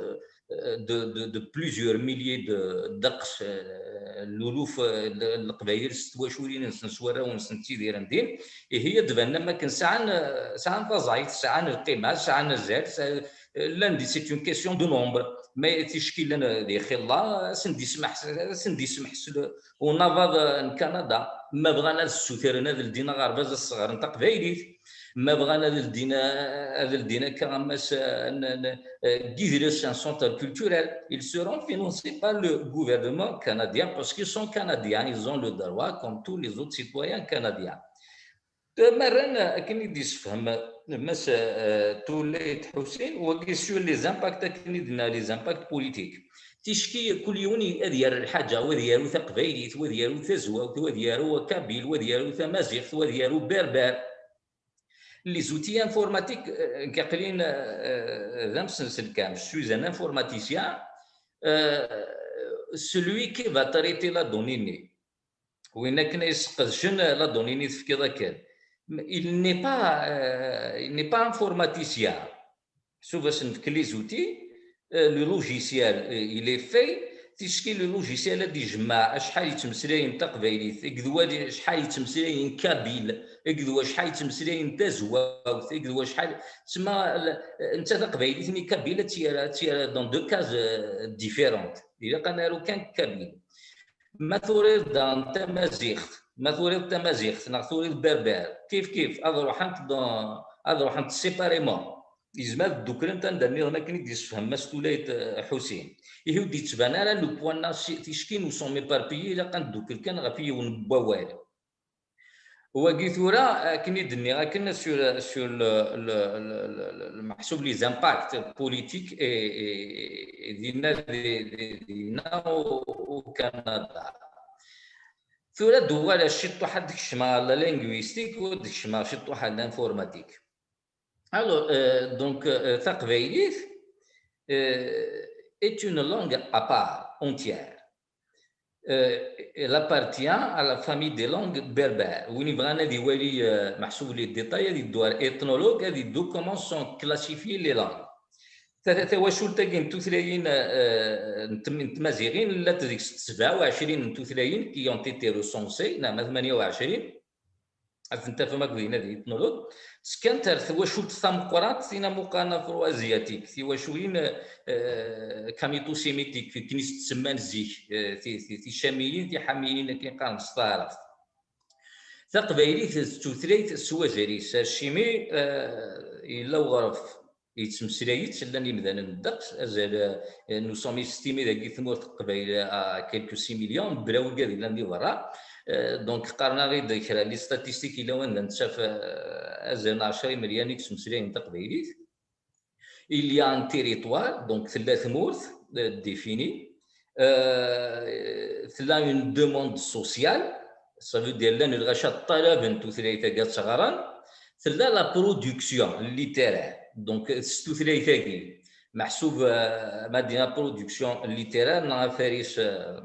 eh, de, de, de plusieurs milliers de, ddeqs, eh, luluf, eh, n Leqbayel s twaculin-nsen, s warraw-nsen ttidiren din, ihi ad d-banen am akken sɛan, eh, sɛan taẓayt, sɛan lqima, sɛan azal, sɛan, eh, llan di, c'est une question de nombre. Ma ticki llan di xilla, ad sen-d-ismeḥ-, ad sen-d-ismeḥsel unabaḍ, eh, n Kanada. Ma bɣan ad ssutren ad ldin aɣerbaz, ad sseɣren taqbaylit. Ma bɣan ad ldin, ad ldin akka am ass, eh, n, n, eh, n yidles, un centre culturel, ils seront financés par le gouvernement canadien parce qu'ils sont canadiens, ils ont le droit comme tous les autres citoyens canadiens. Ma rran akken i d-yessefhem Mass, eh, Tullayt Ḥusin, wagi sur les impacts akken i d-nenna, les impacts politiques. Ticki kul yiwen i-, ad yerr lḥaǧa, wa ad yaru taqbaylit, wa ad yaru tazwawt, wa ad yaru kabyle, wa ad yaru tamaziɣt, wa ad yaru berber. Les outils informatiques, euh, nekk aql-in, euh, d amsenselkam, je suis un informaticien, euh, celui qui va traiter la donnée-nni. Win akken ay yesqedcen la donnée-nni tefkiḍ akken. Il n'est pas, euh, il n'est pas informaticien. Sauf à se les outils, euh, le logiciel, euh, il est fait, ticki le logiciel ad d-ijemmeɛ acḥal yettmeslayen taqbaylit, akked wa acḥal yettmeslayen kabyle, akked wa acḥal yettmeslayen tazwawt, akked wa acḥal, tsemma, l-, netta taqbaylit-nni kabyle ad tt-yerr, ad tt-yerr dans deux cases, euh, différentes. Ilaq ad naru kan kabyle. Ma turiḍ daɣen tamaziɣt, ma turiḍ tamaziɣt, neɣ turiḍ berber, kif kif, ad ruḥent dans, ad ruḥent séparément. Yezmer ad dduklent anda nniḍen akken i d-yessefhem Mass Tullayt, eh, Ḥusin. Ihi ur d-yettban ara le point-nneɣ si, ticki nous sommes éparpillés, ilaq ad neddukel kan ɣef yiwen n wawal. Wagi tura, akken i d-nniɣ, akken sur, sur le, le, le, le, le, le meḥsub les impacts politiques et, et, et dinna, di, di, dinna au, au Canada. Tura d-uɣaleɣ ciṭuḥ ad d-kecmeɣ ɣer la linguistique, u ad d-kecmeɣ ciṭuḥ ɣer l'informatique. Alors, euh, donc, euh, taqbaylit, euh, est une langue à part entière. Euh, elle appartient à la famille des langues berbères. Win yebɣan ad iwali, euh, meḥsub les détails, ad iddu ar ethnologue, ad iddu comment sont classifiées les langues. Ta-, tawacult-agi n tutlayin, euh, n tm-, n tmaziɣin, llant deg-s sebɛa u ɛecrin n tutlayin qui ont été recensées, neɣ ma tmanya u ɛecrin. ad ten-tafem akked yinadiyen ethnologues, ttekkant ar twacult tameqqrant, tin amuqan afro-asiatique, tiwaculin, euh, kamito-sémitique, akken i s-ttsemman zik, euh, ti-, ti-, ticamiyin, tiḥamiyin, akken i qqaren s taɛrabt. Taqbaylit d tutlayt s wazal-is, acimi, euh, yella uɣref yettmeslay-itt, llan yimdanen ddeqs, azal, euh, nous sommes estimés dagi tmurt n Qbayl à quelques six millions, mebla wigad yellan di berra. Euh, donc, qqaren-aɣ-id kra n les statistiques yella wanda nettaf, euh, azal n ɛecra imelyan i yettmeslayen taqbaylit. Il y a un territoire, donc tella tmurt, euh, définie. Euh, tella une demande sociale, ça veut dire llan lɣaci ṭṭalaben tutlayt-agi ad tt-ɣren. Tella la production littéraire, donc s tutlayt-agi, meḥsub, euh, ma d-nini production littéraire, neɣ afaris, euh,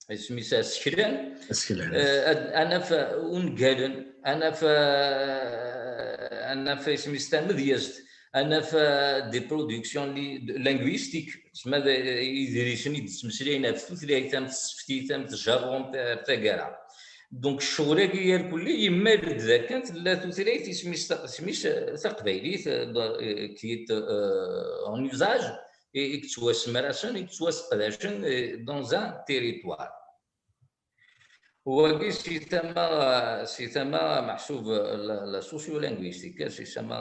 isem-is aseklan. Aseklan. Euh, ad, ad naf ungalen, ad naf, euh, ad naf isem-is tamedyazt, ad naf, euh, des productions li-, linguistiques, tsemma d, idrisen i d-ttmeslayen ɣef tutlayt am tseftit, am tjerrumt, ar taggara. Donc, ccɣel-agi irkelli yemmal-d dakken tella tutlayt isem-is ta-, isem-is, euh, taqbaylit, euh, d-, euh, qui est, euh, en usage, i, i yettwasemrasen, i yettwaseqdacen, euh, dans un territoire. Wagi si tama, si tama meḥsub la, la sociolinguistique, si tama,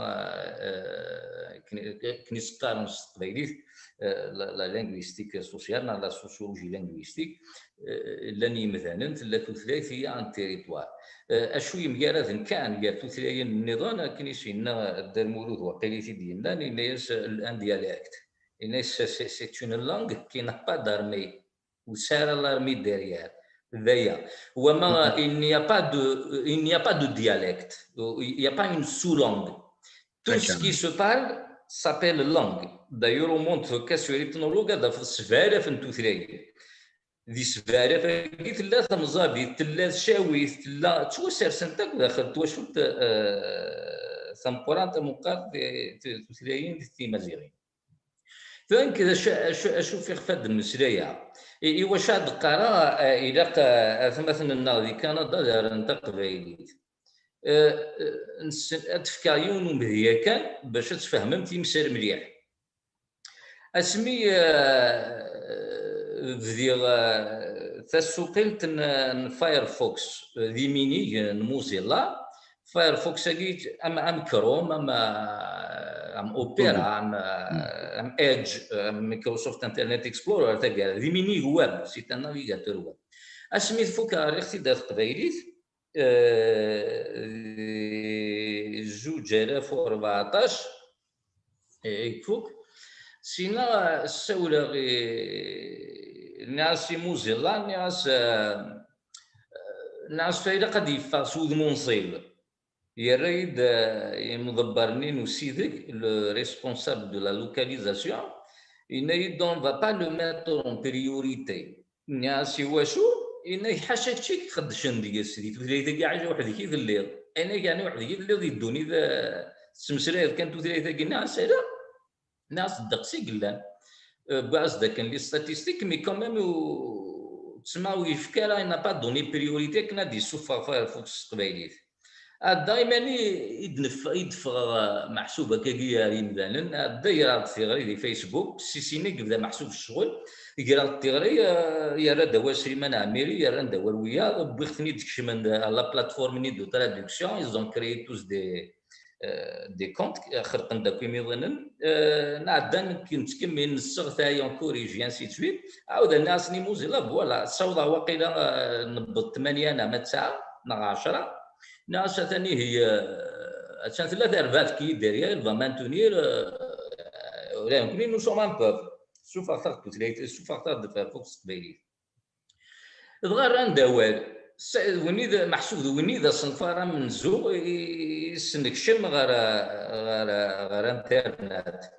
euh, akken i s-qqaren s teqbaylit, euh, la, la linguistique sociale, neɣ la sociologie linguistique, euh, llan yimdanen, tella tutlayt, il y a un territoire. Euh, acu yemgaraden kan gar tutlayin nniḍen, akken i s-yenna Dda Lmulud waqil i t-id-yennan, yenna-yas, euh, un dialecte. Yenna-yas, c'est, c'est une langue qui n'a pas d'armée. Ur tesɛi ara l'armée derrière. D aya. Wama, il n'y a pas de, il n'y a pas de dialecte. Il n'y a pas une sous-langue. Tout ce qui se parle s'appelle langue. D'ailleurs, au monde, tfekka sur ethnologue, ad tafeḍ sebɛa alaf n tutlayin. Di sebɛa alaf-agi tella tamẓabit, tella tcawit, tella, ttwasersent akk daxel twacult, euh, tameqqrant, tameqqrant, eh, t-, tutlayin timaziɣin. Tura nekk d acu, acu, acu fiɣ fad mmeslaya. I, i wacu ad qqareɣ, eh, ilaq, eh, atmaten-nneɣ di Kanada ad rren taqbaylit. Eh, eh, nessen, ad d-fkeɣ yiwen umedya kan bac ad tfehmem timsal mliḥ. Asmi, eh, bdiɣ, eh, tasuqilt n, n Firefox, eh, d iminig n Mozilla, Firefox-agi am, am Chrome, am, am Opera, am, am Edge, am Microsoft Internet Explorer, taggara, d iminig web, c'est un navigateur web. Asmi tfukkeɣ rriɣ-t-id ar teqbaylit, eh, di zuǧ alaf u rbeɛṭac, eh, i ifuk. Sina ssawleɣ i, nniɣ-as i Mozilla, nniɣ-as, eh, nniɣ-as tura ilaq ad yeffeɣ s wudem unṣib. Yerra-yi-d, eh, imḍebber-nni n usideg, le responsable de la localisation, yenna-yi-d, on va pas le mettre en priorité. Nniɣ-as, i wacu? Yenna-k, ḥaca kečč i iqeddcen deg-s, di tutlayt-agi, ḥaca weḥd-k i telliḍ. Yenna-k, yeɛni weḥd-k i telliḍ di ddunit, eh, tettmeslayeḍ kan tutlayt-agi? Nniɣ-as, ala. Nniɣ-as, ddeqs i yellan. Eh, wwiɣ-as-d akken les statistiques, mais quand même, ur, tsemma ur yefki ara, il n'a pas donné priorité akken ad d-yessufeɣ Firefox s teqbaylit. Ɛedda imani i d-nef-, i d-ffɣeɣ, eh, meḥsub akkagi ar yimdanen, ɛedda greɣ-d tiɣri di Facebook, si sin i yebda meḥsub ccɣel, greɣ-d tiɣri, eh, yerra-d awal Sliman Ɛmiri, yerran-d awal wiyaḍ, wwiɣ-ten-id kecmen-d ar la plateforme-nni de traduction, ils ont créé tous des, eh, des comptes, eh, xelqen-d akk imiḍinen, eh, nɛedda nekk nettkemmil, nesseɣtay, on corrige, et ainsi de suite. Ɛawdeɣ nniɣ-asen i Mozilla, voilà, ssawḍeɣ waqila, eh, newweḍ tmanya neɣ ma tesɛa neɣ ɛecra. Nniɣ-as atan ihi, eh, attan tella terbaɛt qui est derrière, elle va maintenir, eh, ula d nekkni nous sommes un peuple. Ssufeɣ-aɣ-d tutlayt, ssufeɣ-aɣ-d Firefox s teqbaylit. Dɣa rran-d awal. S-, win i d, meḥsub d win i d asenfar amenzu i, i s-nekcem ɣer, ɣer, ɣer internet.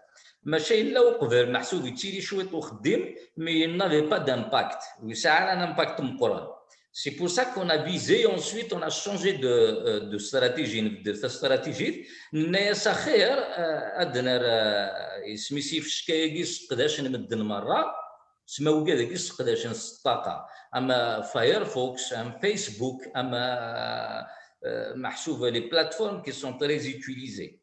Maca yella uqbel, meḥsub yettili cwiṭ uxeddim, mais il n'avait pas d'impact. Ur yesɛi ara un impact meqqren. C'est pour ça qu'on a visé, ensuite on a changé de, euh, de stratégie, de, de stratégie. Nenna-yas axir, euh, ad nerr, euh, isem-is ifecka-agi seqdacen medden merra, tsemma wigad-agi seqdacen s ṭṭaqa, am Firefox, am Facebook, am, euh, euh, meḥsub les plateformes qui sont très utilisées.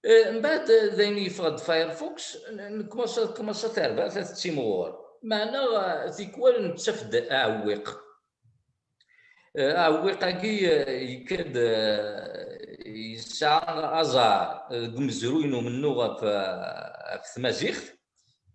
Euh, mbeɛd, euh, d ayen yeffeɣ-d Firefox, n- nkumaṣa tkumaṣa terbaɛt ad tettimɣur. Meɛna, euh, tikwal nettaf-d aɛewwiq. Euh, aɛewwiq-agi, euh, yekka-d, euh, yesɛa aẓar, euh, deg umezruy n umennuɣ ɣef, euh, ɣef tmaziɣt.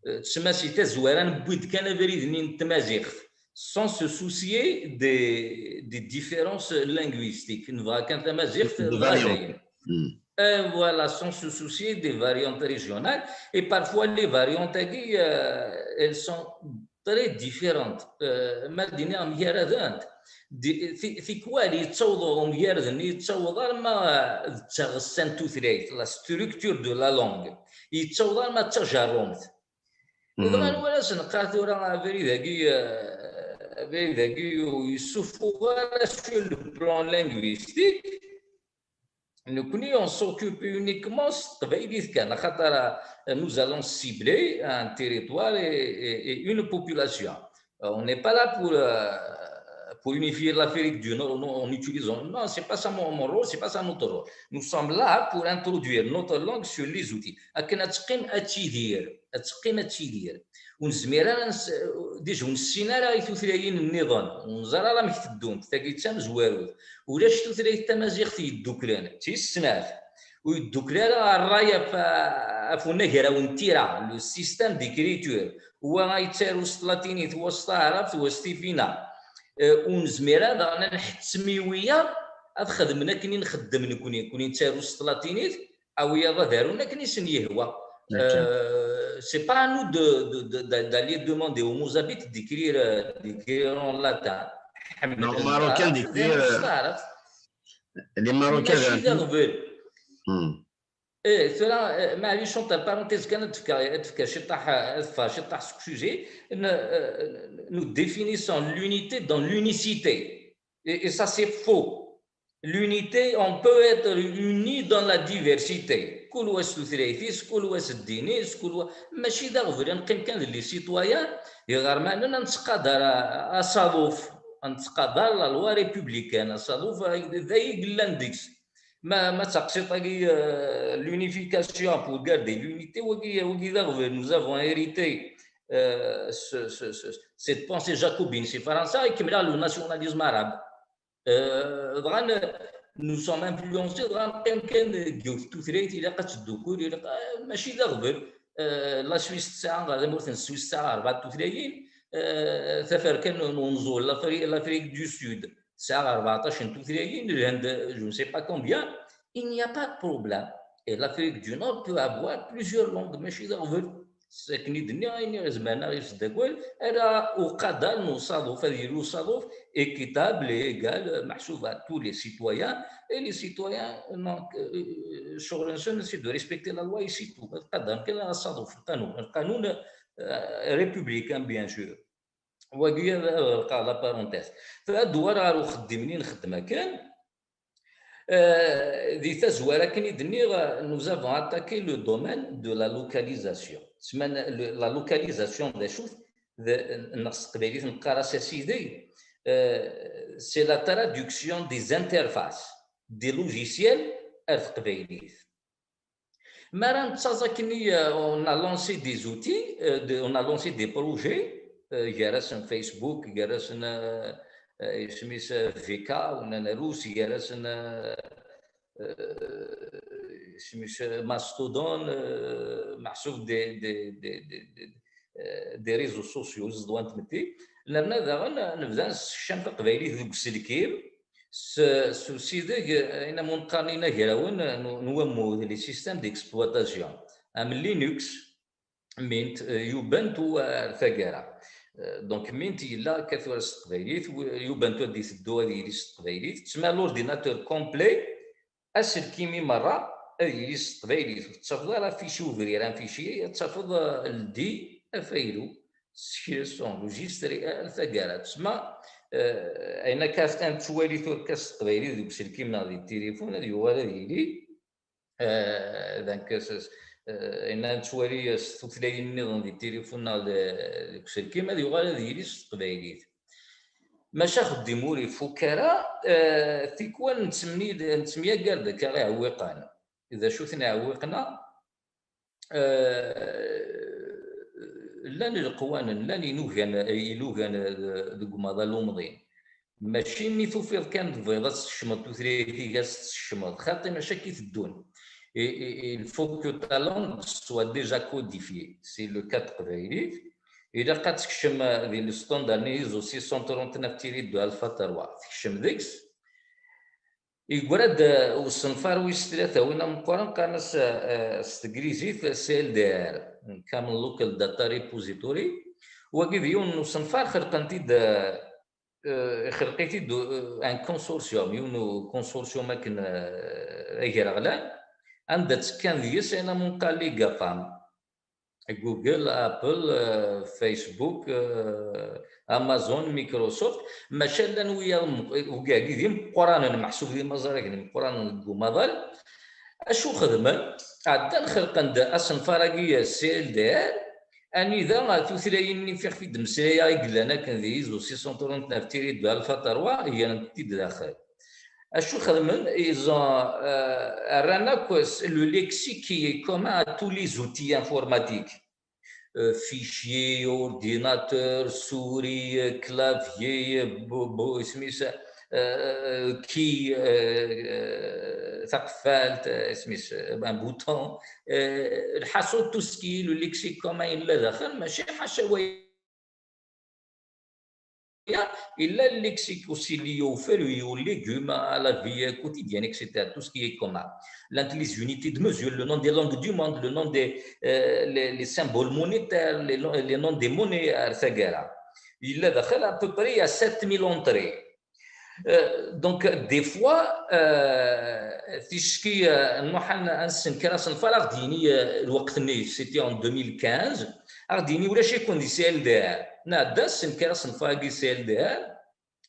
Euh, tsemma si tazwara newwi-d kan abrid-nni n tmaziɣt, sans se soucier des, des différences linguistiques. Nebɣa kan tamaziɣt. Des variantes. Dayen. Hmm. Euh, voilà, sans se soucier des variantes régionales. Et parfois, les variantes, euh, elles sont très différentes. Euh, ma d-iniɣ mgaradent. Di- ti- Tikwal yettaweḍ umgarad-nni, yettaweḍ arma d taɣessa n tutlayt, la structure de la langue. Yettaweḍ arma d tajerrumt. Dɣa anwa ara s-neqqar tura abrid-agi, euh, abrid-agi ur yessufuɣ ara sur le plan linguistique. Nekkni, on s'occupe uniquement s teqbaylit kan, axaṭer, euh, nous allons cibler un territoire et, et, et une population. Euh, on n'est pas là pour, euh, pour unifier l'Afrique du Nord, non, en utilisant, non, c'est pas ça mon, mon rôle, c'est pas ça notre rôle. Nous sommes là pour introduire notre langue sur les outils. Akken ad teqqim ad tidir, ad teqqim ad tidir. Ur nezmir ara, déjà ur nessin ara i tutlayin nniḍen, ur neẓri ara amek teddunt, tagi d tamezwarut. Ulac tutlayt tamaziɣt yedduklen, d tis snat. Ur yeddukel ara ṛṛay ɣef, ɣef unagraw n tira, le système d'écriture. Wa ad yettaru s tlatinit, wa s taɛrabt, wa s tifina. Eh, ur nezmir ara daɣen ad nḥettem i wiyaḍ ad xedmen akken i nxeddem nekni. Nekni nettaru s tlatinit, a wiyaḍ ad arun akken i sen-yehwa. Euh, c'est pas à nous de, de, de, de- d'aller demander aux Mozabites d'écrire, euh, d'écrire en latin. Non, aux Marocains d'écrire, euh, les Marocains. Mačči d aɣbel. Eh, tura, eh, maɛlic, entre parenthèses kan, ad d-fkeɣ, ad d-fkeɣ ciṭṭaḥ, ad d-fkeɣ ciṭṭaḥ seg sujet. N- euh, nous définissons l'unité dans l'unicité. Et, et ça, c'est faux. L'unité, on peut être unis dans la diversité. Kul wa s tutlayt-is, kul wa s ddin-is, kul wa, mačči d aɣbel, ad neqqim kan d les citoyens iɣermanen, ad nettqadar a- asaḍuf, ad nettqadar la loi républicaine, asaḍuf d ay yellan deg-s. Ma, ma d taqsiṭ-agi, euh, l'unification pour garder l'unité, wagi, wagi d aɣbel, nous avons hérité, euh, ce, ce, ce, cette pensée jacobine si Fransa, ikemmel le nationalisme arabe. Euh, dɣa n- nous sommes influencés, dɣa neqqim kan deg yiwet tutlayt, ilaq ad teddukul, ilaq, euh, mačči d aɣbel. Euh, la Suisse tesɛa, tamurt n Swis tesɛa rebɛa tutlayin, euh, taferka n unẓul, l'Afri- l'Afrique du Sud tesɛa rebɛeṭṭac n tutlayin, Lhend, je ne sais pas combien. Il n'y a pas de problème. Et l'Afrique du Nord peut avoir plusieurs langues, mačči d aɣbel. S akken i d-nniɣ, ayen i ɣ-izemren ad ɣ-yesdagal, ala uqadar n usaḍuf, ad yili usaḍuf équitable et égal, meḥsub à tous les citoyens. Et les citoyens, donc, euh, ccɣel-nsen, c'est de respecter la loi et c'est tout. Ad qadren kan asaḍuf, lqanun, lqanun, euh, républicain, bien sûr. Wagi ad ɣelqeɣ la parenthèse. Ad d-uɣaleɣ ɣer uxeddim-nni nxeddem akken. Euh, di tazwara akken i d-nniɣ, nous avons attaqué le domaine de la localisation. Tsemma, le- la localisation d acu-t? D- neɣ s teqbaylit neqqar-as asideg, euh, c'est la traduction des interfaces des logiciels ar teqbaylit. Mi ara nettaẓ akken i, euh, on a lancé des outils, euh, de- on a lancé des projets, euh, gar-asen Facebook, gar-asen, euh, euh, isem-is, euh, V K, unanarus, gar-asen, euh, euh, isem-is, euh, Mastodon, euh, meḥsub des, des, des, des, des, euh, des réseaux sociaux, ẓeḍwa n tmetti. Nerna daɣen nebda nessekcam taqbaylit deg uselkim, s, s usideg, ayen am qqaren inagrawen n, n wammud, les systèmes d'exploitation, am Linux, Mint, euh, Ubuntu ar taggara. Euh, donc Mint yella akka tura s teqbaylit, w- Ubuntu ad d-iteddu ad yili s teqbaylit. Tsemma l'ordinateur complet, aselkim-i merra ad yili s teqbaylit. Ur tettafeḍ ara fichier ouvrir, un fichier, ad tafeḍ, euh, ldi afaylu, sekres, enregistrer ar taggara. Tsemma, euh, ayen akka ad nettwali tura s teqbaylit deg uselkim neɣ di tilifun, ad yuɣal ad yili, euh, donc, s- s- euh, ayen ad nettwali s tutlayin nniḍen di tilifun neɣ de- deg uselkim, ad yuɣal ad yili s teqbaylit. Maca axeddim ur ifuk ara. Eh, tikwal nettemyagar-d akka iɛewwiqen. D acu-ten iɛewwiqen-a? Eh, llan leqwanen, llan ilugan, ilugan, eh, deg umaḍal umḍin. Mačči mi tufiḍ kan tebɣiḍ ad tsekcmeḍ tutlayt-ik, ad tt-tsekcmeḍ. Xaṭi, mačči akka i teddun. Et, et, et il faut que ta langue soit déjà codifiée. C'est le cas de teqbaylit. Ilaq ad tekcem, eh, di le standard-nni ISO six cent trente-neuf tiret deux alpha trois. Tekcem deg-s. Yeggra-d, eh, usenfar wis tlata, win ameqqran, qqaren-as, eh, s teglizit C L D R, Common Local Data Repository. Wagi d yiwen n usenfar xelqen-t-id, eh, eh, ixelq-it-id, eh, un consortium, yiwen n consortium akken, eh, agraɣlan, anda ttekkan deg-s ayen am unqal les GAFAM. Google, Apple, eh, Facebook, eh, Amazon, Microsoft, maca llan wiyaḍ meq-, wigagi d imeqqranen, meḥsub d imaẓrigen imeqqranen deg umaḍal. Acu xedmen? Ɛeddan xelqen-d asenfar-agi, eh, C L D R, anida, eh, tutlayin-nni fiɣef i d-mmeslayeɣ i yellan akken di ISO six cent trente-neuf tiret deux alpha trois, grent-t-id daxel. Acu xedmen? Ils ont, euh, rran akk s-, le lexique qui est commun à tous les outils informatiques. Euh, fichier, ordinateur, souris, euh, clavier, euh, bo-, bo-, isem-is, euh, key, euh, euh, taqeffalt, euh, isem-is, euh, un bouton. Euh, lḥaṣul, tout ce qui est le lexique commun yella daxel, mačči ḥaca waya. Il a le lexique aussi lié aux fruits, aux légumes, à la vie quotidienne, et cetera. Tout ce qui est commun. Llant les unités de mesure, le nom des langues du monde, le nom des, euh, les, les symboles monétaires, les, no-, les noms des monnaies, ar taggara. Yella daxel, à peu près, il y a sept mille entrées. Euh, donc, des fois, euh, ticki, euh, nruḥ ad n-, ad nessenker asenfar, ad aɣ-d-yini, euh, lweqt-nni, c'était en deux mille quinze, ad aɣ-d-yini ulac-iken di C L D R. Nɛedda nessenker asenfar-agi C L D R,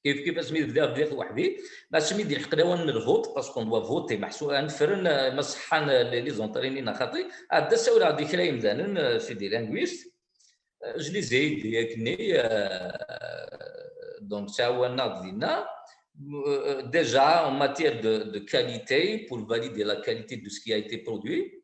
kif kif asmi d-bdiɣ, bdiɣ weḥd-i, asmi d-ilḥeq lawan n lvot, parce qu'on doit voter, meḥsub, ad nefren, euh, ma ṣeḥḥan, euh, les, les entrées-nni neɣ xaṭi, ɛedda ssawleɣ-d i kra yemdanen, euh, c'est des linguistes, euh, je les ai aidés akkenni, euh, donc ttɛawanen-aɣ-d dinna. Euh, déjà en matière de, de qualité, pour valider la qualité de ce qui a été produit,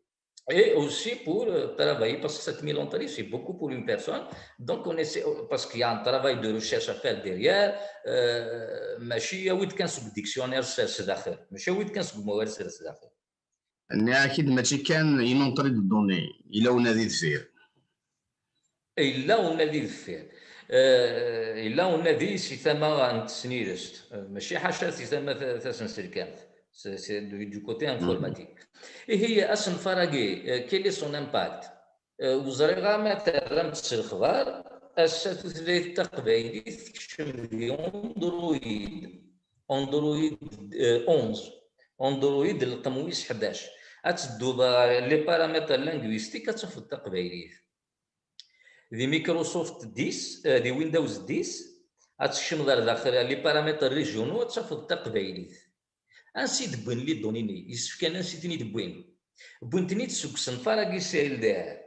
et aussi pour, euh, travailler, parce que sept mille entrées, c'est beaucoup pour une personne. Donc, on essaie, parce qu'il y a un travail de recherche à faire derrière, euh, mačči awi-d kan seg dictionnaire s, s daxel, mačči awi-d kan seg umawal s, s daxel. Nniɣ-ak-id, mačči kan une entrée de données, yella unadi deffir. Yella unadi deffir. Eh, yella unadi si tama n tesnilest, eh, mačči ḥaca si tama ta-, tasenselkamt, c'est, c'est du, du côté informatique. Ihi, asenfar-agi, eh, quel est son impact? Eh, ur ẓriɣ ara ma terram-t s lexbar, ass-a tutlayt taqbaylit tekcem di Android, Android, eh, onze, Android rqem wis ḥdac. Ad tedduḍ ɣer les paramètres linguistiques, ad tafeḍ taqbaylit. Di Microsoft dix, eh, di Windows dix, ad tekcmeḍ ar daxel, les paramètres régionaux, ad tafeḍ taqbaylit. Ansi d-wwin les données-nni? Yessefk kan ansi ten-id-wwin? Wwin-ten-id seg usenfar-agi C L D R.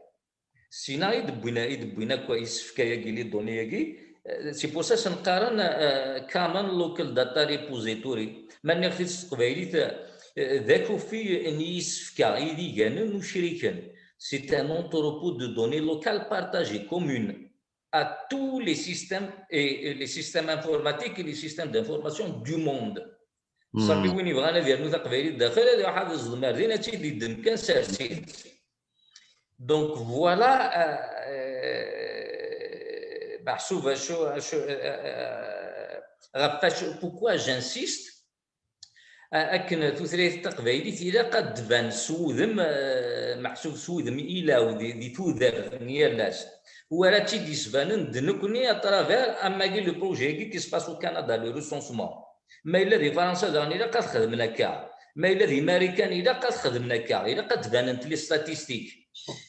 Sina i d-wwin, i d-wwin akk isefka-agi, les données-agi. Eh, c'est pour ça sen-qqaren, eh, Common Local Data Repository. Ma nniɣ-t-id s teqbaylit, eh, d akufi n yisefka idiganen ucriken. C'est un entrepôt de données locales partagées, communes à tous les systèmes et, et les systèmes informatiques et les systèmes d'information du monde. Ṣafi, win yebɣan ad yernu taqbaylit daxel, ad iruḥ ad iẓḍem ar din, ad tt-id-iddem kan, sers-itt. Donc voilà, euh, euh, meḥsub acu, acu, euh, euh, ɣef wacu, pourquoi j'insiste, euh, akken tutlayt taqbaylit ilaq ad d-tban s wudem, euh, meḥsub s wudem ilaw di, di tudert n yal ass, wara tt-id-yesbanen d nekni à travers amagi le projet-agi qui se passe au Canada, le recensement. Ma yella di Fransa daɣen ilaq ad xedmen akka. Ma yella di Marikan ilaq ad xedmen akka. Ilaq ad d-banent les statistiques.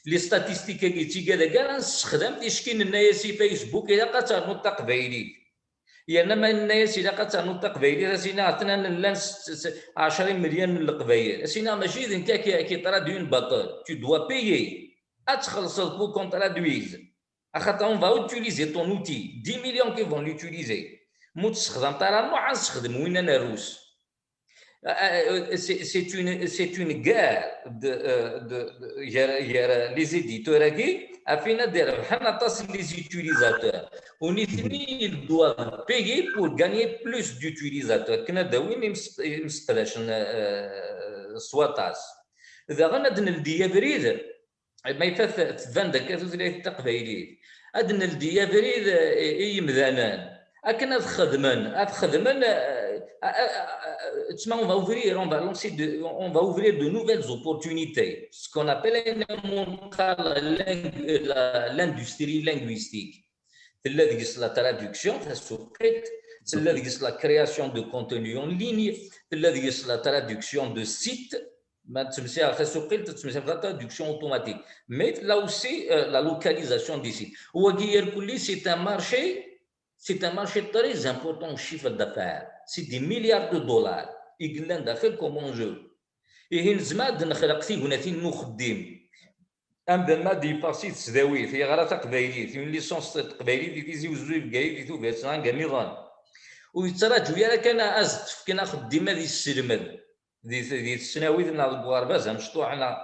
Les statistiques-agi d tigad-agi ara nessexdam ticki, nenna-yas i Facebook ilaq ad ternuḍ taqbaylit. Yerna ma nenna-yas ilaq ad ternuḍ taqbaylit, ad s-iniɣ atnan llan s, s, ɛecra imelyan n Leqbayel. Ad s-iniɣ mačči d nekk ad k-, ad k-itraduyen baṭel. Tu dois payer. Ad txellṣeḍ pour qu'on traduise. Axaṭer on va utiliser ton outil. Dix millions qui vont l'utiliser. Ma ur tessexdameḍ ara Nuḥ, ad nessexdem winna n rrus. Euh, c'est c'est une, c'est une guerre de, euh, de, de, gar, gar les éditeurs-agi, ɣef wayen ad d-irebḥen aṭas n les utilisateurs. U nitni, ils doivent payer pour gagner plus d'utilisateurs. Akken ad d-awin imes-, imseqdacen, euh, s waṭas. Daɣen ad d-neldi abrid, ma yefat tban-d akka tutlayt taqbaylit, ad d-neldi abrid, eh, i yimdanen akken ad xedmen, ad xedmen, eh, eh, eh, eh, on va ouvrir, on va lancer de, on va ouvrir de nouvelles opportunités, ce qu'on appelle la langue, la, l'industrie linguistique. Tella deg-s la traduction, tasuqqilt, tella deg-s la création de contenu en ligne, tella deg-s la traduction de sites, ma ttmesileɣ tasuqqilt, ttmesileɣ la traduction automatique. Mais là aussi, euh, la localisation des sites. Wagi irkelli, c'est un marché, c'est un marché très important en chiffre d'affaires. C'est des milliards de dollars. I yellan daxel comme enjeu. Ihi nezmer ad nexleq tignatin n uxeddim. Amdan ma ad yeffeɣ si tesdawit, yeɣra taqbaylit, une licence taqbaylit di Tizi Uzzu, di Bgayet, di Tubiret, neɣ anga nniḍen. Ur yettraǧu ara kan ad as-d-fken axeddim ad yesselmed di, di tesnawit neɣ deg uɣerbaz amecṭuḥ neɣ.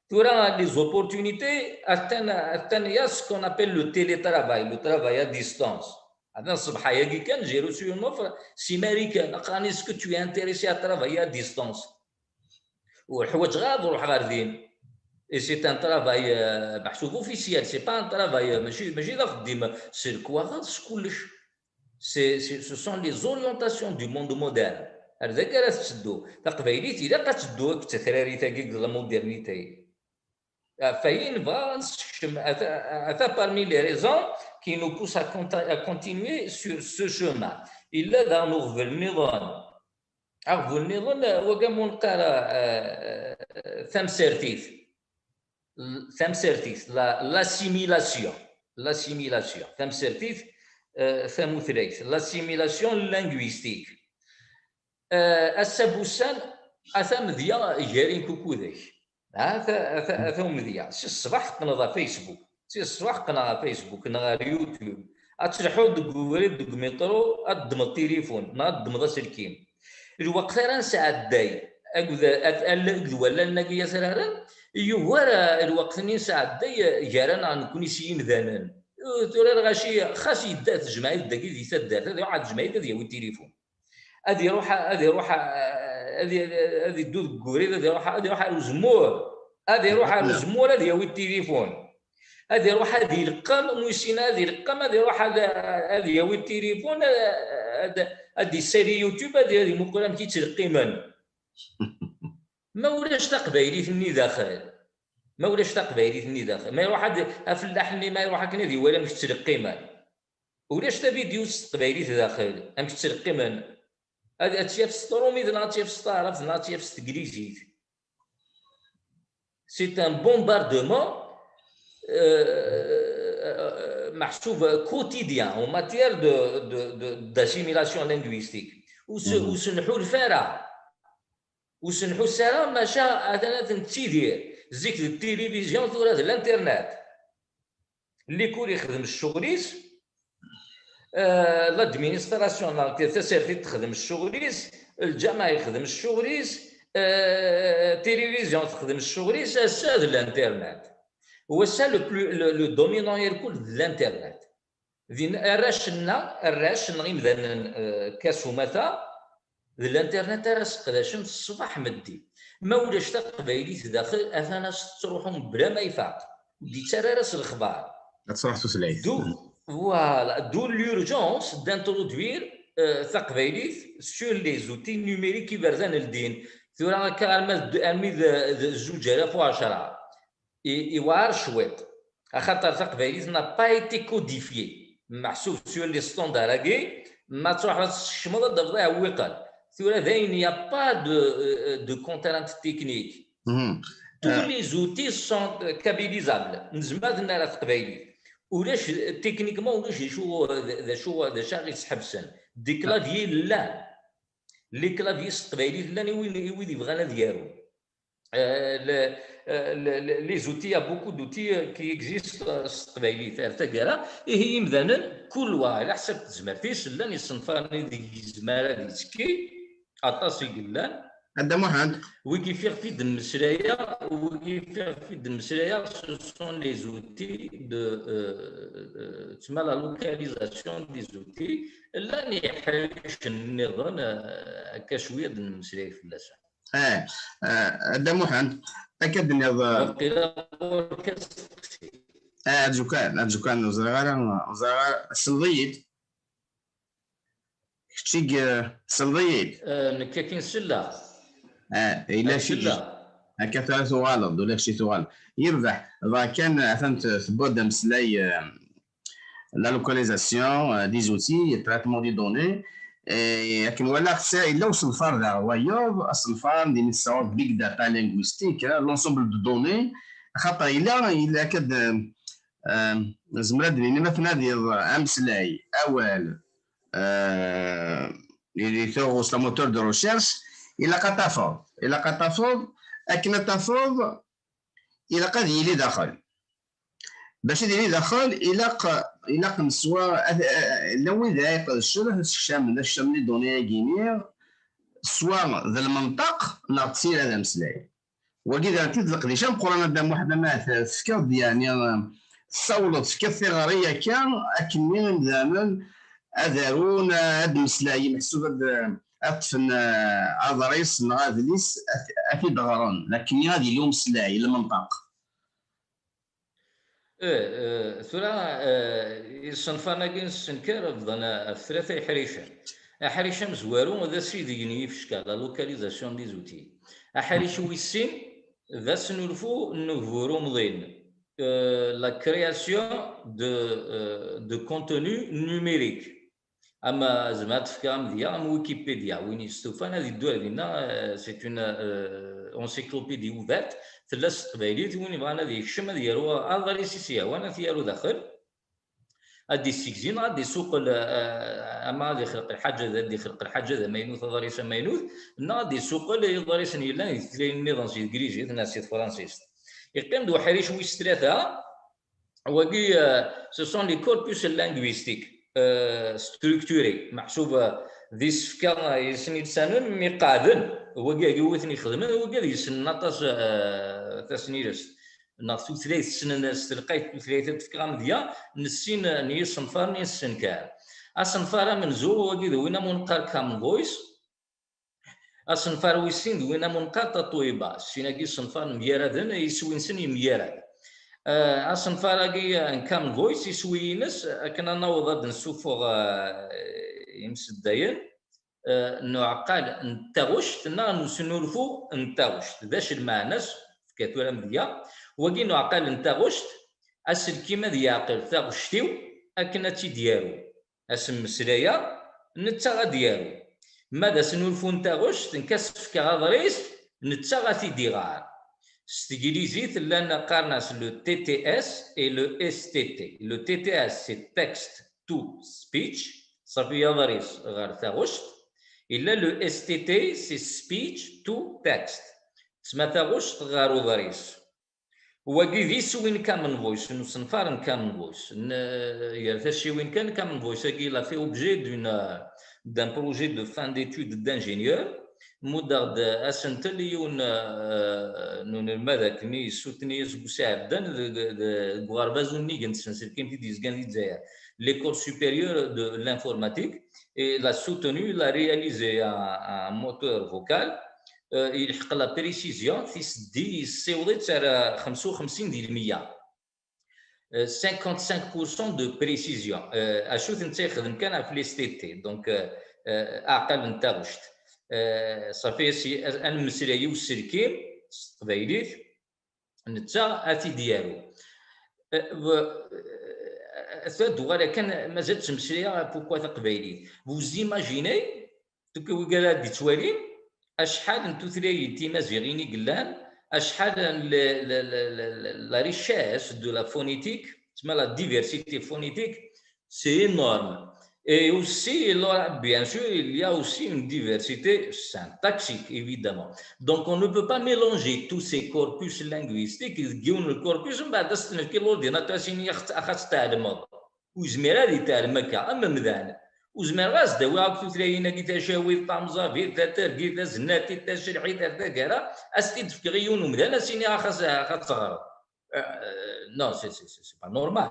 Tura, les opportunités, attan, attan, il y a ce qu'on appelle le télétravail, le travail à distance. Atan ṣṣbeḥ-agi kan, j'ai reçu une offre si Marikan, aqran, est-ce que tu es intéressé à travailler à distance? Ur ḥwaǧeɣ ara ad ruḥeɣ ɣer din. Et c'est un travail, euh, meḥsub officiel, c'est pas un travail, euh, mačči, mačči d axeddim s lekwaɣeḍ, s kullec. C'est, c'est, ce sont les orientations du monde moderne. Ar dagi ara tetteddu. Taqbaylit ilaq ad teddu akked tetrarit-agi deg la modernité. Ɣef wayen nebɣa ad nessekcem, ata, ata parmi les raisons qui nous poussent à conti-, à continuer sur ce chemin. Illa daɣen uɣbel nniḍen. Aɣbel nniḍen, wagi mu neqqar, eh, tamsertit. L-, tamsertit, la, l'assimilation. L'assimilation. Tamsertit, eh, tamutlayt. L'assimilation linguistique. Eh, ass-a n wussan, ata amedya gar-i nekk ukudek. Ata, ata, ata umedya. Si ṣṣbeḥ teqqneḍ ɣer Facebook. Si ṣṣbeḥ qqneɣ ɣer Facebook neɣ ɣer YouTube. Ad telḥuḍ deg ubrid, deg umiṭru, ad ddmeḍ tilifun, neɣ ad ddmeḍ aselkim. Lweqt ara nesɛedday akked, akked, akked wallalen-agi atraren, yugar, eh, lweqt-nni nesɛedday, eh, gar-aneɣ nekkni s yimdanen. Eh, tura lɣaci, xas yedda tejmaɛit dagi di taddart, ad iruḥ ad tejmaɛit ad yawi tilifun. Ad iruḥ, ad iruḥ, ad i-, ad iddu deg ubrid, ad iruḥ, ad iruḥ ar uzemmur. Ad iruḥ ar uzemmur, ad yawi tilifun. Ad iruḥ ad ileqqem, mu yessin ad ileqqem, ad iruḥ ad, ad yawi tilifun, ad, ad issali YouTube, ad, ad imuqel amek i ttleqqimen. Ma ulac taqbaylit-nni daxel, ma ulac taqbaylit-nni daxel, ma iruḥ ad, afellaḥ-nni ma iruḥ akken ad iwali amek ttleqqimen. Ulac tavidyut s teqbaylit daxel, amek ttleqqimen. Ad, ad tt-yaf s trumit, neɣ ad tt-yaf s taɛrabt, neɣ ad tt-yaf s teglizit. C'est un bombardement, euh, euh, meḥsub quotidien en matière de, de, de, d'assimilation linguistique. Ur s-, ur s-nḥulfa ara. Ur s-nḥuss ara, maca atan ad nettidir. Zik d tilivizyu, tura d l'internet. Likul ixdem ccɣel-is, euh, l'administration, neɣ tasertit texdem ccɣel-is, lǧameɛ ixdem ccɣel-is, euh, tilivizyu texdem ccɣel-is, ass-a d l'internet. Wass-a le plus, le, le dominant irkul d l'internet. Din arrac-nneɣ, arrac neɣ imdanen, euh, kas umata, d l'internet ara seqdacen ṣṣbeḥ meddi. Ma ulac taqbaylit daxel, atan as tettruḥu mebla ma ifaq. Ur d-ittarra ara s lexbar. Ad truḥ tutlayt. D'où, voilà, d'où l'urgence d'introduire, euh, taqbaylit sur les outils numériques iberdan ldin. Tura akka arma d, armi d, d zuǧ alaf u ɛecṛa. I, iwɛer cwiṭ. Axaṭer taqbaylit n'a pas été codifiée. Meḥsub sur les standards-agi, ma truḥeḍ ad tessekcmeḍ ad d-tafeḍ iɛewwiqen. Tura dayen, il n'y a pas de, euh, de contrainte technique. Tous les outils sont, euh, kabylisables. Nezmer ad nerr ɣer teqbaylit. Ulac, techniquement, ulac d acu, d, d acu, d acu ara ɣ-yesḥebsen. Des claviers llan. Les claviers s teqbaylit llan i win, i wid yebɣan ad yarun. Euh, le- euh, le- le- les outils, il y a beaucoup d'outils, euh, qui existent, euh, s teqbaylit ar taggara. Ihi imdanen, kul wa ɛla ḥsab tezmert-is, llan isenfaren ideg yezmer ad yettekki, aṭas i yellan. A Dda Muḥend. Wigi fiɣef i d-mmeslayeɣ, wigi fiɣef i d-mmeslayeɣ, ce sont les outils de, euh, euh, tma la localisation des outils. Llan iḥricen nniḍen, euh, akka cwiya d-nemmeslay fell-asen. Ah, ah, a Dda Muḥend, akka d-tenniḍ, ah, Waqila ɣur-k asteqsi. Ah, arju kan, arju kan, ur ẓriɣ ara, ur ẓriɣ ara, tesleḍ-iyi-d? Kečč i, tesleḍ-iyi-d? Eh, nekk akin selleɣ. Ah, yella kečč. Akka tura tuɣaleḍ, ula kečč i tuɣaleḍ. Yerbeḥ, dɣa kan, atan t-, tewwi-d ameslay, eh, la localisation, eh, des outils, traitement des données. Eh, akken walaɣ, yella usenfar daɣ wayeḍ, asenfar din tesɛuḍ big data linguistique, eh, l'ensemble de données, xaṭer yella, yella akka d, eh, nezmer ad d-nini ma tnadiḍ ameslay, awal, eh, di tuɣust, la moteur de recherche, ilaq ad tafeḍ, ilaq ad tafeḍ, akken ad tafeḍ, ilaq ad yili daxel. Bac ad yili daxel, ilaq, ilaq neswa, ad, ad, llan wid ara iqedcen, ad sekcamen, ad sekcamen les données-agi-nni, swa d lmenṭeq neɣ d tira d ameslay. Wagi d tid leqdic ameqqran, a Dda Muḥend, ama tefkiḍ-d, yeɛni, tessawleḍ, tefkiḍ tiɣri akka, akken imdanen ad arun, ad mmeslayen, meḥsub ad, ad ṭṭfen, eh, aḍris neɣ adlis, ad, ad t-id-ɣren, akken ad yili umeslay, lmenṭeq. Eh, eh, tura, eh, isenfaren-agi n ssenker bḍan ɣef tlata iḥricen. Aḥric amezwaru d asideg n yifecka, la localisation des outils. Aḥric wis sin d asnulfu n ugbur umḍin, eh, la création de, eh, de contenu numérique. Ama zemreɣ ad d-fkeɣ amedya am Wikipedia, win yestufan ad iddu ar dinna, eh, c'est une, eh, encyclopédie ouverte, tella s teqbaylit, win yebɣan ad yekcem ad yaru aḍris i s-yehwan ad t-yaru daxel, ad d-issegzi neɣ ad d-isuqel, eh, ama ad ixleq lḥaǧa, ad d-ixleq lḥaǧa d amaynut, aḍris amaynut, neɣ ad d-isuqel iḍrisen yellan di tutlayin nniḍen si teglizit neɣ si tefransist. Yeqqim-d uḥric wis tlata, Wagi, euh, ce sont les corpus linguistiques, euh, structurés. Meḥsub, euh, d isefka, euh, yesnilsanen mi qeɛden. Wagi, agi wi ten-ixedmen, wagi ad yessnen aṭas, euh, tasnilest neɣ tutlayt, ssnen s telqayt tutlayt ad d-fkeɣ amedya, nessin, euh, n yisenfaren i nessenkar. Asenfar amenzu, wagi d win am neqqar Common Voice. Asenfar wis sin d win am neqqar Tatoeba, sin-agi isenfaren mgaraden, iswi-nsen yemgarad. Eh, asenfar-agi, eh, n Common Voice, iswi-ines, akken ad naweḍ ad d-nsuffeɣ, eh, imseddayen, eh, n uɛeqqal n taɣect neɣ n usnulfu n taɣect. D acu lmeɛna-s? Fka tura amedya. Wagi n uɛeqqal n taɣect, aselkim ad yeɛqel taɣect-iw akken ad tt-id-yaru. Asemmeslay-a, netta ad d-yaru. Ma d asnulfu n taɣect, nekk ad s-fkeɣ aḍris, netta ad t-id-iɣer. S teglizit llan qqaren-as le T T S et le S T T. Le T T S, c'est text to speech, ṣafi aḍris ɣer taɣect. Illa le S T T, c'est speech to text. Tesma taɣect ɣer uḍris. Wagi d iswi n Common Voice, n usenfar n Common Voice. N, gar tacciwin kan, Common Voice-agi, il a fait objet d'une, d'un projet de fin d'études d'ingénieur. Muddeɣ-d asentel i yiwen, euh, n unelmad akken i yessutni aseggas iɛeddan deg, deg, deg uɣerbaz unnig n tsenselkimt i d-yezgan di Lezzayer, l'École supérieure de l'informatique, et il a soutenu, il a réalisé un, un moteur vocal, euh, yelḥeq la précision, tiseddi yessiweḍ-itt ar xemsa u xemsin di lmeyya. Euh, cinquante-cinq pour cent de précision. Euh, acu-t netta yexdem kan ɣef les S T T, donc, euh, euh, aɛqal n taɣect. Euh, ṣafi, as-, as-, ad nemmeslay i uselkim s teqbaylit, netta ad t-id-yaru. Euh, w-, euh, tura d-uɣaleɣ kan, mazal ttmeslayeɣ pourquoi taqbaylit. Vous imaginez, Donc, wigad ad d-ittwalin acḥal n tutlayin timaziɣin i yellan, acḥal n le, le, le, le, le, la richesse de la phonétique, tma la diversité phonétique, c'est énorme. Et aussi, bien sûr, il y a aussi une diversité syntaxique, évidemment. Donc, on ne peut pas mélanger tous ces corpus linguistiques, deg yiwen n corpus, mbeɛd ad s-t-nefk i l'ordinateur, ad s-yini, "Ax-, ax-, ad tɛelmeḍ." Ur yezmir ad itɛelm akka, am umdan. Ur zmireɣ ad s-d-awiɣ akk tutlayin-agi, tacawit, tamẓabit, tatergit, tazennatit, tacelḥit, ar taggara, ad s-t-id-fkeɣ i yiwen umdan, ad s-iniɣ, "Ax-, ax-, ax-, ad teɣreḍ." Euh, non, c'est, c'est, c'est, c'est pas normal.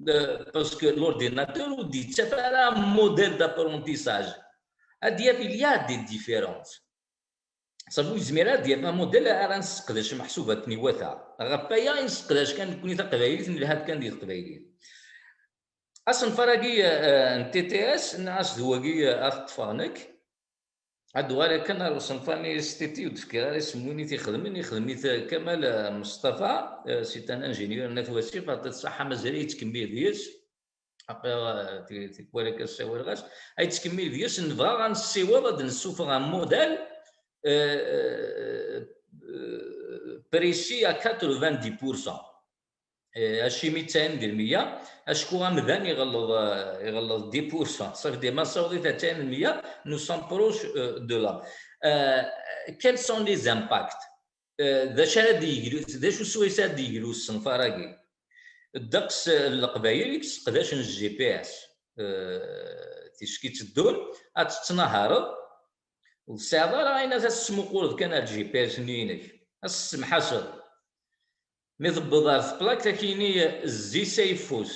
Euh, parce que l'ordinateur ur d-yettaf ara un modèle d'apprentissage. Ad yaf, il y a des différences. Sabu yezmir ad yaf un modèle ara nesseqdec meḥsub akken iwata. Ɣef waya i nesseqdac kan nekkni taqbaylit, nelha-d kan di teqbaylit. Asenfar-agi, euh, n T T S, nniɣ-as d wagi, euh, ad t-ṭṭfeɣ nekk. Ad uɣal akken ar usenfar-nni S T T, ur d-fkiɣ ara isem win i t-ixedmen, ixdem-it Kamal, eh, Mustafa, eh, c'est un ingénieur n At Wasif, aṭṭi ṣaḥa mazal yettkemmil deg-s. Aql-aɣ, eh, ti-, tikwal akka ssawaleɣ-as, ay yettkemmil deg-s, nebɣa ad nessiweḍ ad d-nessufeɣ un modèle, eh, eh, eh, précis à quatre-vingt-dix pour cent. Eh, acimi tesɛin di lmeyya? Acku amdan iɣelleḍ, eh, iɣelleḍ dix pour cent. Ça veut dire, ma nessaweḍ-it ar tesɛin di lmeyya, nous sommes proches, euh, de là. Euh, quels sont les impacts? Euh, d acu ara d-yeglu, d acu swayes ara d-yeglu usenfar-agi? Ddeqs, eh, n Leqbayel i yesseqdacen G P S, eh, ticki tteddun, ad tettnahareḍ, ur tesɛiḍ ara ayen ad tesmuquleḍ kan ar G P S-nni-inek. Ad tessemḥaseḍ. Mi tewweḍ ar tplakt, ad k-yini zzi s ayeffus.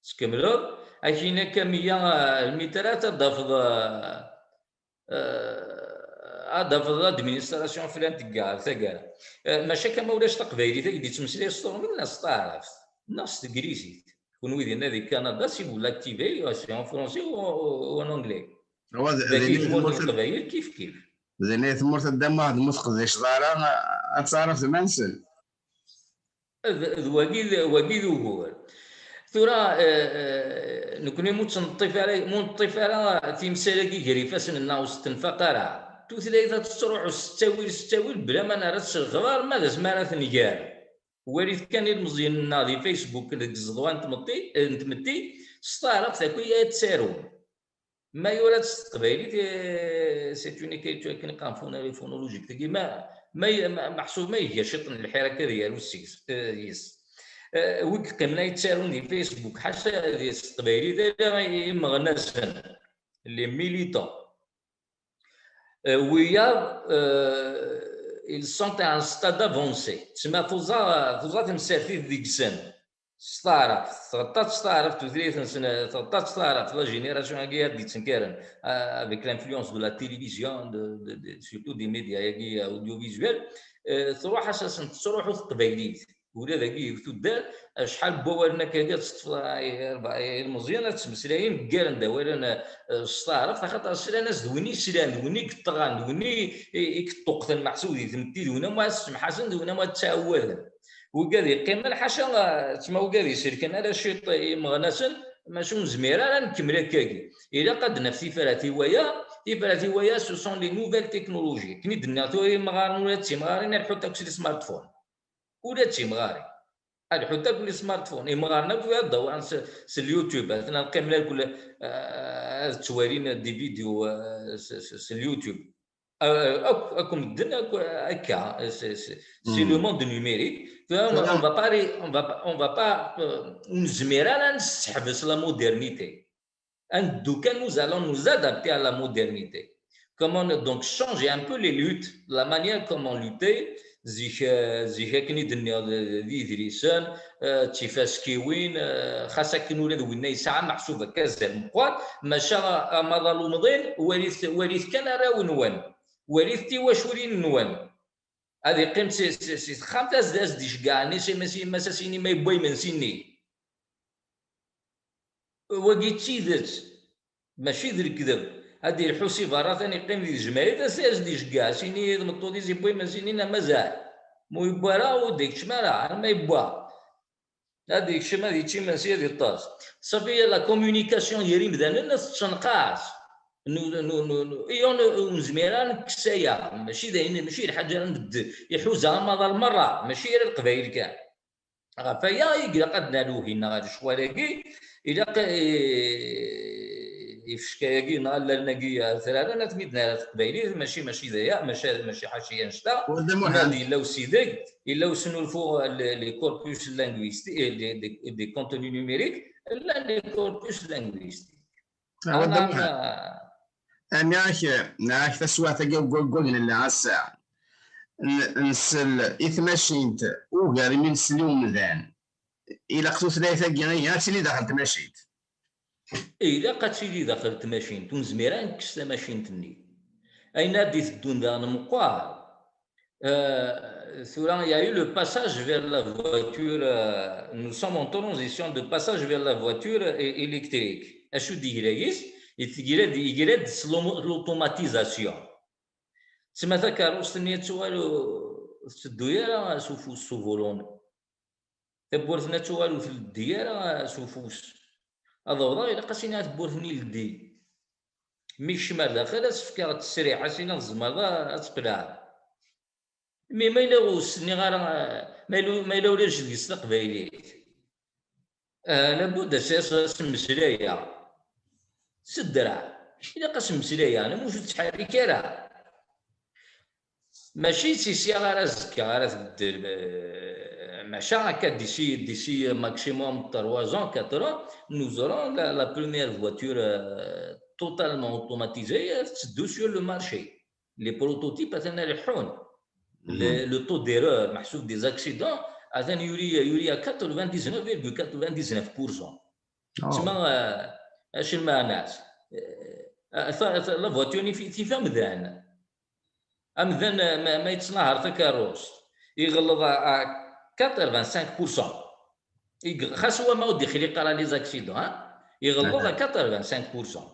Tkemmleḍ, ad k-yini akka meyya, eh, lmitrat, ad d-tafeḍ, eh, eh, ad d-tafeḍ l'administration flan tegga ɣer taggara. Eh, maca akka ma ulac taqbaylit, ad k-d-yettmeslay s turmit neɣ s taɛrabt, neɣ s teglizit. Kunwi dinna di Kanada, si vous l'activez, c'est en français ou, ou, ou en anglais. Dagi di tmurt n Leqbayel, kif kif. Dinna di tmurt n Dda Muḥ, ma teqdiceḍ ara, ad taɛrabt mansen. D, d wagi, d wagi d ugur. Tura, eh, eh, nekkni mu tt-neṭṭif ara, mu neṭṭif ara timsal-agi gar ifassen-nneɣ, ur s-tenfaq ara. Tutlayt ad tettruḥu s ttawil, s ttawil, bla ma nerra-tt s lexbar, ma d asmi ara tenger. Walit kan ilmeẓyen-nneɣ di Facebook deg ẓeḍwa n tmetti, eh, n tmetti, s taɛrabt akk i ad ttarun. Ma yura-tt s teqbaylit, eh, c'est une écriture akken iqqaren phonologique. Tagi ma, ma, ma, meḥsub ma iga ciṭ n lḥir akka ad yaru seg-s, eh, yes. Eh, wi yeqqimen ay ttarun di Facebook, ḥaca di s teqbaylit, ala imeɣnasen, les militants. Eh, wiyaḍ, eh, ils sont à un stade avancé. Tma tuẓa, tuẓa temsertit deg-sen. S taɛrabt, tɣeṭṭa-tt s taɛrabt tutlayt-nsen, tɣeṭṭa-tt s taɛrabt, la génération-agi ad d-yettenkaren, euh, avec l'influence de la télévision, de, de, de, surtout des médias-agi audiovisuels, euh, truḥ-as-asen tettruḥu teqbaylit. Ula dagi deg tuddar, acḥal n wawalen akka ad teṭṭfeḍ, ay, ay, ilmeẓyen ad ttmeslayen, ggaren-d awalen, euh, s taɛrabt, axaṭer slan-as d win i slan, d win i yeṭṭɣan, d win i, i, i yeṭṭuqten meḥsub di tmetti, d win am ad ssemḥasen, d win am ad ttɛawaden. Wigad yeqqimen, ḥaca, eh, tma wigad iselken ala ciṭ imeɣnasen, maca ur nezmir ara ad nkemmel akkagi. Ilaq ad d-naf tifrat i waya, tifrat i waya, ce sont les nouvelles technologies. Akken i d-nniɣ tura imɣaren ula d timɣarin ad ḥutt akk s les smartphones. Ula d timɣarin. Ad ḥutt akk les smartphones. Imɣaren akk ad dawɛen s, s YouTube. Atnan qqimen akk, eh, ad ttwalin des vidéos, eh, s, s, s YouTube. Euh, akk, akk medden, akk, akka, c'est, c'est, c'est le monde numérique. Tura, on, on va pas, ré-, on va pas, on va pas, euh, ur nezmir ara ad nesseḥbes la modernité. Ad neddu kan, nous allons nous adapter à la modernité. Comment, donc, changer un peu les luttes, la manière comment lutter, zik, euh, zik akken i d-nniɣ d, d idlisen, euh, d tifaskiwin, euh, xas akken ula d winna yesɛa meḥsub akka azal meqqar, maca amaḍal umḍin, walit, walit kan arraw-nwen. Walit tiwaculin-nwen. Ad iqqim si, si, si texxamt, ad s-, ad s-d-iceggeɛ, nni s yemma-s, yemma-s, ad s-yini ma yewwa imensi-nni. Wagi d tidet, mačči d lekdeb. Ad d-ilḥu si berra, tan iqqim di tejmaɛit, ad s-, ad s-d-iceggeɛ, ad s-yini i tmeṭṭut-is yewwa imensi-nni neɣ mazal. Ma ur yewwa ara, ur d-ikeččem ara, arma yewwa. Ad yekcem, ad yečč imensi, ad yeṭṭes. Safi, la communication gar imdanen ad tettenqas. Nu-, nu-, nu-, nu-, i ur nezmir ara ad nekkes aya. Mačči d ayen, mačči d lḥaǧa ara nbeddel. Iḥuza amaḍal merra, mačči ala Leqbayel kan. Ɣef waya i ilaq ad d-nerr uhinna ɣer lecɣal-agi. Ilaq, eh, ifecka-agi neɣ alalen-agi, eh, traren, ad ten-id-nerr ɣer teqbaylit, mačči, mačči d aya, mačči, mačči ḥaci annect-a. Ur d amuḥal. Nadi yella usideg, yella usnulfu, eh, les, les corpus linguistiques, eh, des, des, des contenus numériques, llan les corpus linguistiques. Ur d amuḥal. Ami ak, ak taswiɛt-agi n wayyur nella ass-a, n-, nsell i tmacint ugar imi nsell i umdan. Ilaq tutlayt-agi ihi ad tili daxel tmacint. Ilaq ad tili daxel tmacint, ur nezmir ara ad nekkes tamacint-nni. Ayen ad d-iteddun daɣen meqqar. Euh, tura, il y a eu le passage vers la voiture, euh, nous sommes en transition de passage vers la voiture é-, électrique. Acu d-yegra yis? Yegra-d, yegra-d s l'automatisation. Tessma takeṛṛust-nni ad tuɣal ur tetteddu ara s ufus, s ubulun. Tawwurt-nni ad tuɣal ur tleddi ara s ufus. Ad awḍeɣ, ilaq ad s-iniɣ tawwurt-nni ldi. Mi kecmeɣ ar daxel, ad s-fkeɣ ttesriḥ, ad s-iniɣ tzemreḍ a-, ad tqelɛeḍ. Mi ma yella ur s-nniɣ ara, ma yella, ma yella ulac deg-s taqbaylit, ah, labud ad s-, ad s-mmeslayeɣ s ddreɛ. Ilaq ad s-mmeslayeɣ, lemmer ur tettḥerrik ara. Mačči si sya ara azekka ara tbeddel, euh, maca akka d'ici, d'ici maximum trois ans, quatre ans, nous aurons la, la première voiture, euh, totalement automatisée, euh, tetteddu sur le marché. Les prototypes atan leḥḥun. Le, le taux d'erreur, meḥsub des accidents, atan yuli, yuli à quatre-vingt-dix-neuf virgule quatre-vingt-dix-neuf pour cent. Tessma, euh, acu lmeɛna-s? Euh, ta-, ta-, la voiture-nni fi-, tif amdan. Amdan, euh, ma, ma yettnahar takeṛṛust, iɣelleḍ à, à quatre-vingt-cinq pour cent. Ig-, xas wama ur d-ixliq ara les accidents, hein? Iɣelleḍ à quatre-vingt-cinq pour cent.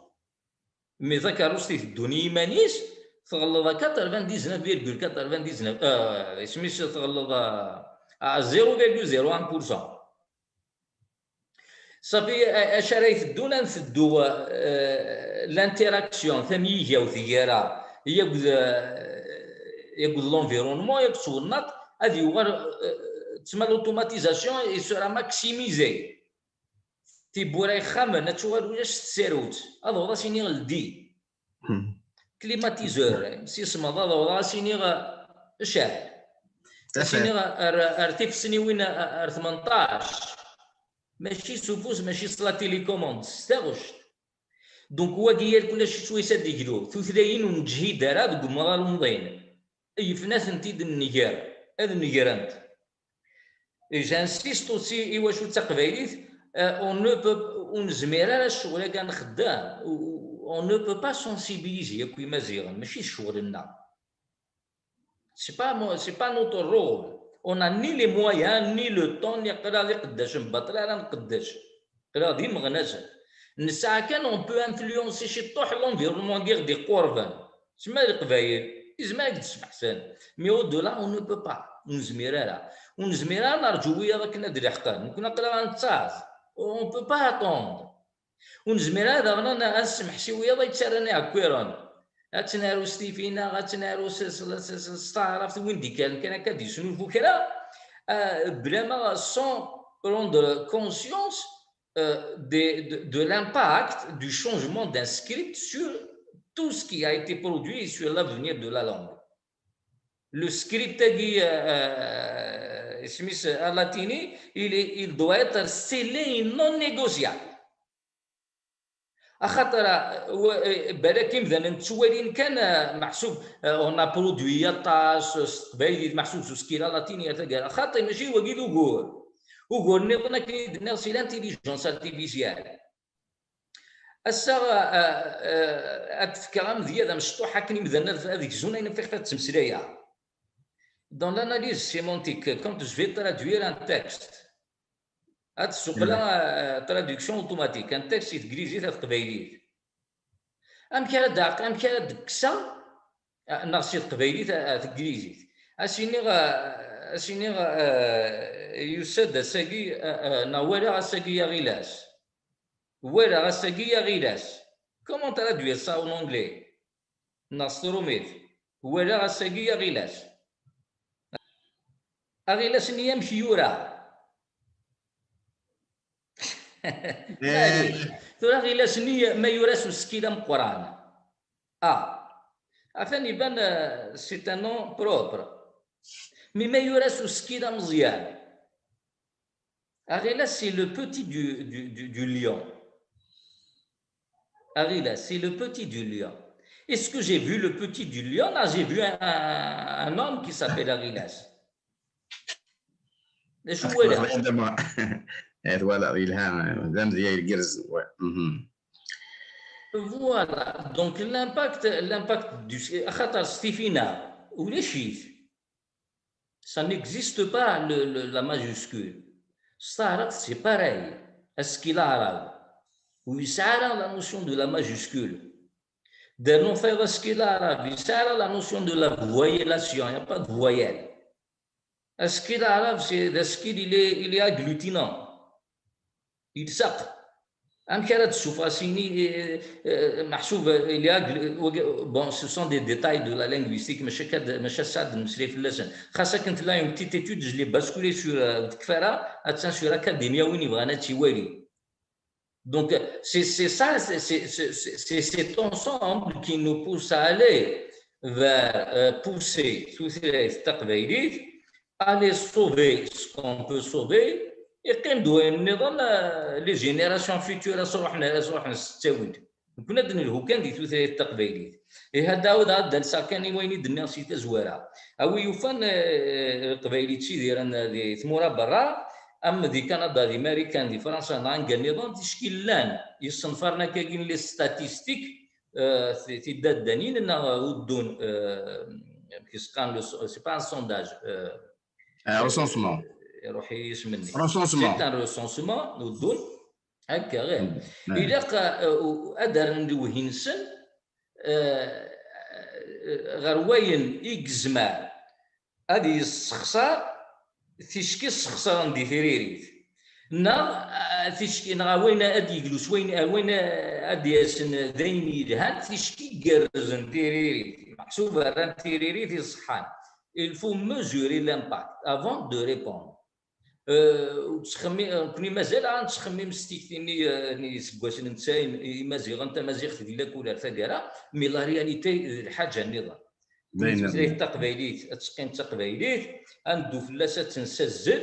Mi takeṛṛust iteddun i yiman-is, tɣelleḍ à quatre-vingt-dix-neuf virgule quatre-vingt-dix-neuf, euh, isem-is tɣelleḍ à, à zéro virgule zéro un pour cent. Safi, a-, acu ara iteddun, ad nteddu, euh, l'interaction, tamyigawt gar-a, akked, euh, akked l'environnement, akked twennaḍt, ad yuɣal, euh, tessma l'automatisation, il sera maximisé. Tiwwura ixxamen ad tuɣal ulac tsarut, ad awḍeɣ ad s-iniɣ ldi. Climatiseur, imsismeḍ, ad awḍeɣ ad s-iniɣ, eh, cɛel. Ad s-iniɣ ar, ar tifesniwin, ar tmenṭac. Mačči s ufus, mačči s la télécommande, s taɣect. Donc, wagi yakk ulac swayes ad d-iglu. Tutlayin ur neǧhid ara deg umɣar umḍin. Yifen ad tent-id-nnger, ad negrent. Et j'insiste aussi, i wacu d taqbaylit, euh, on ne peut, ur nezmir ara ccɣel-agi ad nxeddem, on ne peut pas sensibiliser akk imaziɣen, mačči d ccɣel-nneɣ. C'est pas mo-, c'est pas notre rôle. On a ni les moyens, ni le temps, ni qrib iqeddacen baṭel ara nqeddec. Qrib d imeɣnasen. Nesɛa kan, on peut influencer ciṭuḥ l'environnement-agi ɣ-d-iqurben. Tessma Leqbayel, izmer ad k-d-smeḥsen. Mais au-delà, on ne peut pas. Ur nezmir ara. Ur nezmir ara ad nerǧu wiyaḍ akken ad d-leḥqen. Nekkni aql-aɣ ad nettaẓ. On peut pas attendre. Ur nezmir ara daɣen ad, ad nesmeḥsi wiyaḍ ay yettarran iɛekkiren. Ad tt-naru s tifi-nneɣ, ad tt-naru s, s, s, s, s taɛrabt, win d-ikkren kan akka ad d-yesnulfu kra, ah, blama sans prendre conscience, euh, de, de, de l'impact du changement d'un script sur tout ce qui a été produit et sur l'avenir de la langue. Le script-agi, euh, euh, isem-is, euh, alatini, il est, il doit être scellé et non négociable. Axaṭer, euh, wa-, euh, balak imdanen ttwalin kan, euh, meḥsub, euh, on a produit aṭas, euh, s teqbaylit, meḥsub s uskil alatini ar taggara. Xaṭi, mačči wagi d ugur. Ugur nniḍen akken i d-nniɣ, c'est l'intelligence artificielle. Ass-a, euh, euh, ad d-fkeɣ amedya d amecṭuḥ akken imdanen ad, ad gzun ayen ɣef ad ttmeslayeɣ. Dans l'analyse sémantique, quand je vais traduire un texte, ad ssuqleɣ, euh, traduction automatique, un texte si teglizit ar teqbaylit. Amek ara d-, amek ara d-kkseɣ, euh, neɣ si teqbaylit ar, ar teglizit? Ad s-iniɣ, euh, ad s-iniɣ, euh, yusa-d ass-agi, euh, euh, neɣ walaɣ ass-agi aɣilas. Walaɣ ass-agi aɣilas. Comment traduire ça en anglais? Neɣ s trumit. Walaɣ ass-agi aɣilas. Aɣilas-nni amek yura? Maɛlic. Tura Ɣilas-nni ma yura s usekkil ameqqran. Ah, atan iban, euh, c'est un nom propre. Mais ma yura s usekkil ameẓyan. Aɣilas, c'est le petit du, du, du, du lion. Aɣilas, c'est le petit du lion. Est-ce que j'ai vu le petit du lion? Non, j'ai vu un, un, un homme qui s'appelle Aɣilas. D acu walaɣ? Voilà, yelha, d amedya igerrzen, ouais. Mhm. Voilà, donc l'impact, l'impact du, axaṭer s tifinaɣ, ulac-it. Ça n'existe pas, le, le, la majuscule. S taɛrabt, c'est pareil. Asekkil aɛrab, ur yesɛi ara la notion de la majuscule. Dernu tayeḍ asekkil aɛrab, ur yesɛi ara la notion de la voyellation, il n'y a pas de voyelle. Asekkil aɛrab, c'est, d asekkil, il est, il est agglutinant. Yelseq. Amek ara d-tessufɣeḍ s yini, eh, eh, meḥsub, eh, il est agglu-, wagi, bon, ce sont des détails de la linguistique, maca akka d, maca ssaɛd nmeslay fell-asen. Xas akken tella une petite étude, je l'ai basculé sur, euh, ur tekfi ara, attan sur Academia, win yebɣan ad tt-iwali. Donc, c'est, c'est ça, c'est, c'est, c'est, c'est, c'est cet ensemble qui nous pousse à aller vers, euh, pousser tutlayt taqbaylit, aller sauver ce qu'on peut sauver, yeqqim-d wayen nniḍen, euh, les générations futures, ad s-ruḥen, ad s-ruḥen s ttawil. Nekkni ad d-nelhu kan di tutlayt taqbaylit. Ihi ad d-ɛawdeɣ ad d-alseɣ kan i wayen i d-nniɣ si tazwara. A wi yufan, eh, Leqbayel yettidiren di tmura berra, am di Kanada, di Marikan, di Fransa, neɣ anga nniḍen, ticki llan yisenfaren akkagi n les statistiques, eh, ti-, tidaddanin neɣ uddun, eh, amek i s-qqaren, le so-, c'est pas un sondage, eh, Un recensement. Iruḥ-iyi yisem-nni. Recensement. C'est un recensement, uddun. Akka, ɣir. Mm, mm. Ilaq, uh, u-, ad rren lewhi-nsen, uh, ɣer wayen i yezmer ad yessexṣar ticki ssexṣaren di tiririt. Neɣ, uh, ticki, neɣ wayen ad yeglu s wayen, uh, wayen, uh, ad d-yasen d ayen yelhan, ticki gerrzen tiririt. Meḥsub rran tiririt iṣeḥḥan. Il faut mesurer l'impact avant de répondre. Euh, ur ttxemmi-, euh, nekkni mazal ara nettxemmim s tikti-nni, euh, n yiseggasen n tesɛin, i-, Imaziɣen, tamaziɣt di lakul ar taggara, mais la réalité d lḥaǧa nniḍen. Tutlayt taqbaylit ad teqqim d taqbaylit, ad neddu fell-as ad tt-nessazzel,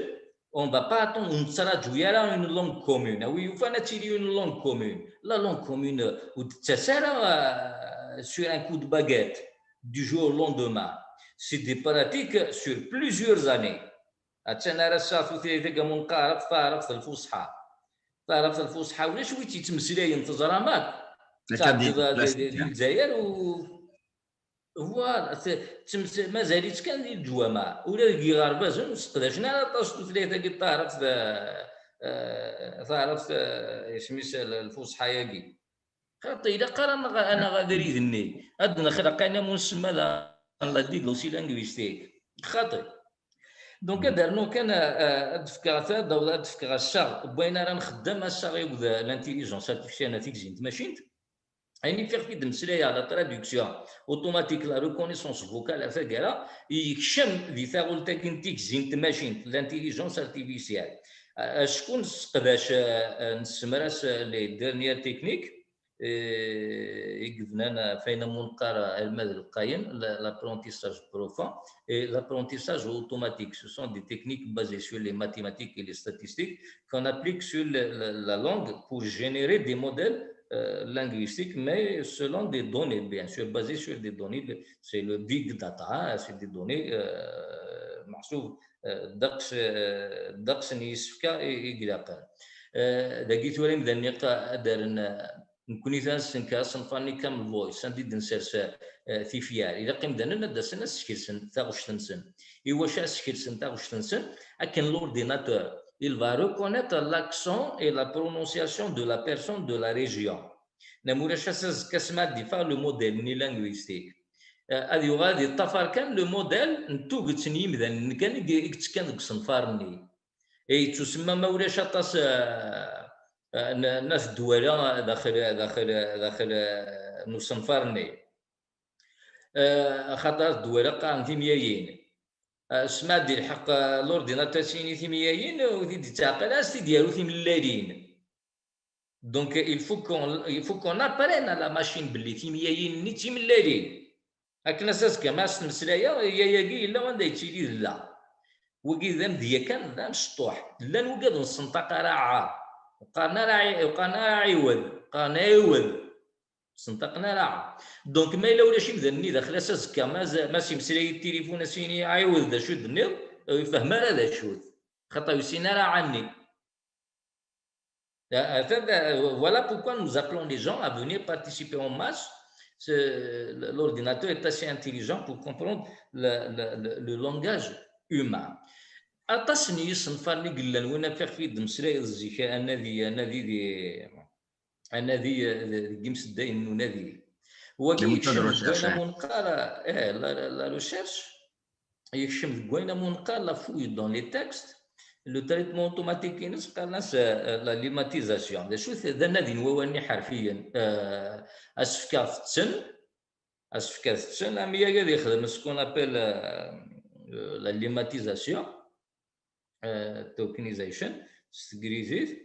on va pas attendre, ur nettraǧu ara une langue commune. A wi yufan ad tili une langue commune. La langue commune, euh, ur d-tettas ara, euh, sur un coup de baguette, du jour au lendemain. C'est des pratiques sur plusieurs années. Attan ar ass-a tutlayt-agi am neqqar akk taɛrabt lfuṣḥa. Taɛrabt lfuṣḥa, ulac wi tt-yettmeslayen, teẓram akk. Akka di, tɛeddiḍ di, di, di Lezzayer u, voilà, t-, ttems-, mazal-itt kan di leǧwameɛ. Ula deg yiɣerbazen ur seqdacen ara aṭas tutlayt-agi n taɛrabt, eh, eh, taɛrabt, eh, isem-is l-, lfuṣḥa-agi. Xaṭi, ilaq ara naɣ, naɣ abrid-nni. Ad nexleq ayen am nsemma la, la diglossie linguistique. Xaṭi. Donc, ad rnuɣ kan, euh, ad d-fkeɣ ta-, ad d-fkeɣ assaɣ n wayen ara nxeddem, assaɣ akked l'intelligence artificielle, neɣ tigzi n tmacint. Ayen i ffiɣ i d-mmeslayeɣ, la traduction automatique, la reconnaissance vocale, ar taggara, yekcem di taɣult-agi n tigzi n tmacint, l'intelligence artificielle. Euh, acku nesseqdac, euh, euh, nessemras, euh, les dernières techniques, eh, i yebnan ɣef wayen am neqqar almad lqayen, la-, l'apprentissage profond et l'apprentissage automatique. Ce sont des techniques basées sur les mathématiques et les statistiques qu'on applique sur le, le, la langue pour générer des modèles, euh, linguistiques, mais selon des données, bien sûr, basées sur des données. Le, c'est le big data, hein, c'est des données, euh, meḥsub, euh, ddeqs, euh, ddeqs n yisefka i, i ilaqen. Euh, dagi tura imdanen ad d-rren, euh, Nekkni tura nessenker asenfar-nni Camel Voice, anda i d-nsers, eh, tifyar. Ilaq imdanen ad d-asen ad skelsen taɣect-nsen. I wacu ad skelsen taɣect-nsen? Akken l'ordinateur, il va reconnaître l'accent et la prononciation de la personne de la région. Neɣ ma ulac ass azekka asma ad d-iffeɣ le modèle-nni linguistique. Eh, ad yuɣal ad yeṭṭafar kan le modèle n tuget n yimdanen kan i, i yettekkan deg usenfar-nni. Eh, yettusemma ma ulac aṭas, eh, eh, n, n at Dwala daxel, daxel, daxel, eh, n usenfar-nni. Eh, axaṭer at Dwala qqaren timyayin. Eh, sma ad d-ilḥeq, eh, l'ordinateur s yini timyayin, ur t-id-yettɛeqqil, ad s-t-id-yaru timellalin. Donc il faut qu'on il faut qu'on apprenne à la machine belli timyayin-nni d timellalin. Akken ass azekka ma as-tmeslayeɣ, yayagi yella anda yettili d la. Wagi d amedya kan, d amecṭuḥ. Llan wigad ur nessenṭaq ara a. Qqaren ara ɛi- qqaren ara ɛiwed, qqaren ɛiwed. Ur ssenṭaqen ara a. Donc ma yella ulac imdanen-nni daxel-as azekka, ma z- ma s-imeslay i tilifun as-yini ɛiwed d acu d-tenniḍ, ur yefhem ara d acu-t. Xaṭer ur yessin ara ɛanni. Voilà pourquoi nous appelons les gens à venir participer en masse. L'ordinateur est assez intelligent pour comprendre le, le, le, le langage humain. Aṭas n yisenfaren i yellan, win akka i d-meslayeḍ zik, anadi, anadi di, anadi deg imseddayen n unadi. Wagi yekcem deg wayen am neqqar, eh, la, la recherche, yekcem deg wayen am neqqar la fouille dans les textes, le traitement automatique-ines qqaren-as, euh, la lemmatisation. D acu-t? D anadi n wawalen iḥerfiyen, euh, asefk-a tetten, asefk-a tetten, am yag ad yexdem ce qu'on appelle, euh, euh, la lemmatisation, euh, tokenization, s teglizit,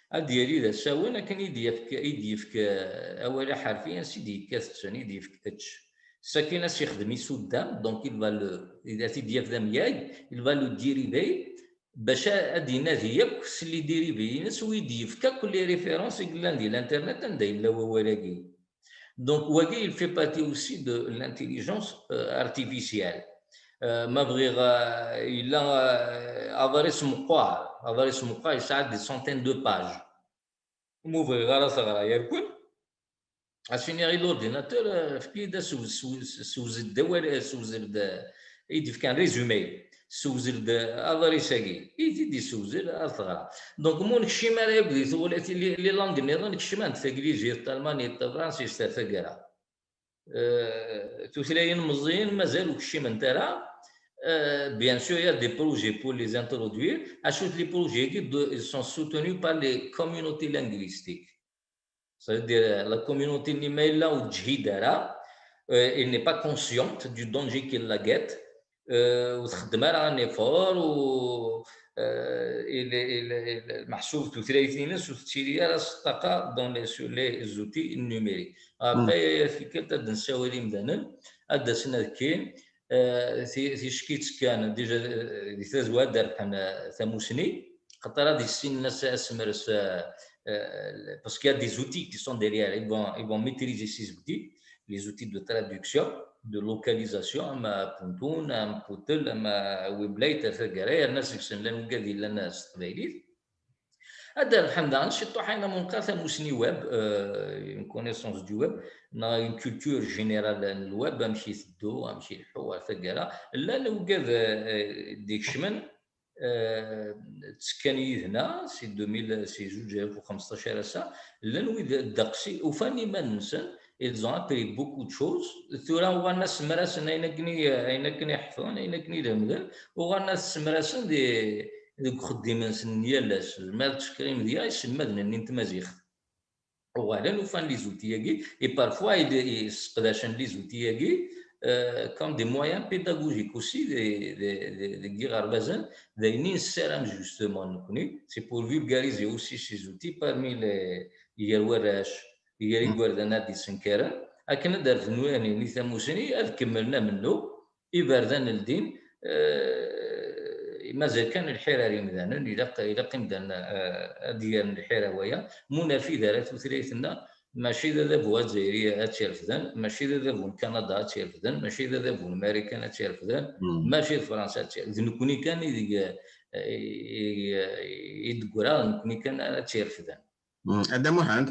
ad d-yali d asawen akken i d-yefk, i d-yefk, euh, awal aḥerfi, ansi d-yekka tetten, i d-yefk ečč. Sakin as yexdem isuddam, donc il va le, ad t-id-yaf d amyag, il va le dériver, bac a- ad inadi akk s les dérivés-ines, u i d-yefk akk les références i yellan di l'internet anda yella wawal-agi. Donc wagi il fait partie aussi de l'intelligence, euh, artificielle. Euh, ma bɣiɣ, euh, yella, euh, aḍris meqqar, aḍris meqqar yesɛa des centaines de pages. Ma ur bɣiɣ ara teɣra yarkun, as-iniɣ i l'ordinateur, euh, efk-iyi-d asew- sew- sewzel-d awal, sewzel-d, euh, i d-yefkan résumé, sewzel-d, euh, aḍris-agi, i t-id-yessewzel ad teɣra. Donc ma ur nekcim ara yakk di tuɣla-, les, les langues nniḍen kecmen-d, taglizit, talmanit, tafransist, ar taggara. Euh, tutlayin meẓẓiyin mazal ur kciment ara. Euh, bien sûr, il y a des projets pour les introduire. Acu-t les projets-agi, de- ils sont soutenus par les communautés linguistiques. C'est-à-dire, la communauté-nni ma yella ur teǧhid ara, euh, elle n'est pas consciente du danger qui la guette, euh, ur txeddem ara un effort, u, euh, il- il- il- meḥsub tutlayt-ines ur tettili ara s ṭṭaqa dans les, sur les outils numériques. Après, tikkelt ad d-nessawal imdanen, ad d-asen ad kkin, euh, ti- ticki ttekkan, déjà, euh, di tazwara ad d-rebḥen, euh, tamusni, xaṭer ad issinen as- asemres, euh, euh, parce qu'il y a des outils qui sont derrière, ils vont, ils vont maîtriser ces outils, les outils de traduction, de localisation, ama Puntun, ama Putel, ama Weblate, ar taggara, yerna seg-sen llan wigad yellan s teqbaylit. Ad d-rebḥen daɣen ciṭuḥ ayen am neqqar tamusni web, euh, une connaissance du web, neɣ une culture générale n lweb, amek iteddu, amek ileḥḥu ar taggara. Llan wigad, euh, d-ikecmen, euh, ttekkan yid-neɣ, si deux mille, si zuǧ alaf u xemseṭṭac ar ass-a, llan wid ddeqs i ufan iman-nsen, ils ont appris beaucoup de choses. Tura uɣalen ad semrasen ayen akken i, ayen akken i ḥefḍen, ayen akken i lemden, uɣalen ad semrasen di, deg uxeddim-nsen n yal ass. Zemreɣ ad tcekkrim deg-i iselmaden-nni n tmaziɣt. Uɣalen ufan les outils-agi, et parfois i d- i sseqdacen les outils-agi, euh, comme des moyens pédagogiques aussi, de- de- de- deg yiɣerbazen, d ayen i nessaram justement nekni, c'est pour vulgariser aussi ces outils parmi les, gar warrac, gar igerdan ad d-isenkaren, akken ad d-rfden wanin i tamusni, ad kemmlen amennuɣ, iberdan ldin, eh, mazal kan lḥir ar imdanen, ilaq, ilaq imdanen, eh, ad d-gren lḥir ar waya, ma ur nerfid ara tutlayt-nneɣ, mačči d adabu azzayri ad tt-irefden, mačči d adabu n Kanada ad tt-irefden, mačči d adabu n Marikan ad tt-irefden, mačči d Fransa ad tt-irefden. D nekni kan i deg, eh, i, i, i d-ggra, d nekni kan ara tt-irefden. Mm, a Dda Muḥend,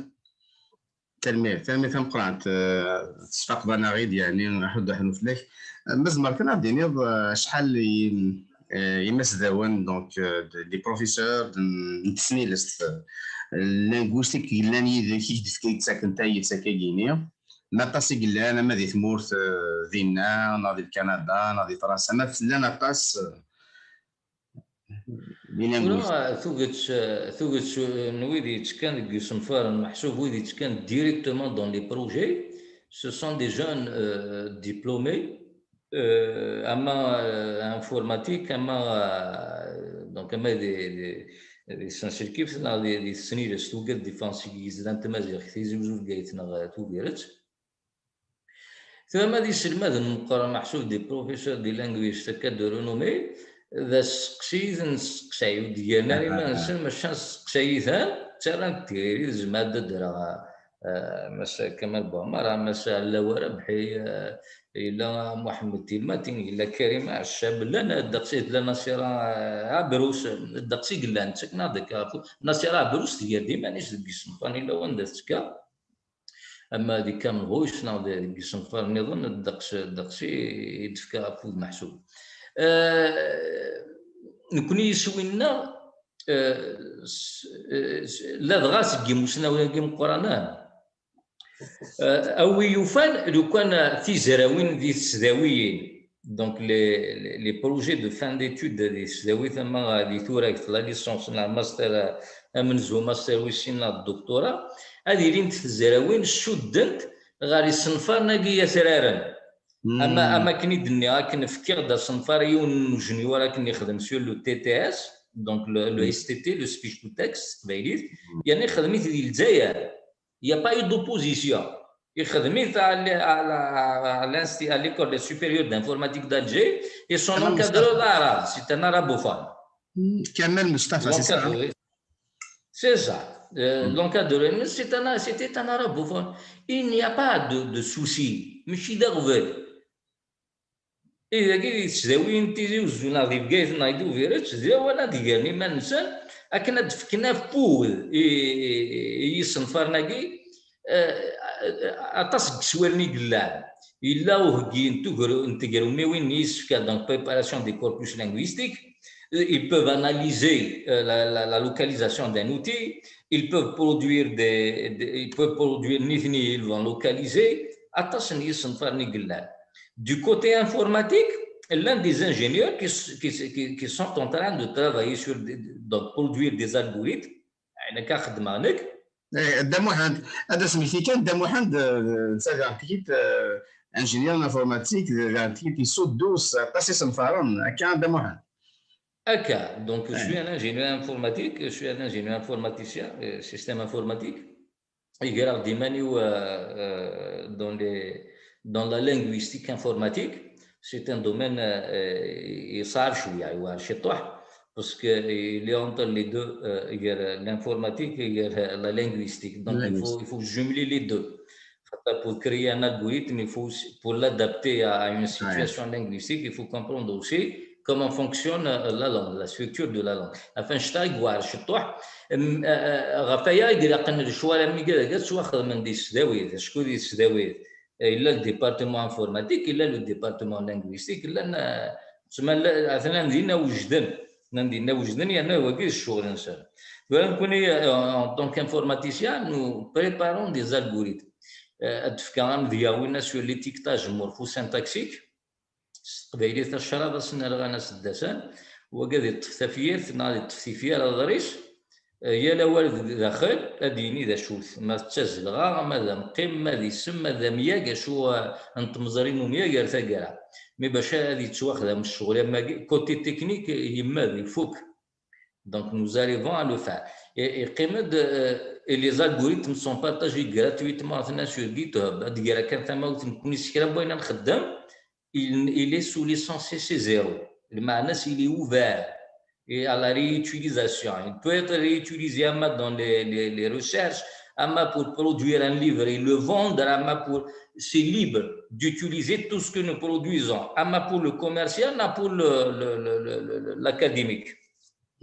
tanemmirt, tanemmirt tameqqrant, eh, tesfaqeḍ-aneɣ-id, yeɛni, aḥuddu aḥnu fell-ak. Eh, ma tzemreḍ kan ad d-tiniḍ, eh, acḥal n, eh, imasdawen, donc, eh, d- des professeurs de, n tesnilest, eh, linguistique yellan yid-k, i k-d-, i k-d-ttaken tayet akkagi-nni, ma aṭas i yellan, ama di tmurt, eh, dinna, neɣ di Kanada, neɣ di Fransa, ma llan aṭas, eh, Bilinguisme. Tura, tuget, tuget n wid yettekkan deg yisenfaren, meḥsub wid yettekkan directement dans les projets, ce sont des jeunes, euh, diplômés, euh, ama, euh, informatique, ama, euh, donc, ama des, des, di tsenselkift neɣ di, di tesnilest, wigad d-iffɣen seg yizla n tmaziɣt, Tizi Uzzu, Bgayet neɣ Tubiret. Tura ma d iselmaden meqqren, meḥsub des professeurs de linguistes akka de renommée, d asteqsi i ten-nesteqsay, ur d-gren ara iman-nsen, maca nesteqsay-iten, ttarran-d tiririt, zemreɣ ad d-ddreɣ, eh, Mass Kamal Buɛmar, Mass Ɛellaw Rabḥi, eh, yella Muḥemmed Tilmatin, yella Karim Ɛeccab, llan ddeqs i tella Nasira, eh, Ɛebrus, ddeqs i yellan, ttaken-aɣ-d akka ɣef Nasira Ɛebrus, tger-d iman-is deg yisenfaren, yella wanda tettka. Ama di Kamenɣuc neɣ di, deg yisenfaren nniḍen, ddeqs, ddeqs i, i d-tefka afud meḥsub. Eh, nekni iswi-nneɣ, eh, s-, eh, s-, ladɣa seg yimusnawen-agi meqqranen, eh, a wi yufan lukan tizrawin di tesdawiyin, donc les, les, les projets de fin d'études di tesdawit, ama di turagt, la licence neɣ master, eh, amenzu, master wis sin neɣ doctorat, ad ilint tezrawin cuddent ɣer isenfaren-agi yatraren. Ama, am akken i d-nniɣ, akken fkiɣ-d asenfar i yiwen n ujenyur akken yexdem sur le T T S, donc le, le S T T, le speech to text s teqbaylit, yerna ixdem-it di Lezzayer. Il n'y a pas eu d'opposition. Ixdem-it à l-, à la, à l'insti-, à l'école supérieure d'informatique d'Alger, et son encadreur d aɛrab, c'est un arabophone. Kamal Mustafa, c'est ça, hein? C'est ça. Euh, l'encadreur, c'est un, c'était un arabophone. Il n'y a pas de, de souci. Mačči d aɣbel. I dagi di tesdawiyin n Tizi Uzzu neɣ di Bgayet neɣ di Tubiret, d lawan ad gren iman-nsen akken ad d-fken afud i, i, i yisenfaren-agi, eh, aṭas n yeswalen i yellan. Yella uheggi n tugru-, n tegrummiwin n yisefka, donc préparation des corpus linguistiques. Euh, ils peuvent analyser, euh, la, la, la localisation d'un outil, ils peuvent produire des, des, ils peuvent produire, nitni, ils vont localiser, aṭas n yisenfaren i yellan. Du côté informatique, l'un des ingénieurs qui, s-, qui, s-, qui, qui sont en train de travailler sur des, donc produire des algorithmes, ayen akka xeddmeɣ nekk. Eh, Dda Muḥend, ad as-mmekti kan, Dda Muḥend, eh, d tagartikit, eh, ingénieur en informatique, d tagartikit yessuddu s aṭas isenfaren, akka, Dda Muḥend. Akka, donc je suis un ingénieur informatique, je suis un ingénieur informaticien, euh, système informatique. Greɣ-d iman-iw, euh, euh, dans les, dans la linguistique informatique. C'est un domaine, euh, euh, يصعب شوية, يوعر شطوح, parce que il est entre les deux, euh, l'informatique et la linguistique. Donc il faut, il faut jumeler les deux. Pour créer un algorithme, il faut aussi, pour l'adapter à, à une situation linguistique, il faut comprendre aussi comment fonctionne, euh, la langue, la structure de la langue. Enfin, je t'ai voir, je t'ai, euh, euh, ɣef waya i ilaqen lecɣal am widak ad ttwaxedmen di tesdawit, acku di tesdawit, euh, yella le département informatique, yella le département linguistique, yella, euh, tsemma, atan dinna wejden, atan dinna wejden, yerna wagi d ccɣel-nsen. Tura nekkni, euh, en tant qu'informaticien, nous préparons des algorithmes. Euh, ad d-fkeɣ amedya winna sur l'étiquetage morphosyntaxique, s teqbaylit acraḍ asen rɣan aseddasan, wagi ad iṭṭef tafyirt neɣ ad iṭṭef tifyar aḍris, eh, yal awal d daxel ad yini d acu-t, ma d tazelɣa, ma d amqim, ma d isem, ma d amyag, acu, eh, n tmeẓri n umyag ar taggara. Mi bac ad yettwaxdam ccɣel am wagi, côté technique, yemmed, ifuk. Donc, nous arrivons à le faire. Et, et, euh, et les algorithmes sont partagés gratuitement sur GitHub. Ad d-greɣ kan tamawt nekkni s kra n wayen ad nxeddem, il, il est sous licence C C zéro. Lmeɛna-s, il est ouvert et à la réutilisation. Il peut être réutilisé ama dans les, les, les recherches, ama pour produire un livre et le vendre, ama pour, c'est libre d'utiliser tout ce que nous produisons, ama pour le commercial, ama pour le, le, le, le, le, l'académique.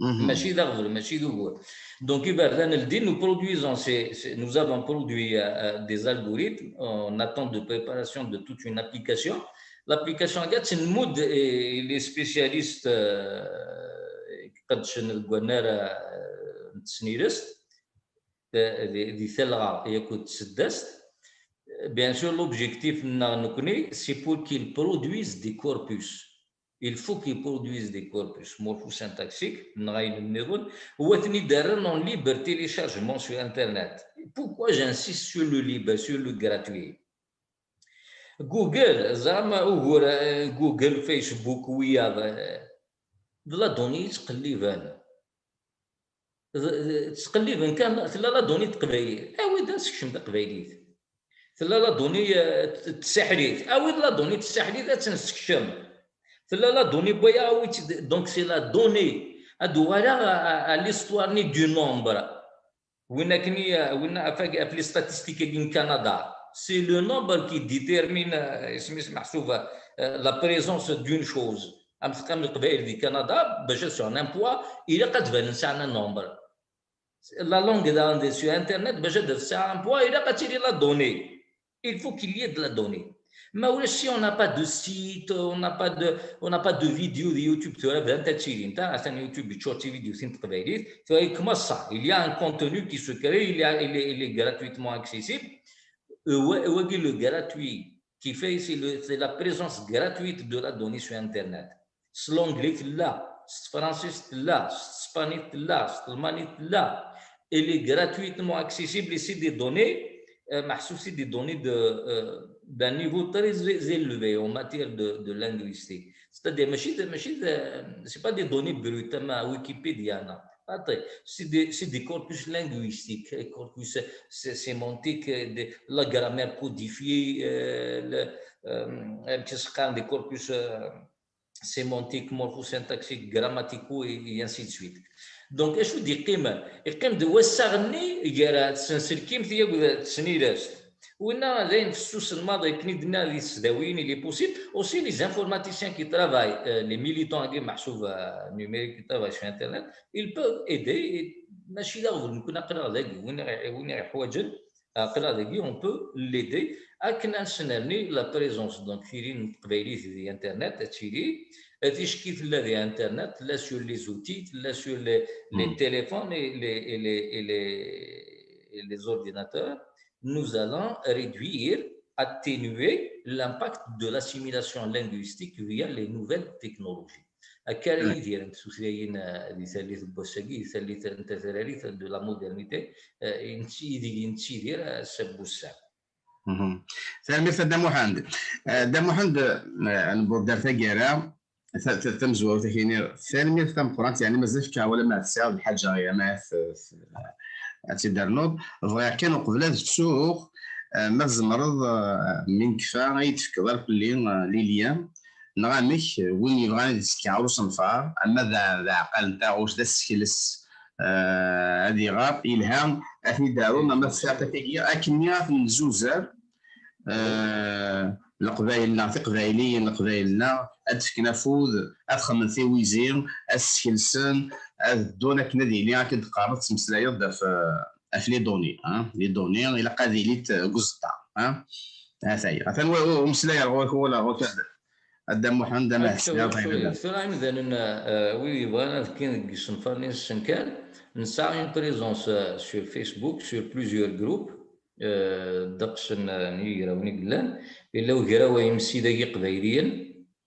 Mačči d aɣbel, mačči d ugur. Donc, iberdan ldin, nous produisons, c'est, c'est, nous avons produit, euh, euh, des algorithmes en attente de préparation de toute une application. L'application-agi ad tt-nmudd i, i les spécialistes, euh, iqeddcen deg wannar, euh, n tesnilest, euh, di, di talɣa akked tseddast. Bien sûr, l'objectif-nneɣ nekkni, c'est pour qu'ils produisent des corpus. Il faut qu'ils produisent des corpus morphosyntaxiques, neɣ ayen nniḍen, u ad ten-id-rren en libre téléchargement sur Internet. Pourquoi j'insiste sur le libre, sur le gratuit? Google, zeɛma ugur, euh, Google, Facebook, wiyaḍ, euh, d la donnée i ttqelliben. ttqelliben kan, tella la donnée n teqbaylit, awi-d ad nsekcem taqbaylit. Tella la donnée, euh, n tsaḥlit, awi-d la donnée n tsaḥlit ad tt-nessekcem. Tella la donnée n waya, awi-tt-id. Donc c'est la donnée. Ad uɣaleɣ à, à, à l'histoire-nni du nombre. Win akken i, win ɣef, ɣef les statistiques-agi n Canada, c'est le nombre qui détermine, euh, isem-is meḥsub, euh, la présence d'une chose. Am teqqim Leqbayel di Canada, bac ad sɛun un poids, ilaq ad banen sɛan un nombre. La langue daɣen sur Internet, bac ad tesɛu un poids, ilaq ad tili la donnée. Il faut qu'il y ait de la donnée. Ma ulac, si on n'a pas de site, on n'a pas de, on n'a pas de vidéo de YouTube, tura bdant ad ttilint, atan YouTube yeččur d tividyutin n teqbaylit, tura commence ça. Il y a un contenu qui se crée, il y a, il est, il est gratuitement accessible. Euh, wa-, wagi le gratuit, qui fait, c'est le, c'est la présence gratuite de la donnée sur Internet. S l'anglais tella, s tefransist tella, s tespanit tella, s telmanit tella. Elle est gratuitement accessible et c'est des données, euh, meḥsub, c'est des données de, euh, d'un niveau très é-, élevé en matière de, de linguistique. C'est-à-dire, mačči d, mačči d, c'est pas des données brutes, am Wikipedia, non. Attends, c'est des, c'est des corpus linguistiques, euh, corpus, euh, sé-, sémantique, euh, de la grammaire codifiée, euh, le, euh, euh, qu'est-ce qu'on, des corpus, euh, sémantiques, morphosyntaxiques, grammaticaux et, et ainsi de suite. Donc, acu d-yeqqimen? Yeqqim-d wassaɣ-nni gar tsenselkimt akked tesnilest. Winna d ayen fessusen maḍi, akken i d-nniɣ di tesdawiyin, il est possible. Aussi, les informaticiens qui travaillent, euh, les militants-agi meḥsub, euh, numériques qui travaillent sur Internet, ils peuvent aider. Et mačči d aɣbel, nekkni aql-aɣ dagi, win i ɣ-, win i ɣ-iḥwaǧen, aql-aɣ dagi, on peut l'aider akken ad nesnerni la présence, donc, tili n teqbaylit di Internet, ad tili, ticki tella di Internet, tella sur les outils, tella sur les, les téléphones et les, et les, et les, et les ordinateurs. Nous allons réduire, atténuer l'impact de l'assimilation linguistique via les nouvelles technologies. Akka ara yidirent tutlayin, eh, di tallit n wass-agi, di tallit n tatrarit, de la modernité, eh, i netti-, ideg i nettidir, eh, ass-a n wussan. Mhm. Tanemmirt a Dda Muḥend. Eh, Dda Muḥend, eh, nbudar taggara, ta-, ta-, tamezwarut akini, tanemmirt tameqqrant, yeɛni mazal fkiɣ wala ma tesɛiḍ lḥaǧa ɣer ma t-, t-, ad tt-id-ternuḍ. Bɣiɣ kan uqbel ad ttuɣ, eh, ma tzemreḍ, eh, mi nekfa, ad yi-d-tefkeḍ ar fell-i, eh, les liens, neɣ amek, eh, win yebɣan ad itekki ɣer usenfar, ama d a-, d aɛqal n taɣect, d asekles, eh, ad iɣer, yelha, ad ten-id-arun, ama tesɛiḍ tagi, akkenni ad ten-nzuzer, eh, Leqbayel-nneɣ, Tiqbayliyin, Leqbayel-nneɣ, ad d-fken afud, ad xedmen tiwizi, ad skelsen, ad ddun akken ad yili, akken d-teqqareḍ, tettmeslayeḍ-d ɣef, eh, ɣef les données, hein, les données, ilaq ad ilint deg uẓeṭṭa, hein. Atan, atan wa-, wa-, umeslay ar ɣur-k, wala ɣur-k, a Dda Muḥend, ama tesɛiḍ ayen. Tura imdanen, eh, wid yebɣan ad kkin deg yisenfaren-nsen kan, nesɛa une présence, eh, sur Facebook, sur plusieurs groupes, eh, ddeqs n, n yigrawen i yellan. Yella ugraw Imsidag Iqbayliyen,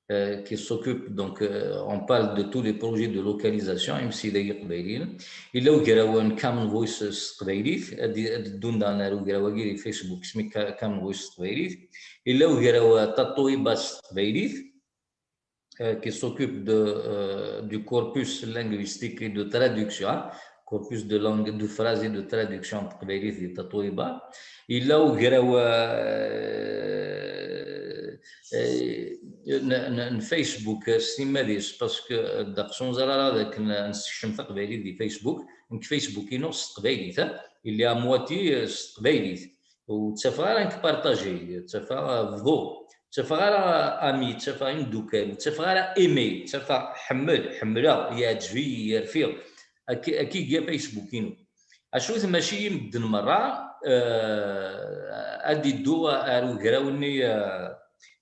eh, qui s'occupe, donc, eh, on parle de tous les projets de localisation, Imsidag Iqbayliyen. Yella ugraw n Common Voice s teqbaylit, ad d-, ad d-ddun daɣen ar ugraw-agi di Facebook, isem-is Ka-, Common Voice s teqbaylit. Yella ugraw, eh, Tatoeba s teqbaylit, eh, qui s'occupe de, eh, du corpus linguistique et de traduction, hein, corpus de langue, de phrase et de traduction n teqbaylit di Tatoeba. Yella ugraw, eh, eh, n, n, n Facebook, eh, s timmad-is, parce que, eh, ddeqs ur neẓri ara d akken, eh, nessekcem taqbaylit di Facebook. Nekk Facebook-inu s teqbaylit, eh, il est à moitié, eh, s teqbaylit. Ur ttafeɣ ara nekk partager, ttafeɣ bḍu, ttafeɣ ara ami, ttafeɣ imdukal, ttafeɣ ara aimer, ttafeɣ ḥemmel, ḥemmleɣ, yeɛǧeb-iyi, yerfiɣ. Akka, akka i iga Facebook-inu. Acu tmaci i medden merra, eh, ad iddu ar ugraw-nni, eh,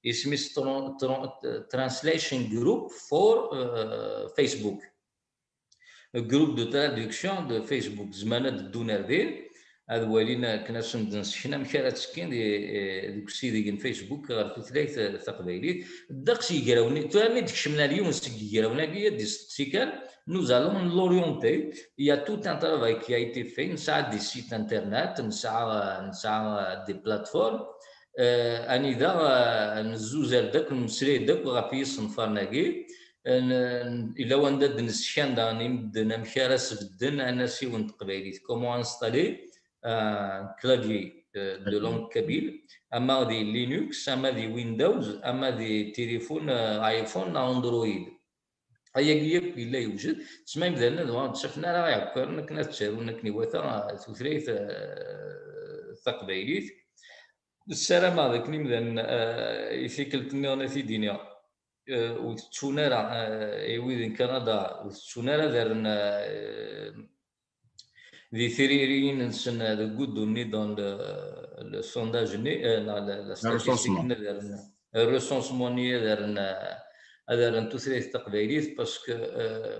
isem-is tron-, tron-, Translation Group for, eh, Facebook. Groupe de traduction de Facebook. Zemren ad ddun ar din, ad walin akken ad sen-d-nsekna amek ara ttekkin di, eh, deg usideg n Facebook ɣer tutlayt, eh, taqbaylit. Ddeqs yigrawen, tura mi d-kecmen ar yiwen seg yigrawen-agi, ad d-isteqsi kan, nous allons l'orienter. Il y a tout un travail qui a été fait. Nesɛa des sites internet, nesɛa, nesɛa des plateformes. Eh, anida, eh, nezzuzer-d akk, nemmeslay-d akk ɣef yisenfaren-agi. N-, n-, yella wanda d-neskan daɣen i medden amek ara sbedden anasiw n teqbaylit, comment installer un clavier, euh, de langue kabyle, ama di Linux, ama di Windows, ama di téléphone, euh, iPhone neɣ Android. Ayagi yakk yella yewjed, tesma imdanen ad uɣalen ttafen ara iɛekkaren akken ad ttarun akken iwata, euh, tutlayt, euh, taqbaylit. Ssarameɣ d akken imdanen, euh, i tikkelt nniḍen ad t-id-iniɣ, euh, ur tettun ara, euh, i wid n Kanada, ur tettun ara ad rren, euh, di tririyin-nsen deg uddu-nni dans le, le sondage-nni, euh, neɣ la, la statistique-nni ad rren, recensement-nni ad rren, euh, ad rren tutlayt taqbaylit, parce que, euh,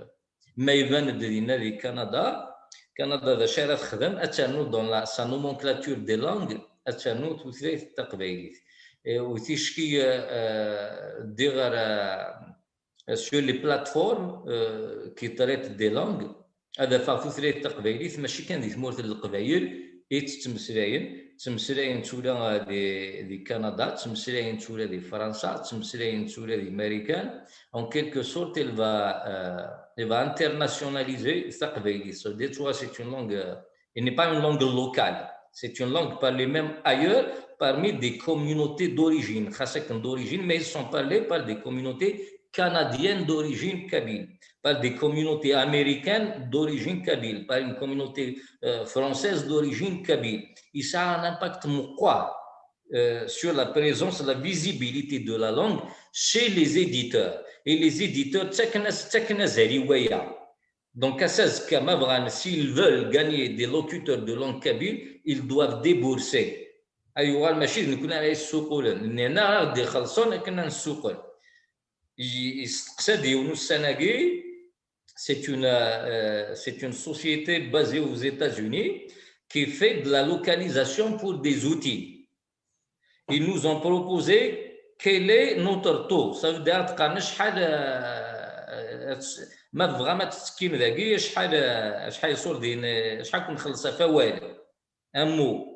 ma iban-d dinna di Kanada, Kanada d acu ara texdem, ad ternu dans la, sa nomenclature des langues, ad ternu tutlayt taqbaylit. Eh, u ticki, eh, eh, ddiɣ ɣer, eh, sur les plateformes, eh, qui traitent des langues, ad afeɣ tutlayt taqbaylit, mačči kan di tmurt n Leqbayel i tt-ttmeslayen, ttmeslayen tura, eh, di, di Kanada, ttmeslayen tura di Fransa, ttmeslayen tura di Marikan. En quelque sorte, elle va, euh, elle va internationaliser taqbaylit. So, that's why c'est une langue, euh, elle n'est pas une langue locale. C'est une langue parlée même ailleurs, parmi des communautés d'origine. Xas akken d'origine, mais ils sont parlés par des communautés canadiennes d'origine kabyle, par des communautés américaines d'origine kabyle, par une communauté, euh, française d'origine kabyle. Yesɛa un impact meqqar, euh, sur la présence, la visibilité de la langue chez les éditeurs. Et les éditeurs, ttaken-as, ttaken azal i waya. Donc, ass-a azekka, ma bɣan, s'ils veulent gagner des locuteurs de langue kabyle, ils doivent débourser. Ayɣer mačči d nekkni ara yessuqulen, nnan ara ɣ-d-ixellṣen akken ad nessuqel. Y-, yesteqsa-d yiwen ussan-agi, c'est une, euh, c'est une société basée aux États-Unis qui fait de la localisation pour des outils. Ils nous ont proposé quel est notre taux. Ça veut dire, tqarn acḥal, euh, ma tebɣam ad tettekkim dagi, acḥal, euh, acḥal iṣurdiyen, euh, acḥal kun-nxelleṣ ɣef wawal. Un mot.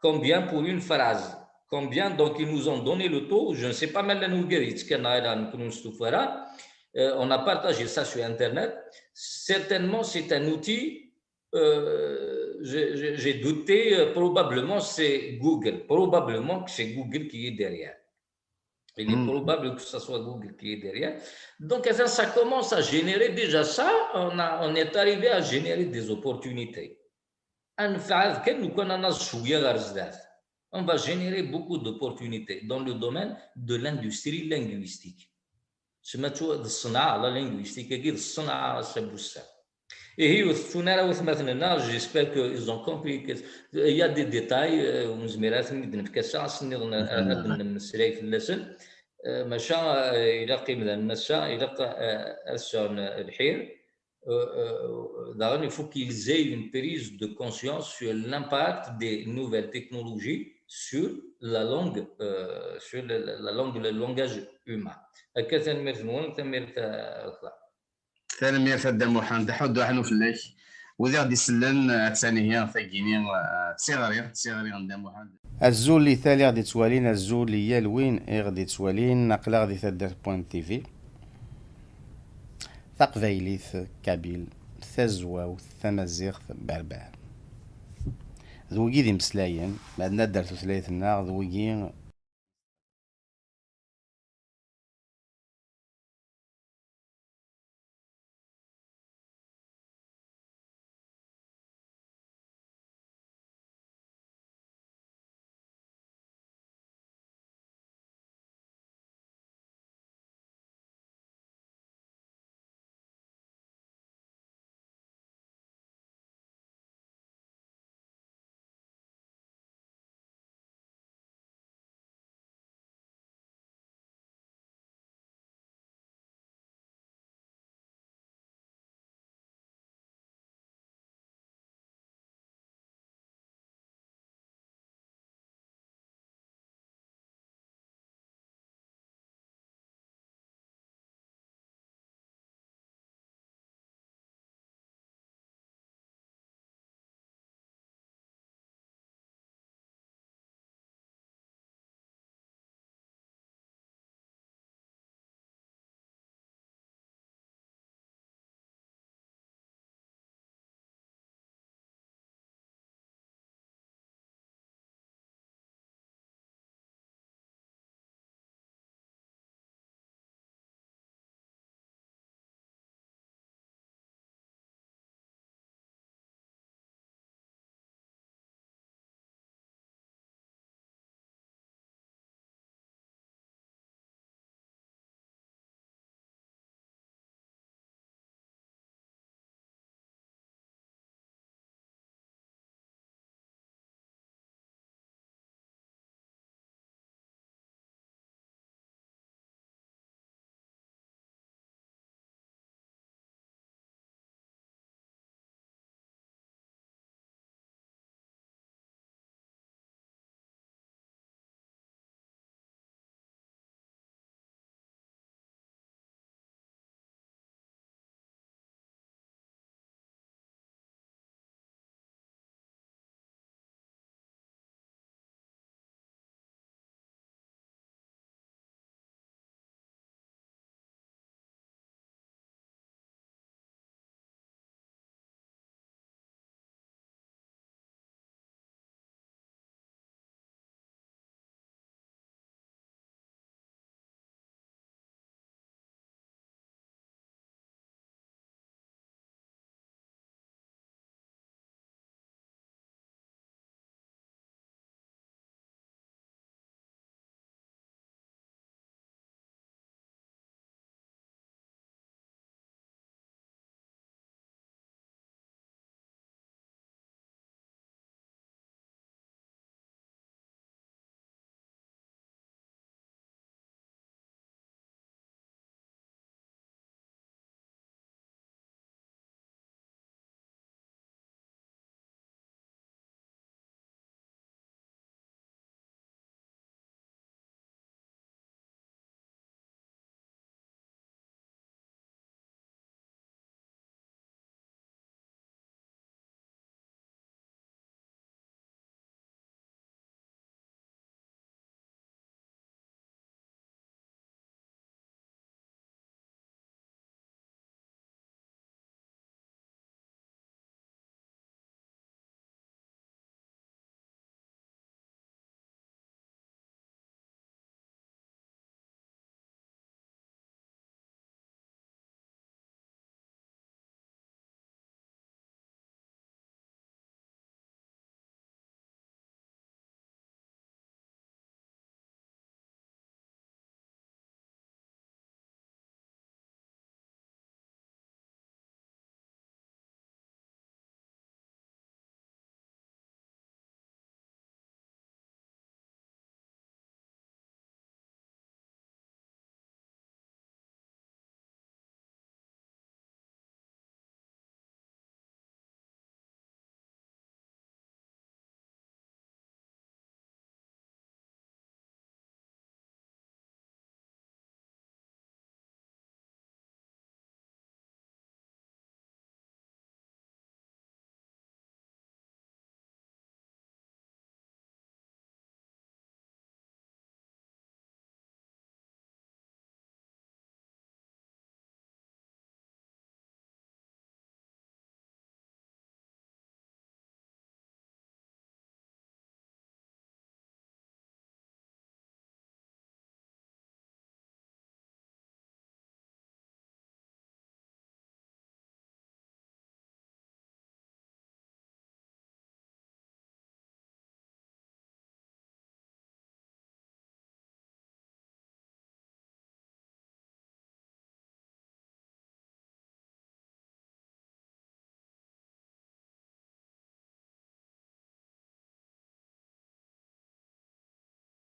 Combien pour une phrase? Combien? Donc, ils nous ont donné le taux. Je ne sais pas ma llan wigad yettekkan neɣ ala, nekkni ur nestufa ara. Euh, on a partagé ça sur Internet. Certainement, c'est un outil, euh, je, je, j'ai douté, euh, probablement c'est Google. Probablement que c'est Google qui est derrière. Il est probable que ce soit Google qui est derrière. Donc, ça, ça commence à générer déjà ça. On a, on est arrivé à générer des opportunités. Ad nefɛed kan lukan ad naẓ cwiya ɣer zdat. On va générer beaucoup d'opportunités dans le domaine de l'industrie linguistique. Tsemma d ṣṣenɛa, la linguistique-agi d ṣṣenɛa, a Sabussa. Ihi, ur tettun ara watmaten-nneɣ, j'espère qu'ils ont compris que il y a des détails, euh, ur nezmir ara ad ten-id-nefk ass-a, ass-nniḍen, euh, ad d-nemmeslay fell-asen. Euh, maca, euh, ilaq imdanen ass-a, ilaq, euh, ad sɛun, euh, lḥir. Euh, euh, daɣen, il faut qu'ils aient une prise de conscience sur l'impact des nouvelles technologies sur la langue, euh, sur la, la, la langue, le langage humain. Akka, tanemmirt-nwen, tanemmirt, euh, a Dda. Tanemmirt a Dda Muḥend, aḥuddu aḥnu fell-ak. Wid i ɣ-d-isellen, attan ihi tagi-nni, eh, d tiɣri, d tiɣri n Dda Muḥend. Azul i tal i ɣ-d-ittwalin, azul i yal win i ɣ-d-ittwalin, aql-aɣ di taddart point T V. Taqbaylit, kabyle, tazwawt, tamaziɣt, berber. D wigi d imeslayen, ma d nadder tutlayt-nneɣ, d wigi